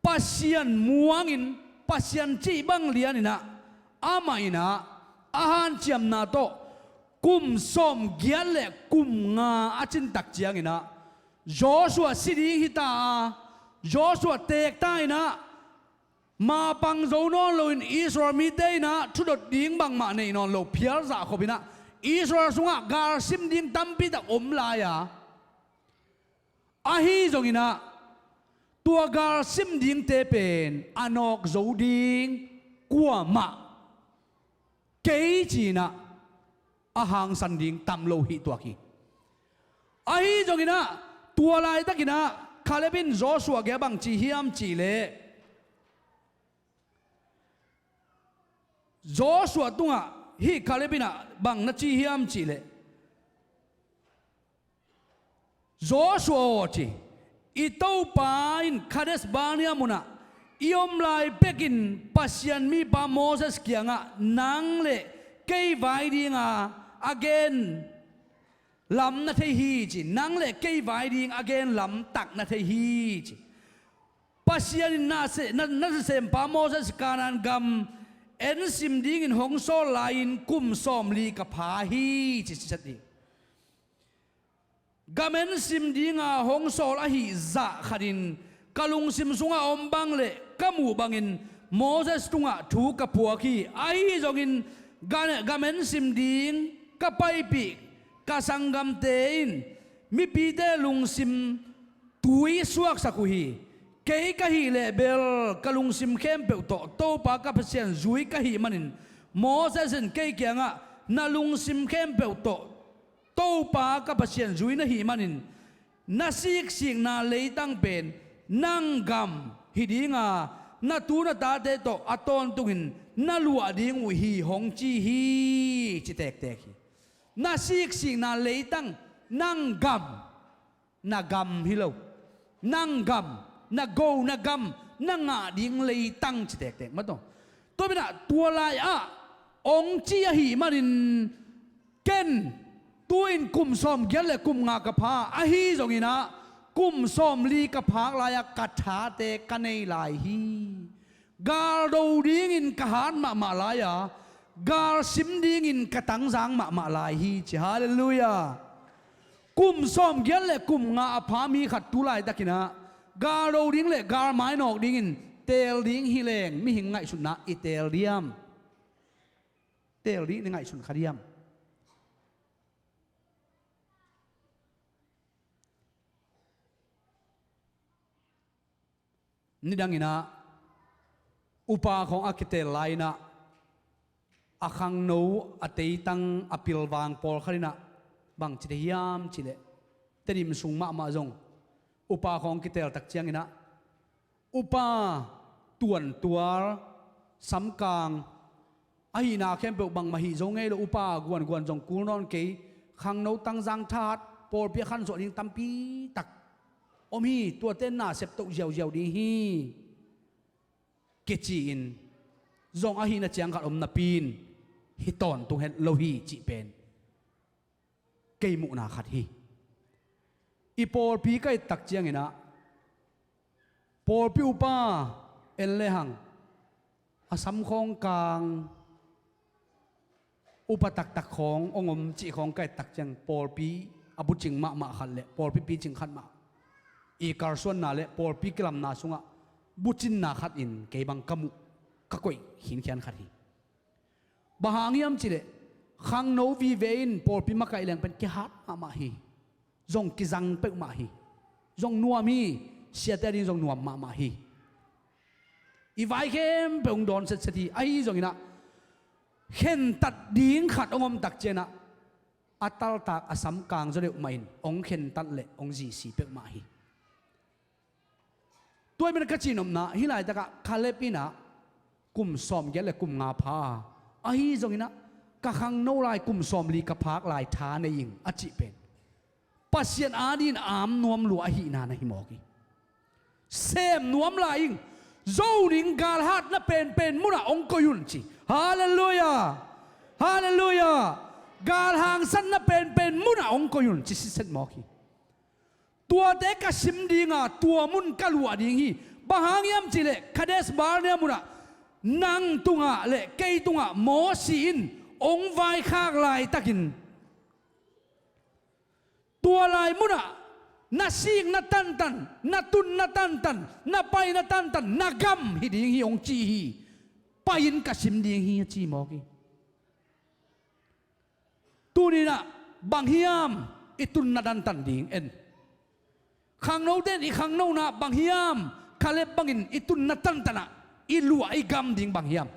Pasian muangin, Pasian cih bang lianin ah, amah in ah a hanciamna tawh kum sawmgiat le kum nga a cin tak ciangin ah, Joshua si ding hi ta a, Joshua teek ta in ah, mapang zo nawn loin Israel mite in ah thudot ding bangmah nei nawn lo phial zah khop in ah, Israel sungah galsim ding tampi tak om lai a, ahi zongin ah tua galsim dingte pen a nawk zo ding kuamah kei ci-in ah a hangsan ding tam lo hi tuak hi. Ahi zongin ah tua laitakin ah Kaleb in Joshua kiangah bang ci hiam cih leh, Joshua tungah hih Kaleb in ah bang na ci hiam cih leh, Joshua aw, ci, i Topa in Kadesh Barnea munah i om lai pekin Pasian mipa Moses kiangah nang le kei vai dinga a gen lam na thei hi, ci. Nang le kei vai ding a gen lamtak na thei hi, ci. Pasian in na se-, na, na nasempa Moses Kanaan gam ensim dingin hong sawl lai-in kum sawmli ka pha hi, ci, ci sat hi. Gam ensim dinga hong sawl ahih zah khatin ka lungsim sungah a om bang le ka muh bangin Moses tungah thu ka puak hi. Ahi zongin ga-, gam ensim ding ka paipih ka sanggamte in mipite lungsim tui suaksak uh hi. Kei ka hih leh bel ka lungsim khempeuh tawh Topa ka Pasian zui ka hih manin Moses in kei kiangah na lungsim khempeuh tawh Topa ka Pasian zui na hih manin, na siksikna leitang pen nang gam hi dinga, na tu na tate tawh a tawntungin na luah ding uh hi, hong ci hi, ci tektek hi. Na siksikna leitang, nang gam, na gam hi lo, nang gam, na go, na gam, na ngah ding leitang ci tektek mah tawh. Tua pen ah tua lai-ah hong ci ahih manin, ken tu-in kum sawmgiat le kum nga ka pha, ahi zongin ah kum sawmli ka phak lai-ah ka thate ka nei lai hi. Galdo dingin ka hat mahmah lai-a, galsim dingin ka tangzang mahmah lai hi, ci. Halleluiah. Kum sawmgiat le kum nga a pha mi khat tu laitakin ah galdo ding le galmai nawk dingin teel ding hi leng mihing ngaihsutna i teel diam? Teel ding i ngaihsun kha diam? Nidangin ah upa khawng a kiteel lai-in ah a khangno, a teitang, a pilvang pawlkhat in ah bang ci thei hiam cih leh, Tedim sung mahmah zong upa khawng kiteel tak ciangin ah upa tuantual, samkang, ahihna khempeuh bangmah hih zo ngei lo, upa guanguan zong kul nawn kei, khangno, tangzang, thahat, pawlpi a khansuah ding tampi tak om hi, tuate na septoh ziauziau ding hi, kici-in zong ahihna ciang khat om napi-in hi tawntung het lo hi cih pen kei muhna khat hi. I pawlpi ka et tak ciangin ah pawlpi upa en lehang a samkhawng kang, upa taktak khawng hong om cih khawng ka et tak ciang pawlpi a bucing mahmah khat le pawlpi picing khat mah, i kalsuanna le pawlpi kilamna sungah bucinna khat in kei bang ka muh. ka koih khinkhian khat hi. Bang hang hiam cihleh khangno vive in pawlpi makaih leng pen kihat mahmah hi. Zong kizang peuhmah hi. Zong nuam hi. Siate ading zong nuam mahmah hi. I vai khempeuh hong dawn setset hi. Ahi zonginah khentat ding khat hong om tak cianah a taltak a sam kang zaw deuh mahin hong khentat le hong zisi peuhmah hi. Tua ahih manin ka cihnopna hih laitakah Kaleb inah kum sawmgiat le kum nga pha a, ahi zonginah ka khangno lai kum sawmli ka phak lai tha nei ing a cih pen Pasian adingin aam nuam lua ahihna na hi mawk hi. Sem nuam lai ing. Zo ning, galhat na penpen munah hong koih un ci. Halleluiah. Halleluiah. Gal hangsan na penpen munah hong koih un ci sitset mawk hi. Tuate ka sim dinga tua mun ka luah ding hi. Bang hang hiam cihleh Kadesh Barnea munah nang tungah le kei tungah Mosi in hong vaikhak laitakin tua lai munah na sik na tantan, na tun na tantan, na pai na tantan, na gam hi ding hi hong ci hi. Pai-in ka sim ding hi a ci mawk hi. Tuninah bang hiam i tun na tantan ding en? Khangnote in i khangnona bang hiam Kaleb bangin i tun na tantanah i luah i gam ding bang hiam?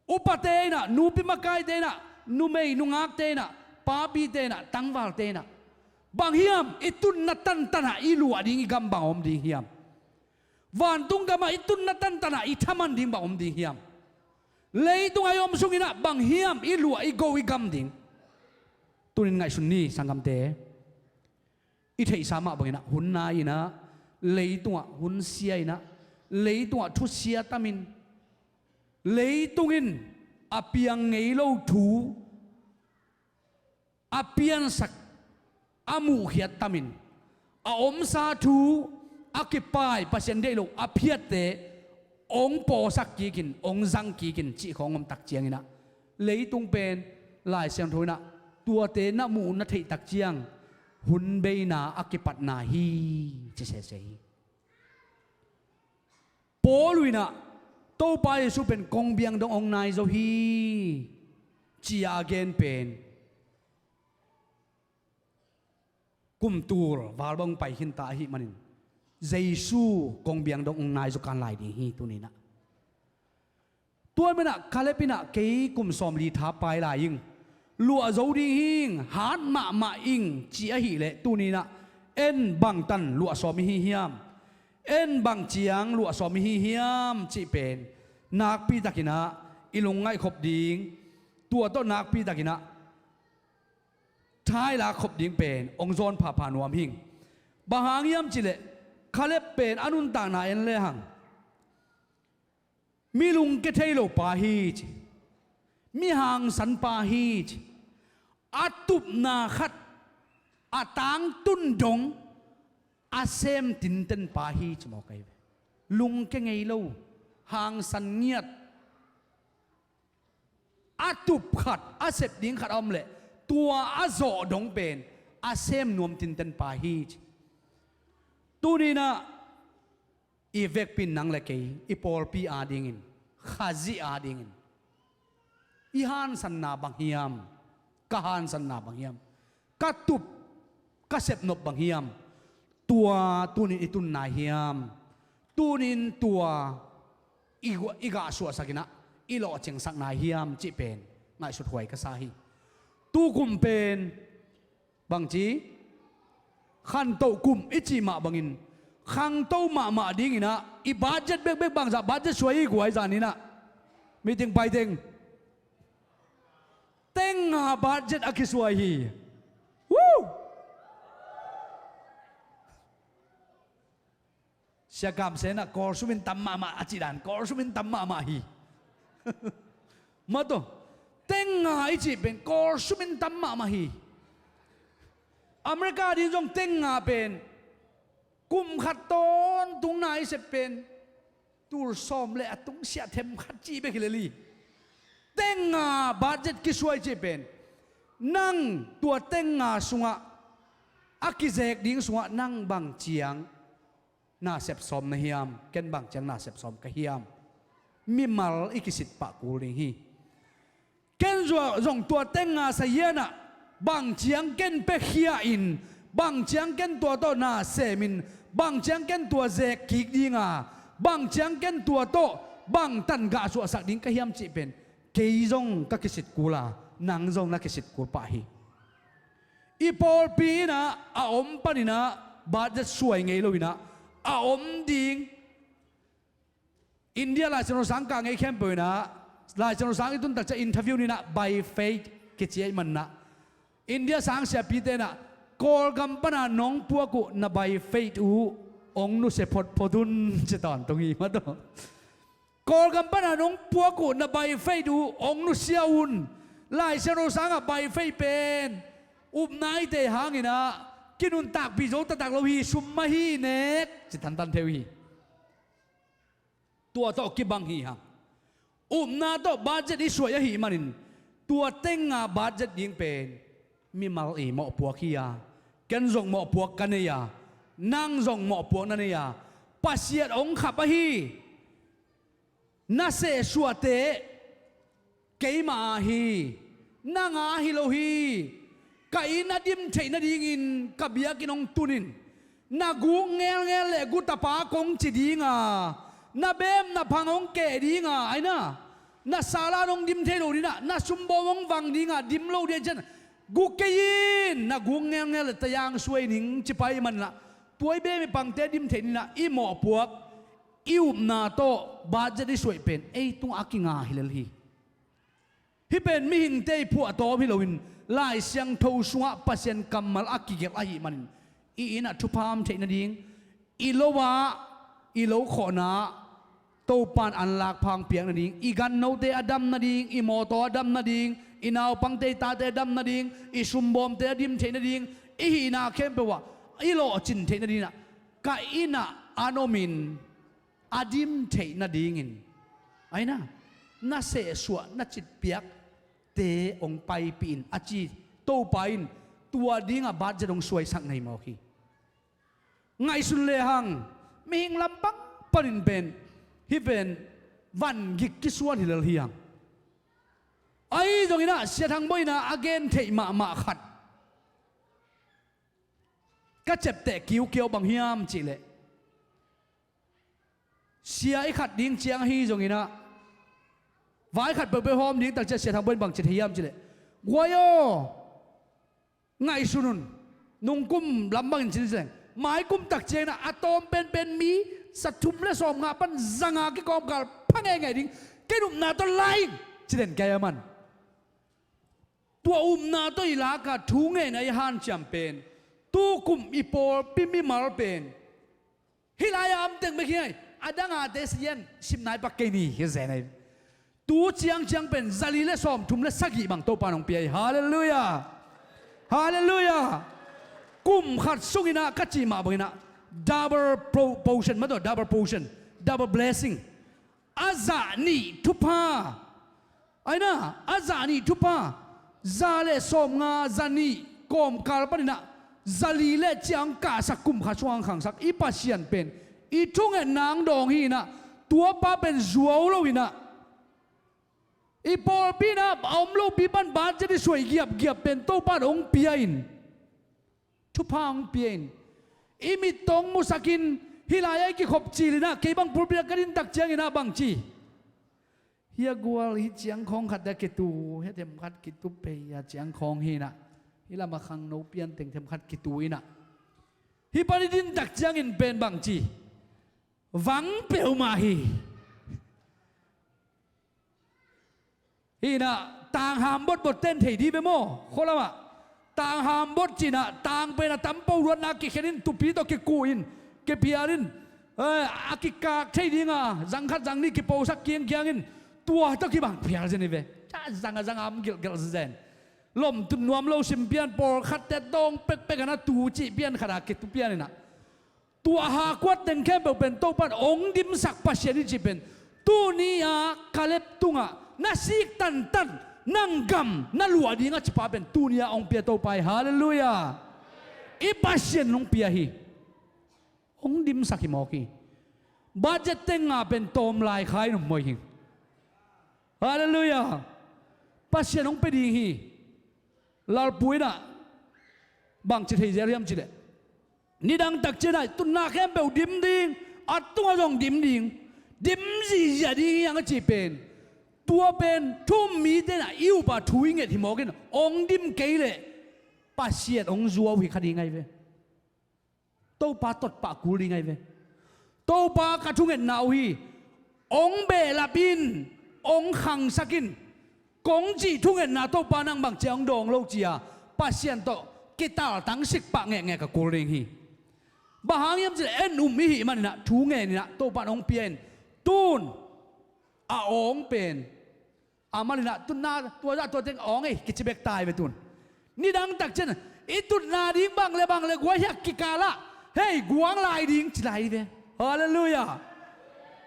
Upate inah, nupi makaite inah, numei nungakte inah, papite inah, tangvalte inah bang hiam i tun na tantanah i luah ding i gam bang om ding hiam? Vantung gamah i tun na tantanah i thaman ding bang om ding hiam? Leitungah i om sunginah bang hiam i luah i go i gam ding? Tunin ngaihsun ni sanggamte. I theihsa mah banginah hun nai inah, leitungah hun sia inah, leitungah thusia tamin, leitung in a piang ngei lo thu a piansak, a muhkhiat tamin, a omsa thu a kipai, Pasian deih lo a phiatte hong pawsak kikin, hong zang kikin cih khawng om tak cianginah leitung pen Lai Siangtho inah tuate na muh na theih tak ciang hun beina a kipatna hi ci sese hi. Paul inah Topa Jesu pen kongbiang dong hong nai zo hi ci-a a gen pen kum tul val bang pai khinta ahih manin Jesu kongbiang dong hong nai zo kan lai ding hi tuninah. Tua manah Kaleb inah kei kum sawmli tha pai lai ing, luah zo ding hi ing, hat mahmah ing ci ahileh tuninah en bangtan luah sawm i hi hiam? En bang ciang luah sawm i hi hiam cih pen nakpitakinah i lungngaih khop ding, tua tawh nakpitakinah thailak khop ding pen hong zawn phapha nuam hing. Bang hang hiam cihleh Kaleb pen a nuntakna en lehang mi lungke thei lo pa hi ci. Mi hangsan pa hi ci. A tupna khat a tangtun dong a sem tinten pa hi ci mawk ahi ve. Lungke ngei lo, hangsan ngiat. A tup khat, a sep ding khat a om leh tua a zawh dong pen a sem nuam tinten pa hi ci. Tuninah i vekpi in nang le kei, i pawlpi adingin, Khazih adingin i hansanna bang hiam? Ka hansanna bang hiam? Ka tup, ka sepnop bang hiam? Tua tunin i tunna hiam? Tunin tua i, i gah suahsakinah i lawhcingsakna hiam cih pen ngaihsuthuai ka sa hi. Tukum pen bangci khantoh kum i cih mah bangin khangto mahmah dinginah i budget bekbek bangzah budget suai i guai zaninah meeting paiteng tenga budget a kisuai hi. Woo! Siakam senah kawlsumin tam mahmah a cihdan kawlsumin tam mahmah hi. Mato, tenga i cih pen kawlsumin tam mahmah hi. America din zong tenga pen kum khat tawntungna i sep pen tul sawm le a tungsiah themkhat cih bek hi lel hi. Tenga budget kisuai cih pen nang tua tenga sungah a kizek ding sungah nang bang ciang na sep sawm na hiam? Ken bang ciang na sep sawm ka hiam? mimal i kisit pah kul ding hi. Ken zua zong tua tenga sahianah bang ciang ken pekhia in, bang ciang ken tua tawh na semin, bang ciang ken tua zek kik dinga, bang ciang ken tua tawh bang tan gah suahsak ding ka hiam cih pen kei zong ka kisit kula, nang zong na kisit kul pah hi. I pawlpi inah a om paninah budget suai ngei loinah a om ding. India Lai Siangtho sang kah ngei khempeuh inah Lai Siangtho sang i tun takcia interview ninah by faith kici ahih manah India sang siapite inah Kawlgam pana nong puak uh na by faith uh ong nusia photphot un ci tawntung hi mataw. Kawlgam pana nong puak uh na by faith uh ong nusia un. Lai Siangtho sangah by faith pen upna i tei hanginah kinuntakpih zo taktak lo hi, sum mah hi nek ci tantan theu hi. Tua tawh kibang hi hang. Upna tawh budget i suai ahih manin tua tenga budget ding pen mimal i mawhpuak hi a, ken zong mawhpuak ka nei a, nang zong mawhpuak na nei a, Pasian ong khap ahi. Na sehsuahte keima a hi, nang a hi lo hi. Ka inn a dim theih nadingin ka biakinn hong tunin na guk ngelngel le gutapa kong ci dinga, na bem na phang hong keh dinga, aina na salan hong dim thei lo dinah, na sumbawm hong vang dinga, dim lo ding cian guk kei in, na guk ngelngel le tayang suai ning ci pai manlah, tua i bem i pangte dim theih dinah i mawhpuak i upna tawh budget i suaih pen ei tungah a kinga hi lel hi. Hih pen mihingte i phuahtawm hi loin Lai Siangtho sungah Pasian kammal a kigelh ahih manin i innah thupha om theih nading, i lo ah i lo khawhna Topan an lakphang piak nading, i gannote a dam nading, i mawtaw a dam nading, i naupangte i tate a dam nading, i sumbawmte a dim theih nading, i hihna khempeuh ah i lawhcin theih nadinah ka innah an omin a dim theih nadingin, aina na sehsuah na citpiakte hong paipih in a ci Topa in tua dingah budget hong suaisak ngei mawk hi. Ngaihsun lehang mihing lampang panin pen hih pen van gik kisuan hi lel hi hang. Ahi zonginah Sia Thang Bawi inah a gen theih mahmah khat ka ciapteh kiukiau bang hiam cihleh, sia i khat ding ciang ahi zonginah vai khat peuhpeuh hawm ding takciah Sia Thang Bawi in bangci thei hiam cihleh, guai aw, ngaihsun un. Nungkum lam bangin cin seng, maikum takcianginah a tawm penpen mi za thum le sawm nga pan za nga kikawmkal pha ngeingei ding ken upna tawh lai in ci den kei a man. Tua upna tawh i laka thu ngeina i hanciam pen tukum i pawlpi mimal pen hih lai-a amteng bek hi ai. A dangate sian simnai pak kei ni hi zen ai. Tu ciangciang pen zali le sawmthum le sagih bang Topa nong pia hi. Halleluiah. Halleluiah. Kum khat sunginah ka cih mah banginah double pro- portion, mataw, double portion, double blessing. A zah nih thupha, aina a zah nih thupha, za le sawmnga, za nih kawmkal paninah zali le ciang kahsak kum khat sungah hong khangsak i Pasian pen i thungetna ang dawng hinah, tuapa pen zuau loinah i pawlpi inah a om lopi pan budget i suai giapgiap pen Topa in hong pia in, thupha hong pia in, i mit tawh hong musakin, hih lai-ah i kikhop cilinah kei bang pulpit ah ka din tak cianginah bangci, hia gual hih ciangkhawng khat a kitu, hia themkhat kitu pei a ciangkhawng hinah, hih lamah khangno pian teng themkhat kitu inah, hih pan i din tak ciangin pen bangci, vang peuhmah hi. Hinah tangham botbot ten thei dih ve maw? Khualamah tangham bot cinah tangpen a tampo ruatna kikhen in, tupi tawh kikuh in, kipial in, eh, a kikak thei dinga zang khat zang nih kiposak kiangkiangin tua tawh kibang pial zen hi ve. Ca zang a zang a am gelhgelh zen. Lomtut nuam lo sim pian, pawlkhatte dawng pekpek ana tu cih pian khatah kitu pian inah tua hakuat teng khempeuh pen Topan hong dimsak Pasian hi cih pen tuni-a Kaleb tungah na sik tantan, nang gam na luah ding a cipa pen tuni-a hong pia Topa hi. Halleluiah. I Pasian hong pia hi. Hong dimsak hi mawk hi. Budget tenga pen tawm lai kha in hong moi hi. Halleluiah. Pasian hong pia ding hi. Lalpu in ah bangci thei zel hiam cih leh, nidang tak ciangin ah tutna khempeuh dim ding, a tungah zong dim ding, dim zihziah ding hi hang a cih pen, tua pen thu um mite in ah i up a thu i nget hi mawk in, hong dim kei leh Pasian hong zuau hi kha ding ahi ve. Topa totpah kul ding ahi ve. Topa, ka thungetna uh hi, hong behlap in, hong khangsak in, kong cih thungetna Topa nang bang ci a hong dawng lo ci a, Pasian tawh kitaltang sikpah ngekngek a kul ding hi. Bang hang hiam cih leh en um i hih manin ah thu ngen in ah Topa in hong pia in, tun a awng pen, a mal in ah tutna tua zah tua teng awng ei kici bek ta hi ve tun. Nidang tak ciangin i tutna ding bang le bang le guai hiak kikal ah, hei, guang lai ding ci lai hi ve. Halleluiah.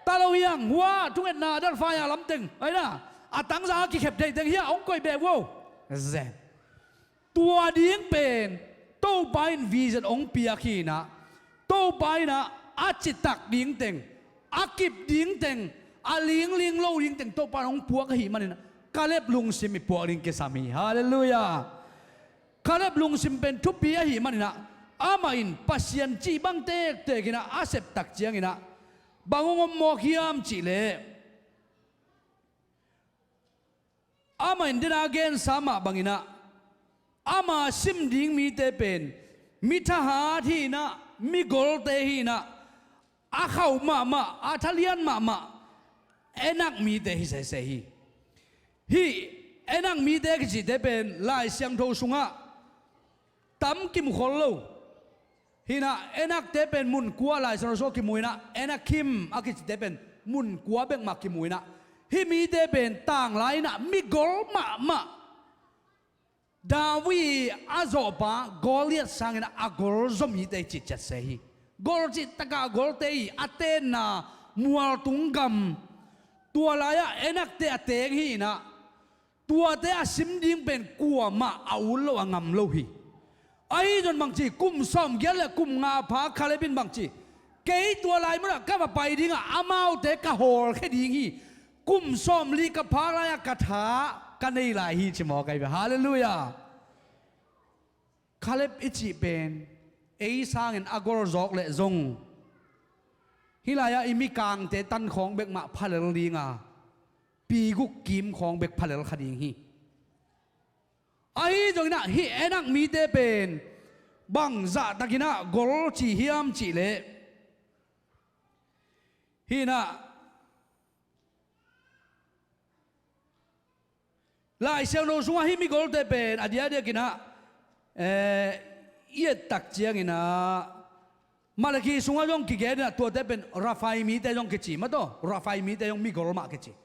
Ta lo hi hang, hua thungetna Delphi a lam teng ahi na, a tangza a kikhep theih teng hiah hong koih beh uh o. Zen. Tua ding pen Topa in vision hong piak hi in ah, Topa in ah a citak ding teng, a kip ding teng, a lingling lo ding teng Topa in hong puak ahih manin ah, Kaleb lungsim i puak ding kisam hi. Halleluiah. Kaleb lungsim pen thupi ahih manin ah, amah in Pasian cih bang tektek in ah a sep tak ciangin ah, bang hong om mawk hiam cih leh, amah in dena gensa mah bangin ah, ama sim ding mite pen mi thahat hi in ah, mi golte hi in ah, a khauh mahmah, a thalian mahmah Enak mite hi sese hi. Hih Enak mite kicite pen Lai Siangtho sungah tam kimu khol lo. Hi in ah, Enakte pen mun kua Lai Siangtho sungah kimu in ah, Enakim a kicite pen mun kua bek mah kimu in ah, hih mite pen tanglai in ah mi gol mahmah, David a zawhpa Goliath sangin ah a gol zaw mite hi cih ciat se hi. Gol cih takah golte hi, a tenna mualtung gam, tua lai-ah Enakte a teng hi in ah, tuate a sim ding pen kuamah a ut lo, a ngam lo hi. Ahi zong bangci, kum sawmgiat le kum nga pha Kaleb in bangci, kei tua lai munah ka va pai ding a, amaute ka hawlkhia ding hi. Kum sawmli ka phak lai-ah ka tha ka nei lai hi ci mawk ahi ve. Halleluiah. Kaleb i cih pen ei sangin a gol zawk leh zong, hih lai-ah i mikangte tan khawng bek mah phalel ding a, pi guk kim khawng bek phalel kha ding hi. Ahi zongin ah hih Enak mite pen bang zahtakin ah gol ci hiam cih leh, hih in ah Lai Siangtho sungah hih migolte pen a diakdiakin ah, eh, i et tak ciangin ah, Malakhi sungah zong kigen in ah tuate pen Rephaim mite zong kici mah tawh, Rephaim mite zong migol mah kici.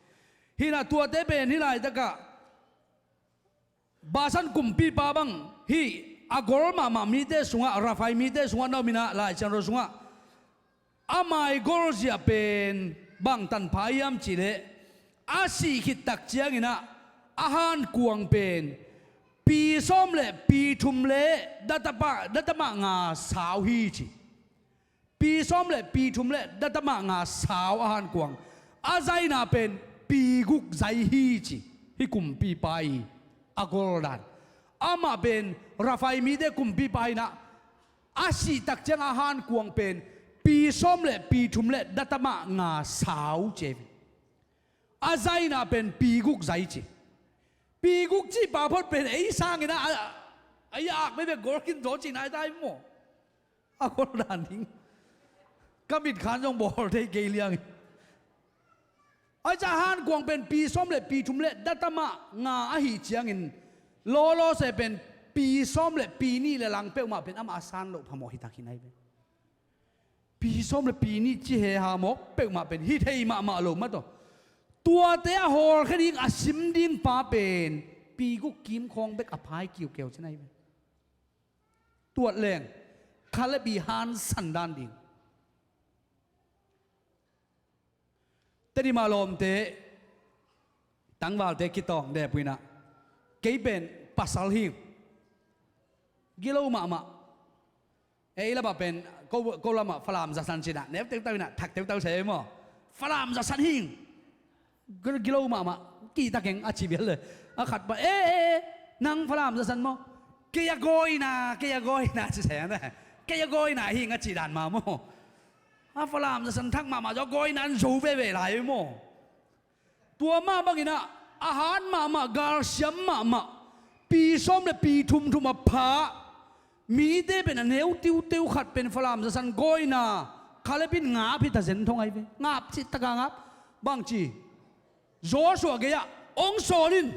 Hi in ah tuate pen hih laitakah Basan kumpipa bang hih a gol mahmah mite sungah, Rephaim mite sungah na om in ah, Lai Siangtho sungah a maigol zia pen bang tanpha hiam cih leh, a sih khit tak ciangin ah a hankuang pen pi sawm le pi thum le datapa, datamah nga sau hi ci. Pi sawm le pi thum le datamah nga sau a hankuang. A zaina pen pi guk zai hi ci. Hih kumpipa i a gol dan. Amah pen Rephaim mite kumpipa hi in ah, a sih tak ciang a hankuang pen pi sawm le pi thum le datamah nga sau ci hi. A zaina pen pi guk zai ci. Pi guk cih pa phot pen ei sangin ah, a, a, a yak bekbek gol khin zaw cihna hi ta hi maw. A gol dan ding. Ka mitkhan zong bawl thei kei liang hi. Ahi ciang hankuang pen pi sawm le pi thum le datamah nga ahih ciangin, lawlaw se pen pi sawm le pi nih le lang peuhmah pen amah a san loh phamawh hi tak hi nai ve. Pi sawm le pi nih ci he ha mawk peuhmah pen hi thei mahmah lo mah tawh. Tuate a hawlkhia ding a sim ding pa pen pi guk kim khawng bek a phai kiukeu ci nai ve. Tuat leng, Kaleb i hansan dan ding. Tedim a lawmte, tangvalte kitawng dep uh in ah, kei pen pasal hi. Gilo mahmah. Ei lamah pen, ko, ko lamah Falam zasan ci in ah, neu teuteu in ah, thak teuteu se maw. Falam zasan hi. Gilo mahmah. kihta keng a ci bial le. A khat pa, e, e, e, nang Falam zasan maw? Kei a gawina, kei a gawina ci sai a na. Kei a gawina hi ing a ci dan ma maw? A Falam zasan thak mahmah zaw a gawina an zo veve lai maw? Tua mah bangin ah, a hat mahmah, galsiam mahmah, pi sawm le pi thumthum a pha mite pen a neu tiuteu khat pen Falam zasan gawina Kaleb in ngap hi ta zen thong ai ve. Ngap cih taka ngap. Bangci Joshua gei-ah hong sawl in,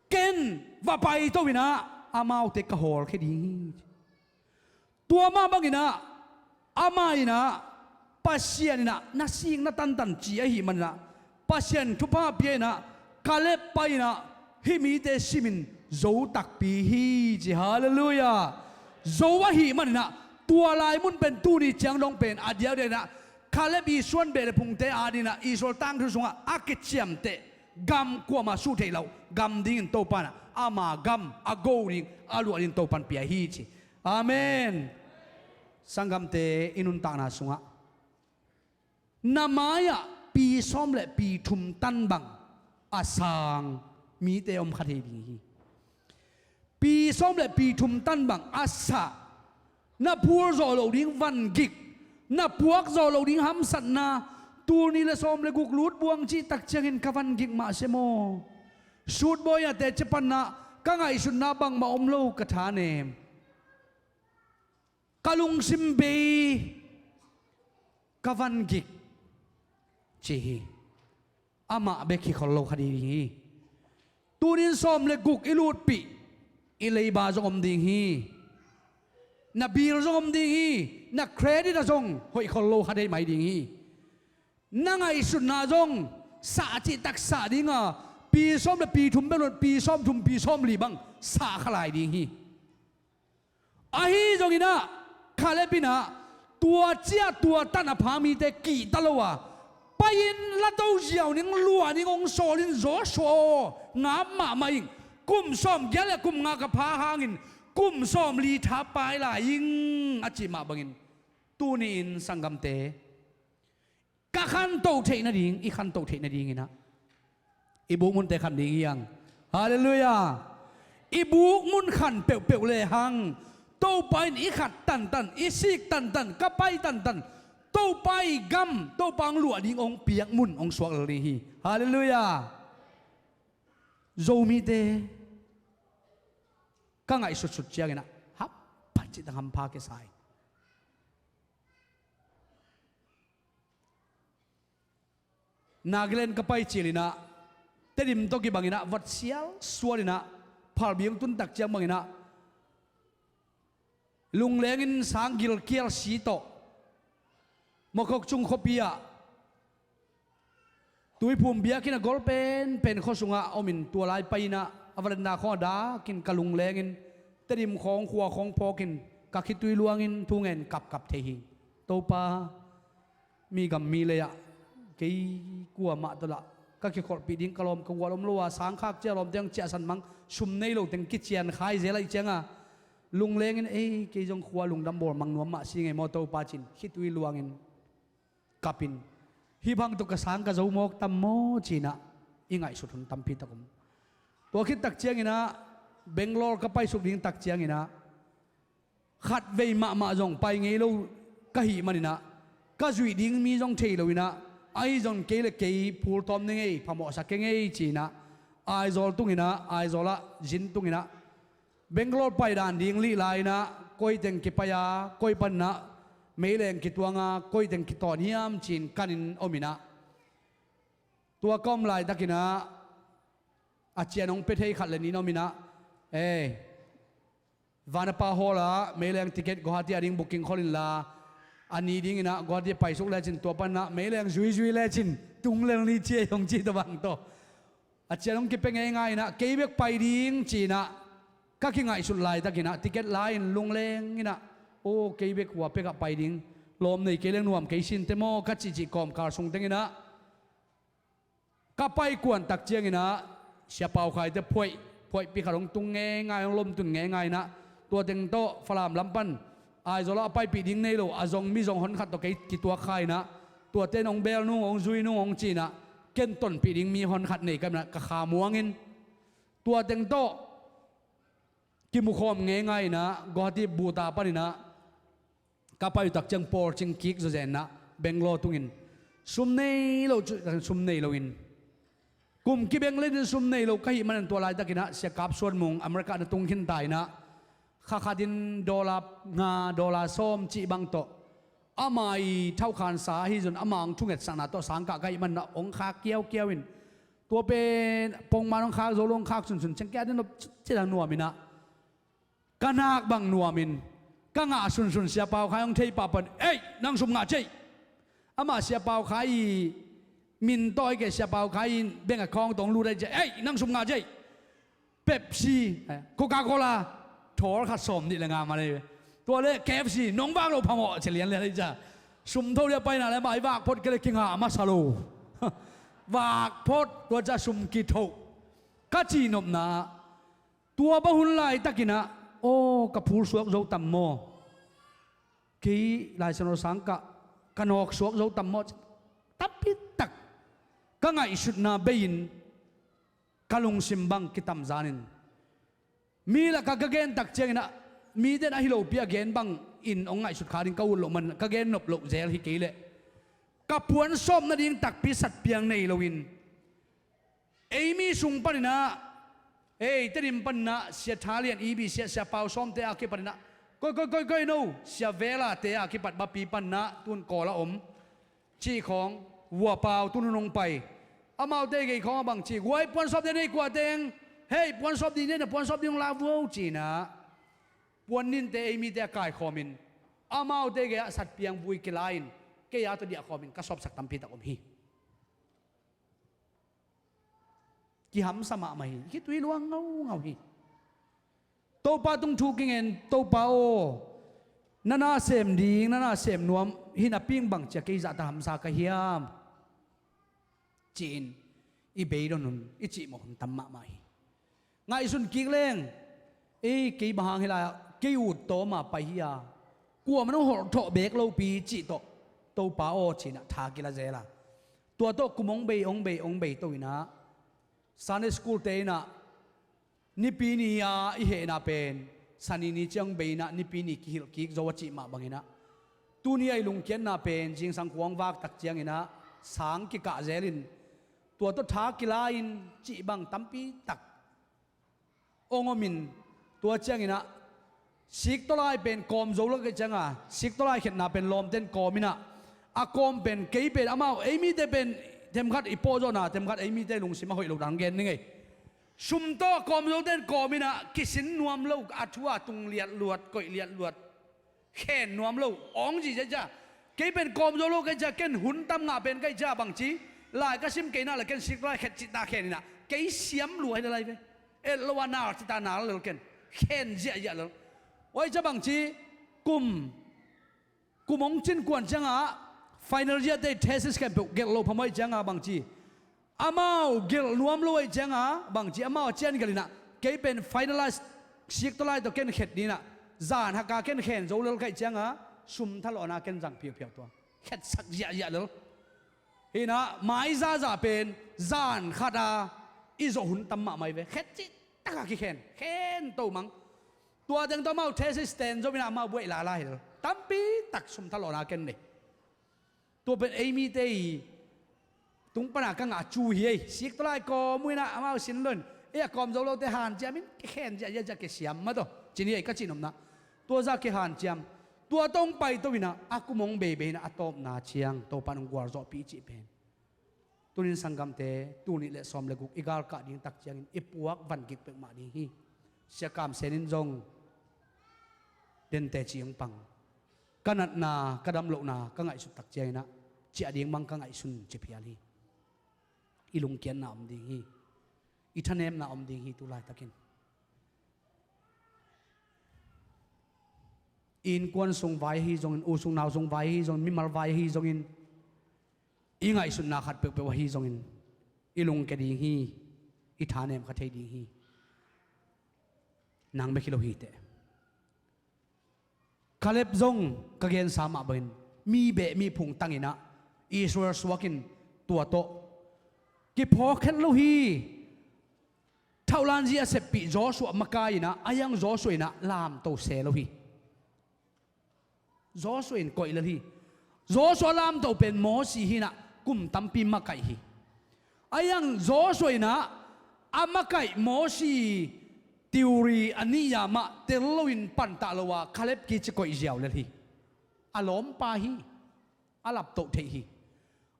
ken va paito in ah amaute ka hawlkhia ding hi. Tua mah bangin ah, amah in ah, Pasian in ah, na sik na tantan ci ahih manin ah, Pasian thupha pia in ah, Kaleb pai in ah, hih mite simin zo takpi hi ci, halleluiah. Zo ahih manin ah, tua lai mun pen tuni ciang dong pen, a diakdiak in ah, Kaleb i suan beh le phungte adingin ah, Israel tangthu sungah a kiciamteh gam kuamah suh theih loh gam dingin Topa in ah, ama gam a go ding, a luah ding Topa in pia hi ci. Amen. Sanggamte, i nuntakna sungah na mai-ah pi sawm le pi thum tan bang a sang mite om kha thei ding hi. Pi sawm le pi thum tan bang a sah, na phul zawh loh ding vangik, na puak zawh loh ding hamsatna, tul nih le sawm le guk lut buang cih tak ciangin ka vangik mah se maw? Sutbawi a teci panna ka ngaihsutna bangmah om lo ka thanem. Ka lungsim bei ka vangik ci hi. Amah bek hi khol lo kha ding hi. Tunin sawm le guk i lutpih, i leiba zong om ding hi. Na bill zong om ding hi. Na credit ah zong hoih khol lo kha ding mai ding hi. Na ngaihsutna zong sah cih tak sah ding a, pi sawm le pi thum bel un, pi sawm thum, pi sawm li bang sah kha lai ding hi. Ahi zongin ah, Kaleb in ah, tua ciah tua tan a pha mite kihta lo a, pai-in la to ziau ning, luah ning hong sawl in, Joshua aw, ngap mahmah ing, kum sawm giat le kum nga ka pha hangin, kum sawm li tha pai lai ing, a cih mah bangin, tuni-in sanggamte, ka khanto theih nading, i khanto theih nadingin ah, i bukmunte khan ding hi hang. Halleluiah. I bukmun khan peuhpeuh lehang, Topa in i khat tantan, i sik tantan, ka pai tantan, Topa i gam, Topa hong luah ding hong piak mun hong suak lel ding hi. Halleluiah. Zomite ka ngaihsutsut ciangin ah, hap, phat cih tak hampha kisa hi. Nagaland ka pai cil in ah, Tedim tawh kibangin ah, vat sialsual in ah, Phalbi hong tun tak ciang bangin ah, lungleng in sang gilkial si tawh, Mawkhok cung khuapi ah, Tuiphum biakinn a gol penpen khua sungah om in, tua lai pai in ah, a veranda khawng ah dak in ka lungleng in, Tedim khawng khua khawng phawk in, ka khitui luang in, thungen kapkap thei hi. Topa, mi gam mi lei ah, kei kuamah tawh lah ka kikholhpih ding ka lawm, ka gual om lo a, sangkhak cia lawmte hong ciahsan mang, sum nei lo teng kician khai zel ahih ciangin, lungleng in, ei, kei zong khua lungdam bawl mang nuam mah si ngei maw Topa ci-in, khitui luang in kap in, hih bang tawh ka sang ka zo mawk tam maw ci-in ah, i ngaihsut hun tampi tak om. Tua khit tak ciangin ah, Bangalore ka paisuk ding tak ciangin ah, khatvei mahmah zong pai ngei lo ka hih manin ah, ka zuih ding mi zong thei lo in ah, ahi zong kei le kei phultawm ni ngei, phamawhsak kei ngei ci-in ah, Aizawl tung in ah, Aizawl ah zin tung in ah, Bangalore pai dan ding lih lai in ah, koi teng kipai a, koi panin ah meileng kituang a, koi teng kitawh hiam ci-in kan in om in ah, tua ka om laitakin ah, a cian hong pia thei khat le nih in om in ah, ei, Vanapa Hall ah meileng ticket Guwahati a ding booking khol inla, a ni dingin ah Guwahati paisuk lecin, tua panin ah meileng zuizui lecin, tung lel ni ci ei hong ci, tua bang tawh. A cian hong kipia ngeingai in ah, kei bek pai ding ci-in ah ka kingaihsut laitakin ah, ticket la in, lungleng in ah, aw, kei bek hua pek ah pai ding, lawm nei kei leng nuam kei sinte maw ka cihcih kawmkal sung teng in ah, ka pai kuan tak ciangin ah, Sia Pau Khai te phuaih, phuaihpi khat hong tung ngeingai, hong lomtun ngeingai in ah, tua teng tawh Falam lam pan Aizawl ah a paipih ding nei lo, a zong mi zong hon khat tawh kei kituak kha in ah, tuate in hong bel nung, hong zui nung hong ci-in ah, ken tonpih ding mi honkhat nei ka hih manin ah ka kha muangin, tua teng tawh kimukhawm ngeingai in ah, Guwahati buhta panin ah ka pai uh tak ciang pawlcing kik zawzen in ah Bangalore tungin sum nei lo, cu sum nei loin, kum kibeng letin sum nei lo ka hih manin tua laitakin ah Sia Kap Suan Mung America na tung khin ta in ah, kha khatin dollar nga, dollar sawm cih bang tawh, ama i thaukhansa ahi zongin ama hong thungetsakna tawh sangkah ka hih manin ah hong khak kiaukiau in, tua pen pongman hong khak zo lo, hong khak sunsun ciang kei a ding nop cih a nuam in ah, ka nak bang nuamin ka ngah sunsun Sia Pau Khai hong thei pahpah in, "Ei, nang sum ngah cei." Amah Sia Pau Khai i min tawh hi kei, Sia Pau Khai in bank account tawh hong lut ahih ciang, "Ei, nang sum ngah cei." Pepsi, eh, Coca-Cola, thawl khat sawm nih le nga man ei ve. Tua le K F C, nong vak loh phamawh, ci lianlian ahih ciang, sum tho liah paina le amah i vak phot kei le kingah masa lo. Vak phot, tua ciang sum kithoh. Ka cihnopna ah, tua bang hun laitakin ah, aw, ka phul suak zo tam maw? Kei Lai Siangtho sangkah ka nawk suak zo tam maw? Tampi tak ka ngaihsutna bei-in ka lungsim bang kitamzan in, mi lakah ka gen tak ciangin ah, mite in ahi lopi a gen bangin hong ngaihsut kha ding ka ut loh man, ka gen nop loh zel hi kei leh, ka puansawp nading takpi satpiang nei loin, ei mi sung panin ah, ei, Tedim panin ah, Sia Thalian, i bi Sia, Sia Pau Sawmte a kipanin ah, koi, koi, koi, koi, no, Sia Velate a kipat Bapi panin ah, tun Kawl a om, cih khawng, Vua Pau, tun hun hong pai. Amaute gei khawng a bang ci, guai puansawp ding nei kua teng, hei, puansawp ding nei na, puansawp ding hong la vuau, ci-in ah, puan ninte ei mite a kaikhawmin, amaute gei ah satpiang vui kila-in, kei a tawh diahkhawmin ka sawpsak tampi tak om hi. Kihamsa mahmah hi. Khitui luang ngaungau hi. Topa tung thu kingen, "Topa aw, na na sem ding, na na sem nuam hi napi-in bang cia kei zahtak hamsa ka hiam?" ci-in i beidon hun, i cihmawh hun tam mahmah hi. Ngaihsun kik leng, ei, kei bang hang hi lai-ah kei ut tawm a pai hi a, kuamah in hong holh thawh beek lopi cih tawh, "Topa aw," ci-in ah tha kila zel a, tua tawh kum hong bei, hong bei, hong bei to-in ah, Sunday school-te in ah, Nipi ni-a i hehna pen Sani ni ciang bei-in ah, Nipi ni kihilh kik zo a cih mah bangin ah, tuni-a i lungkiatna pen zingsang khua hong vak tak ciangin ah, sang kikah zelin, tua tawh tha kila-in cih bang tampi tak hong omin, tua ciangin ah, siktawlai pen kawm zo lo ka hih cianga, siktawlai khetna pen lawmten kawmin ah, a kawm pen kei pen amau, ei mite pen themkhat i pawhzawhna, themkhat ei mite lungsim a hoih lo dan gen ning ei. Sum tawh a kawm zoten kawmin ah, kisin nuam lo, a thu a tung liatluat, koih liatluat, khen nuam lo, awng ziahziah cia. Kei pen kawm zo lo ka hih cia, ken hun tam ngah pen ka hih cia bangci, lai ka sim kei na le ken siktawlai khet cihta khen in ah, kei siam lua hi lai ve. Et lo a nal cihta nal lel ken, khen ziahziah lel. Ua hih cia bangci, kum, kum hong cin kuan ciangah, final year-te thesis khempeuh gelh lo phamawh hih ciangah bangci, amau gelh nuam lo ahih cianga bangci, amau a cian gelh in ah, kei pen finalize siktawlai tawh ken khet ding in ah, zan haka ken khen zo lel ka hih cianga, sum thalawhna ken zang phiauphia tua, khetsak ziahziah lel. Hi in ah, mai zaza pen zan khata i zawh hun tam mahmah hi ve. Khet cihtak a kikhen, khen to mang. Tua teng tawh amau thesis ten zo in ah amau buaih lala hi lel. Tampi tak sum thalawhna ken nei. Tua pen ei mite i tung pana ka ngah cu hi ei. Siktawlai kawm uh in ah amau sin lo in, ei a kawm zo lote hanciam in, kikhen ziahziah, kisiam mah tawh, ci ni ei ka cihnopna. Tua zah kihanciam. Tua tawh hong pai to in ah, a kum hong beibei in ah, a tawpna ciang Topa in hong gualzawhpih cih pen, tunin sanggamte, tul nih le sawm le guk i galkah ding tak ciangin i puak van gik peuhmah ding hi. Sia Kam Sen in zong den teci hong pang. Ka natna, ka damlohna ka ngaihsut tak ciangin ah, ciah ding bang ka ngaihsun ci phial hi. I lungkiatna om ding hi. I thanemna om ding hi tu laitakin. I innkuan sung vai ahi zongin, u sung nau sung vai ahi zongin, mimal vai ahi zongin, i ngaihsutna khat peuhpeuh ahi zongin, i lungke ding hi. I thanem kha thei ding hi. Nang bek hi lo hi teh. Kaleb zong ka gensa mah bangin, mi beh mi phung tangin ah Israel suakin, tua tawh kiphawkkhet lo hi. Thaulanzi a seppih Joshua makai inah, a hiang Joshua inah lamto se lo hi. Joshua in koih lel hi. Joshua lamto pen Mosi hi inah kum tampi makaih hi. A hiang Joshua inah a makaih Mosi theory a nih a mah tel loin pantah lo a Caleb kici koih ziau lel hi. A lawmpa hi. A laptoh theih hi.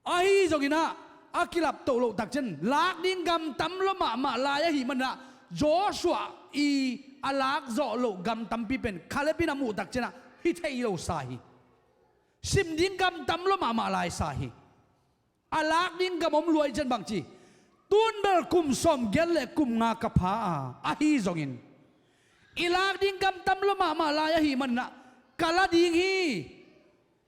Ahi zongin ah a kilaptoh loh takciang lak ding gam tam lua mahmah lai ahih manin ah Joshua i a lak zawh loh gam tampi pen Caleb in a muh takciang ah hi thei lo sa hi. Sim ding gam tam lua mahmah lai sa hi. A lak ding gam om lua ahih ciang bangci, tun bel kum sawmgiat le kum nga ka pha a, ahi zongin i lak ding gam tam lua mahmah lai ahih manin ah ka la ding hi.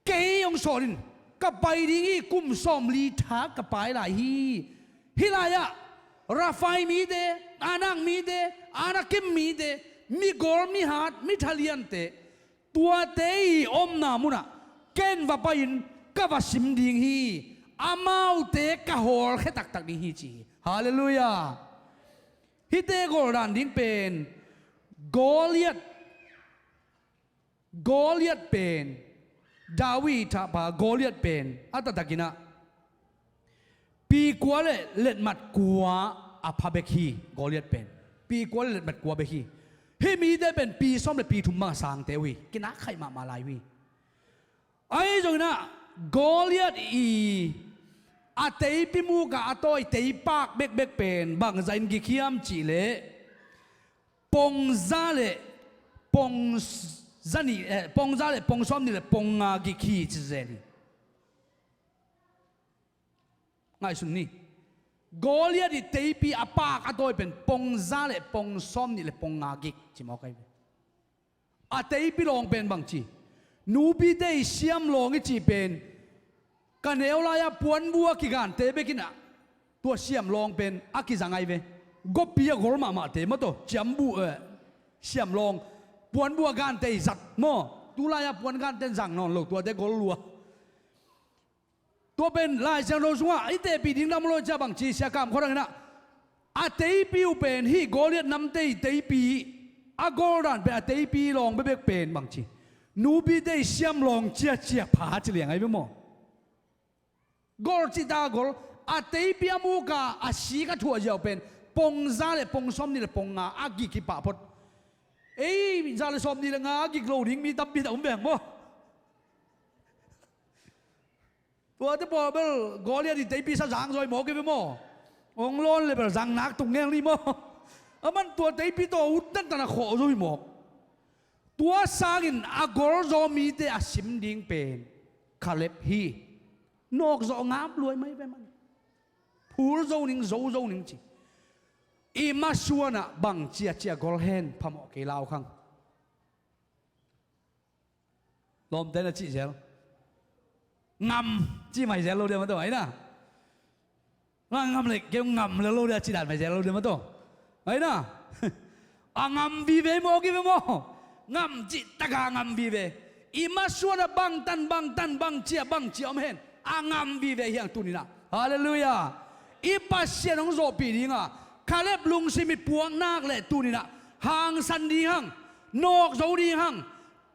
Kei hong sawl in, ka pai ding hi, kum sawmli tha ka pai lai hi. Hih lai-ah Refaim mite, Anak mite, Anakim mite, migol mihat, mi thaliante, tuate i omna munah ken va pai-in ka va sim ding hi. Amaute ka hawlkhia taktak ding hi ci hi. Halleluiah. Hihte goldan ding pen Goliath Goliath pen, David thahpa Goliath pen a taktakin ah pi kua le letmat kua a pha bek hi. Goliath pen pi kua le letmat kua bek hi. Hih mite pen pi sawm le pi thum bang a sangte uh hi. Kinak khaih mahmah lai uh hi. Ahi zongin ah Goliath i a teipi muk a a tawi teipak bekbek pen bangzah in gik hiam cihleh pongza le pongza nih, eh, pongza le pongsawm nih le pongnga gik hi ci zel hi. Ngaihsun ni. Goliath i teipi a pak a tawi pen pongza le pongsawm nih le pongnga gik ci mawk ahi ve. A teipi lawng pen bangci, nupite i siam lawng i cih pen ka neu lai-ah puanbua kigante bekin ah tua siam lawng pen a kizang ahi ve. Gopi a gol mahmahte maw taw, ciambuh, eh, siam lawng, puanbua gante i zat maw. Tulai-ah puan gante zang nawn lo, tuate gol lua. Tua pen Lai Siangtho sungah i tehpih ding lam lo cia bangci, Sia Kam Khua Thang in ah a teipi uh pen hih Goliath namte i teipi, a goldan pen a teipi lawng bekbek pen bangci, nupite i siam lawng ciacia pha ci liang ahi ve maw. Gol cita gol, a teipi a muka a sik a thuah ziau pen pongza le pongsawm nih le pongnga a gik hi pah phot. Ei, za le sawm nih le nga a gik lo ding mi tampi ta um veng maw. Tuate pawl bel Goliath i teipi sa zang zaw hi mawk hi ve maw. Hong lawn le bel zang nak tung ngel ni maw. Aman tua teipi tawh ut tantan a khawh zaw hi mawk. Tua sangin a gol zaw mite a sim ding pen Caleb hi. Nawk zawh ngap luai mai ve man. Phul zo ning, zo zo ning ci. I masuanah bang ciacia gol hen phamawh kei lau khang. Lawmte na cih zel. Ngam cih mai zel lo dia maw taw, aina. Nga ngam le keu ngam le lo dia cih dan mai zel lo dia maw taw, aina. A ngam vive maw, kive maw. Ngam cih taka ngam vive. I masuanah bangtan bangtan bangcia bangcia om hen a ngam vive hiang tuninah. Halleluiah. I Pasian hong zawhpih dinga Caleb lungsim i puak nak le tuninah hangsan ding hang, nawk zo ding hang.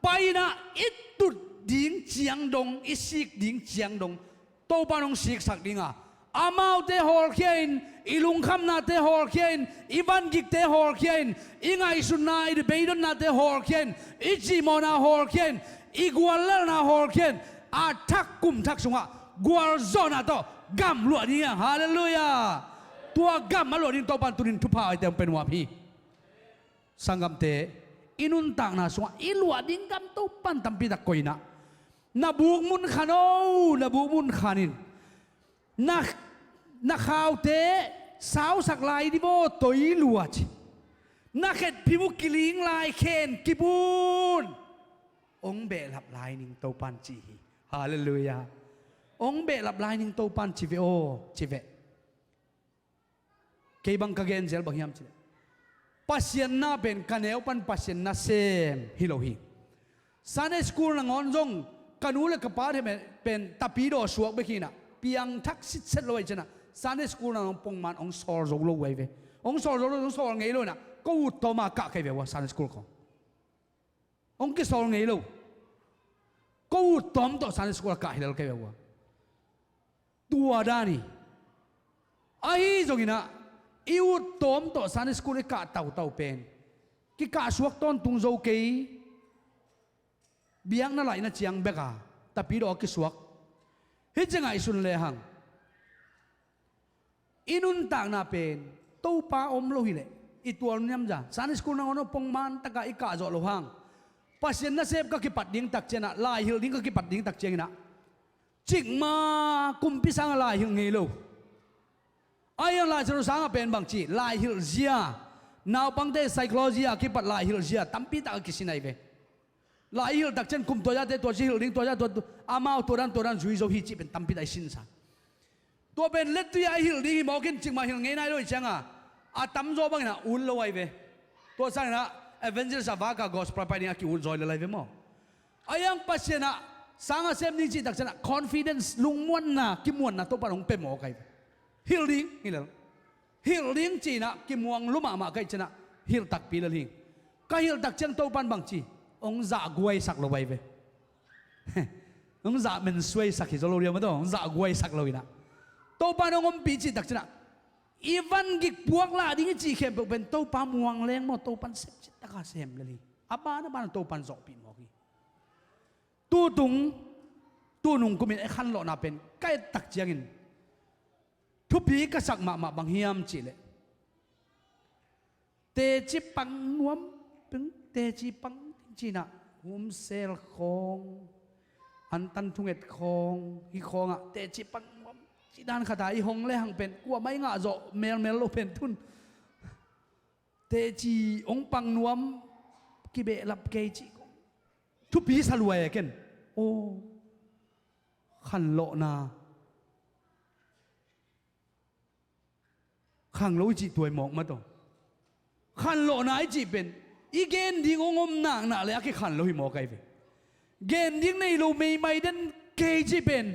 Paina i tut ding ciang dong, i sik ding ciang dong Topa nong siksak dinga, amaute hawlkhia in, i lungkhamnate hawlkhia in, i vangikte hawlkhia in, i ngaihsutna, i beidonnate hawlkhia in, i cihmawhna hawlkhia in, i guallelhna hawlkhia in, a thak kum thak sungah gualzawhna tawh gam luah ding hiang. Halleluiah. Tua gam a luah ding Topa in tunin thupha aite hong pe nuam hi. Sanggamte, i nuntakna sungah i luah ding gam Topan tampi tak koihna. Na buk mun khan o, na buk mun khan in. Na, na khaute sausak lai di vaw toi lua ci. Na khetphim uh kiling lai khen kipun. Ong behlap lai ning Topan ci hi. Halleluiah. Ong behlap lai ning Topan ci ve aw, ci ve. Kei bang ka gen zel bang hiam cileh, Pasian na pen ka neu pan Pasian na sem hi lo hi. Sunday school nangawn zong ka nu le ka pa pen tapidaw suak bek hinah piangthak sitset lo ahi cianah Sunday school na hong pongman hong sawl zo lo uh ahi ve. Hong sawl zo lo, hong sawl ngei lo inah ko ut tawma kah kei ve uh a Sunday school khong. Hong kisawl ngei lo. Ko ut tawm tawh Sunday school a kah hi lel kei ve uh a. Tua dan hi. Ahi zonginah i ut tawm tawh Sunday school i kah tautau pen kikah suak tawntung zo kei. Biakna laihna ciang beka tapidaw a kisuak. Hih ciangah i sun lehang i nuntakna pen Topa om lo hileh i tual niamza Sunday school nangawn pongman taka i kahzawh loh hang Pasian nasep ka kipat ding tak cianah, lai hilh ding ka kipat ding tak cianginah, cikma kumpi sangah lai hilh ngei lo. Ahi hang Lai Siangtho sangah pen bangci lai hilh zia, naupangte psychology a kipat lai hilh zia tampi tak a kisin ahi ve. Lai hilh tak cian kum tua zate tua ci hilh ding tua za tua, amau tua dan tua dan zui zo hi cih pen tampi tak i sinsa. Tua pen lettui a i hilh ding hi mawkin cikmah hilh ngei nai lo hi cianga a tamzaw bangin a ut lo ahi ve. Tua sangin a evangelist a vaka gospel pai ding a ki-ut zawi lel ahi ve maw? Ahi hang Pasian a sanga sem ding cih tak cian a confidence, lungmuanna, kimuanna Topan hong pe mawk ahi ve. Hilh ding hi lel. Hilh ding cinah kimuang lua mahmah ka hih cianah hilh takpi lel hing. Ka hilh tak ciang Topan bangci hong zahguaisak lo ahi ve. Hong zah mensuaisak hi zo lo riam a tawh hong zahguaisak lo inah Topan hong ompih cih tak cianah i van gik puak lah ding i cih khempeuh pen Topa muang leng maw, Topan sem cih taka sem lel hi. A ban a ban Topan zawhpih mawk hi. Tutung tunung kumin e khanlawhna pen ka et tak ciangin thupi ka sak mahmah bang hiam cihleh, teci pang nuam, teci pang cinah humsel khawng, antan thunget khawng, hi khawngah teci pang nuam cih dan khata i hong lehang pen kuamah i ngahzawh melmel lo pen thun. Teci hong pang nuam kibehlap kei cih kong thupi sa lua e ken. Aw, khanlawhna khang lo i cih tuai mawk mataw. Khanlawhna i cih pen i gen ding hong om naknak le a kikhan lo hi mawk ahi ve. Gen ding nei lo meimai den kei cih pen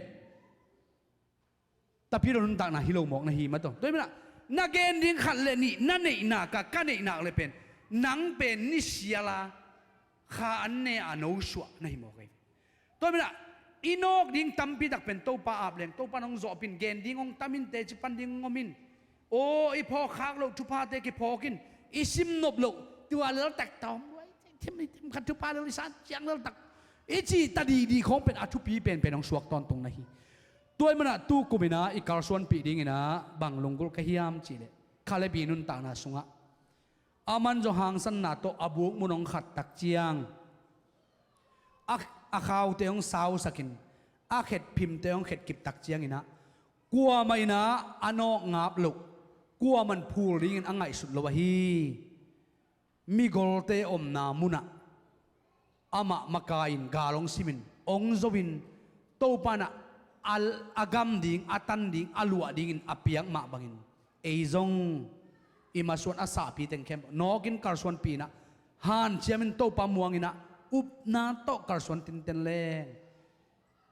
Tapidaw nuntakna hi lo mawk na hi mataw. Tua hi manah na gen ding khat le nih na neihnak a ka neihnak le pen nang pen ni siala kha an ne a nosuah na hi mawk ahi ve. Tua hi manah i nawk ding tampi tak pen Topa ap leng Topa nong zawhpin gen ding hong tamin teci pan ding hong omin. Aw, i phawkkhak loh thuphate kiphawkin i simnop loh tua leltak tawm luai thim ni thim khat thupha lel i san ciang leltak i cih ta dihdih khawng pen a thupi penpen hong suak tawntung na hi. Tua hi manah tukum inah i kalsuanpih dinginah bang lunggulh ka hiam cihleh, Khaleb i nuntakna sungah aman zong hangsanna tawh a bukmun hong khat tak ciang a, a khaute hong sausakin a khetphimte hong khetkip tak cianginah kuamah inah a nawk ngap loh, kuaman phul dingin a ngaihsut lo ahi. Migolte omna munah amah makai-in gal hong simin hong zoin Topa inah a, a gam ding, a tan ding, a luah dingin a piak mah bangin ei zong i masuan a sahpi teng khempeuh nawkin kalsuanpih inah hanciamin Topa muanginah upna tawh kalsuan tinten leng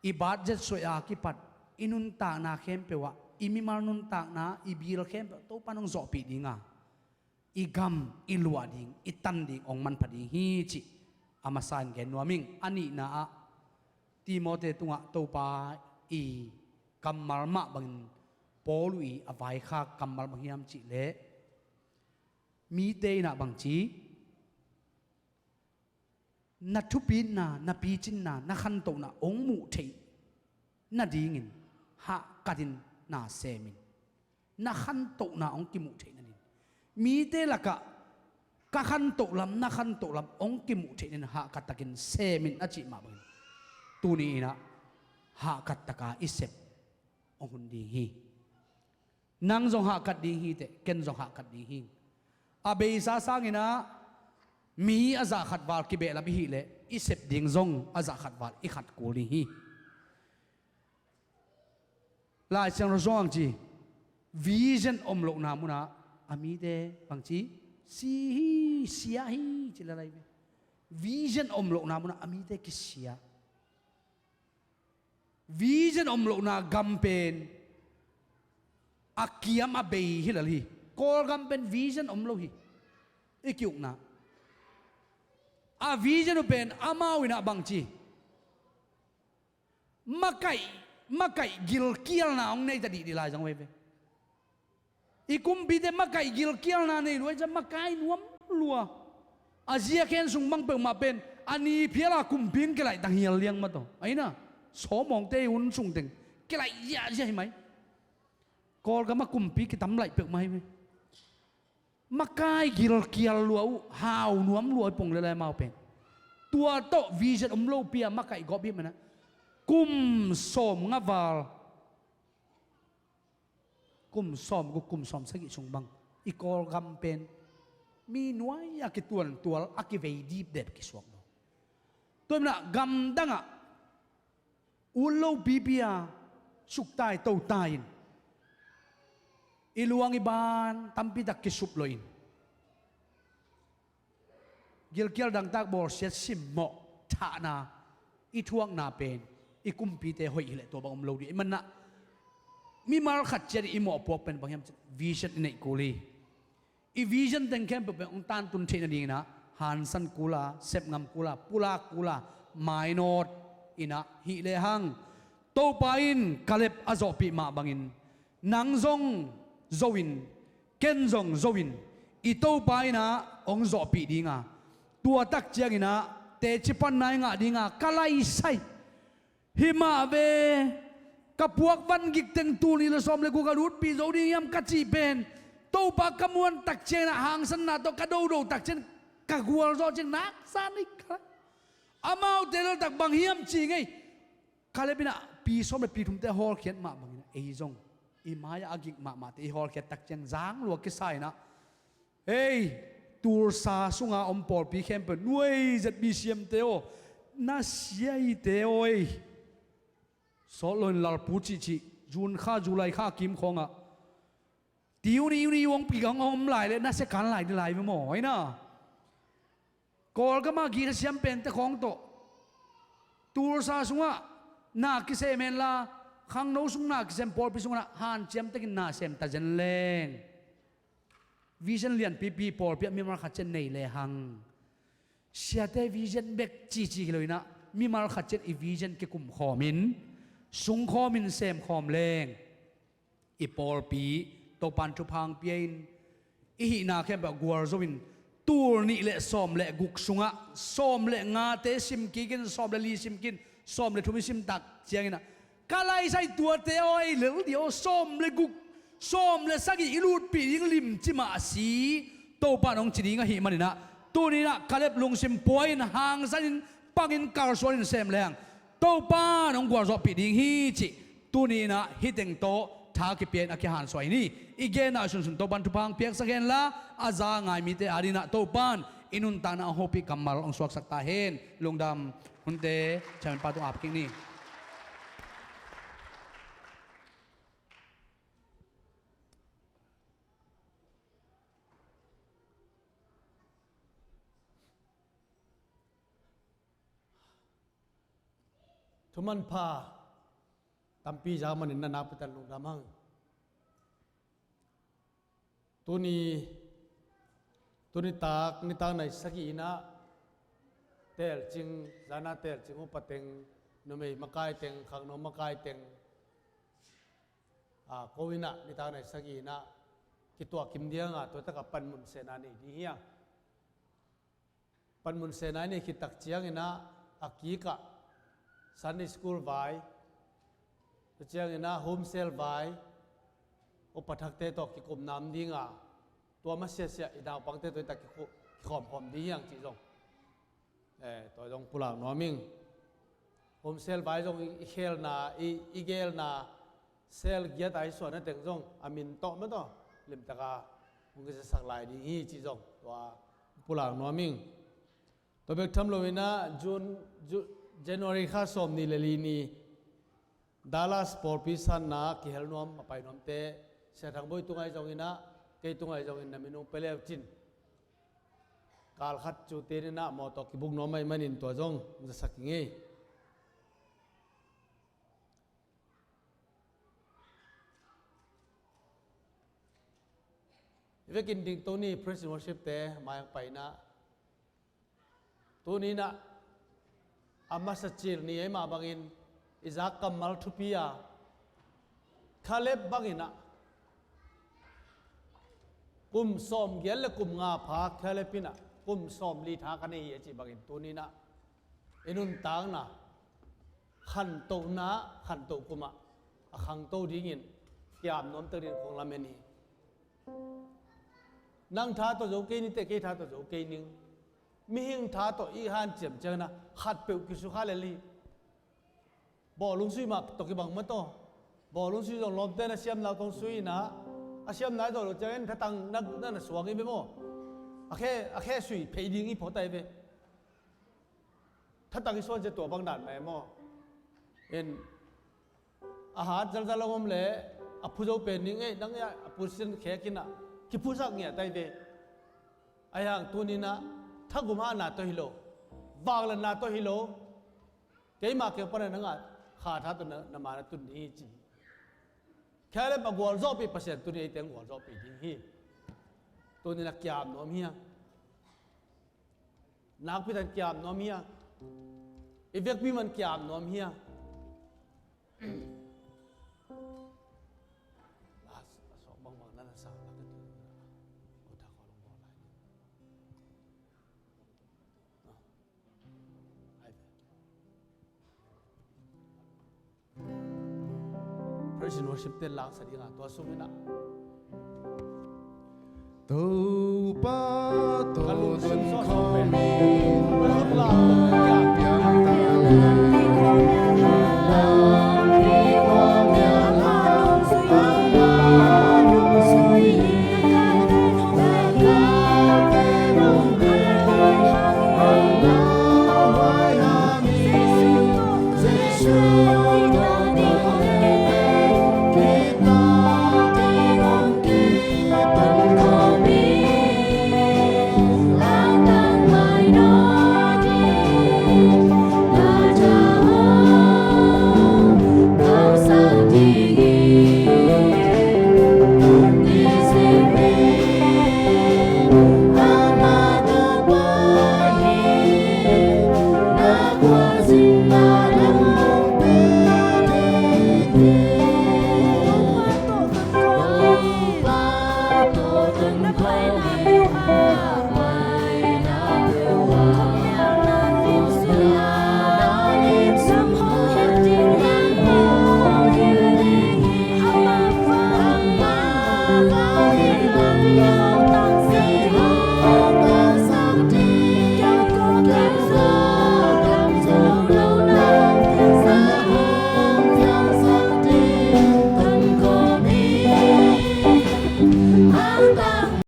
i budget suai a kipat i nuntakna khempeuh ah i mimal nuntakna i bil khempeuh Topa nong zawhpih dinga i gam i luah ding i tan ding hong manpha ding hi cih a masa in gen nuam ing. A nihna ah Timote tungah Topa i kammal mah bangin Paul uh i a vaikhak kammal bang hiam cihleh, mite inah bangci na thupitna, na picinna, na khantohna hong muh theih nadingin hahkatin na semin na khantohna hong kimuh theih nading, mite lakah ka khantoh lam, na khantoh lam hong kimuh theih nading hahkat takin semin a cih mah bangin tuni inah hahkat taka i sep hong hun ding hi. Nang zong hahkat ding hiteh ken zong hahkat ding hi. A beisa sanginah mi a zah khat val kibehlap i hihleh i sep ding zong a zah khat val i khat kul ding hi. Lai Siangtho sungah bangci vision om lohna munah a mite bangci si hi, sia hi ci lalai ve. Vision om lohna munah a mite kisia. Vision om lohna gam pen a kiam a bei hi lel hi. Kawlgam pen vision om lo hi. I kiukna a vision uh pen amau in ah bangci makaih, makaih gilkialna hong nei ta dihdih lai zong veve. I kumpite makaih gilkialna nei lua, i ciang makai nuam lua. A ziakhen sung bang peuhmah pen a ni phiala kumpi in kilaih tang hial liang mataw. Aina sawmawngte i hun sungteng kilaih ziahziah hi mai. Kawlgam a kumpi kitam laih peuhmah hi mai. Makai gilkial lua uh, hau nuam lua uh i pong lelai mau pen. Tua tawh vision om lopi a makaih gawp hi mana. Kum sawm nga val, kum sawm guk, kum sawm sagih sung bang i Kawlgam pen mi nuai a kituantual, a kivei dipdep kisuak lo. Tua hi mana gamdang ah ut lo pipi a suktai totai in i luang i ban tampitak kisup lo in gilkial dangtak bawlsiat simmawh thahna i thuakna pen i kumpite hoih hileh tua bang om lo dih. I manah mimal khat ciat i mawhpuak pen bang hiam cih vision i neih kul hi. I vision teng khempeuh pen hong tantun theih nadingin ah hansan kul a, sepngam kul a, pulak kul a, mainawt in ah hih lehang Topa in Kaleb a zawhpih mah bangin nang zong zo in, ken zong zo in, i Topa in ah hong zawhpih ding a, tua tak ciangin ah teci panna i ngah ding a ka laisai. Hi mah ve, ka puak van gik teng tul nih le sawm le guk a lutpih zo ding hiam ka cih pen Topa ka muan tak ciangin ah hangsanna tawh ka dodo tak ciangin ka gualzawh ciang nak sa ni ka. Amaute leltak bang hiam ci ngei. Kaleb in ah pi sawm le pi thumte a hawlkhiat mah bangin ah ei zong i mai-ah a gik mahmahte i hawlkhiat tak ciang zang lua kisa in ah, ei, Tulsa sunga om pawlpi khempeuh nuai zet B C M te aw, na sia hi te aw ei. Sawt lo in Lalpu cihcih June kha, July kha a kim khawngah ti uni uni uang pi gang om lai le na sia kan lai di lai ve maw, aina. Kawlgam a gina siam pente khawng tawh Tulsa sungah na kisem henla, khangno sung na kisem, pawlpi sungah hanciamtekin na sem ta zen leng. Vision lianpipi pawlpi ah mimal khat ciat nei lehang, siate vision bek cici hi lo in ah mimal khat ciat i vision kikum khawmin, sung khawmin, sem khawm leng i pawlpi Topan thupha hong pia in, i hihna khempeuh gualzo in, tul nih le sawm le guk sungah sawm le ngate sim kik in, sawm le li sim kik in, sawm le thum i sim tak ciangin ah ka laisai tuate aw ei lel di aw, sawm le guk, sawm le sagih i lutpih ding limci mah a si, Topan hong ci ding ahih manin ah tuni in ah Kaleb lungsim pua in, hangsan in, pang in, kalsuan in sem lehang Topan hong gualzawhpih ding hi cih tuni in ah hih teng tawh tha kipia in a kihansuah hi ni. I genna sunsun Topan thupha hong piaksak henla, a za ngai mite adingin ah Topan i nuntakna hong hopih kammal hong suaksak ta hen. Lungdam. Hunte chairman pa tung ap kik ni. Thumanpha tampi za manin na nakpitak lungdam hang. Tuni, tuni tak, nitak nai sagih in ah telcing, zana telcing upa teng, numei makai teng, khangno makai teng, a, ko in ah nitak nai sagih in ah kituah kim ding a, tua takah panmun sehna nei ding hi a. Panmun sehna i nei khit tak ciangin ah a kikah Sunday school vai, tua ciangin ah home cell vai, upa thakte tawh kikum nam ding a, tua masiasiah i naupangte tawh i tak kikhu-, kikhawmkhawm ding hiang cih zong, eh, tua zong pulak nuam ing. Home cell vai zong i, i khelna, i, i gelna, cell giat a i suahna teng zong a min tawh mah tawh limtaka hong kizasak lai ding hi cih zong tua pulak nuam ing. Tua bek tham lo in ah June, Ju-, January kha sawm nih le li ni Dallas pawlpi sanna kihel nuam a pai nuamte, Sia Thang Boi tungah i zong in ah, kei tungah i zong in na min hong pia leu cin, kal khat cu tenin ah mawtaw kibuk nuam ahih manin tua zong zasak ing ei. I vekin ding tuni praise and worship te mai ang paina. Tuni inah a masa cil ni ei mah bangin i zak kammal thupi a Caleb bangin ah kum sawm giat le kum nga pha Caleb inah kum sawm li tha ka nei hi a cih bangin tuni inah i nuntakna khantohna, khantoh kumah a khangto dingin kiam nuamte dingin kong lamen hi. Nang tha tawh zo kei ni teh, kei tha tawh zo kei ning. Mihing tha tawh i hanciam ciangin ah khatpeuh kisukha lel hi. Bawlung sui mah tawh kibang mah tawh. Bawlung sui zong lawmte na siamna tawh sui inah a siamna i zawh loh ciangin thatang na, na, na suang hi ve maw? A khe, a khe sui phei ding i phawt ahi ve. Thatang i suan cia tua bang dan mah e maw? In a hat zalzal a om le a phu zo pen ding ei nang a phu sin khek inah kiphusak ngiat ahi ve. Ahi hang tuni inah thagum hatna tawh hi lo, vangliatna tawh hi lo. Keimah kiang pana nang a kha tha tawh na, na ma na tun ding hi ci hi. Caleb a gualzawhpih Pasian tuni eite ang gualzawhpih ding hi. Tuni inah kiam nuam hi hang. Nakpi takin kiam nuam hi hang. I vekpi man kiam nuam hi hang. Last, a sawk bangbang na na sa, na ka tu. Ko ta ko long ko lai. Ah. Ai ve. Praise and worship te langsa ding a tua sung inah. Topa tawh tun khawm in piang ta le.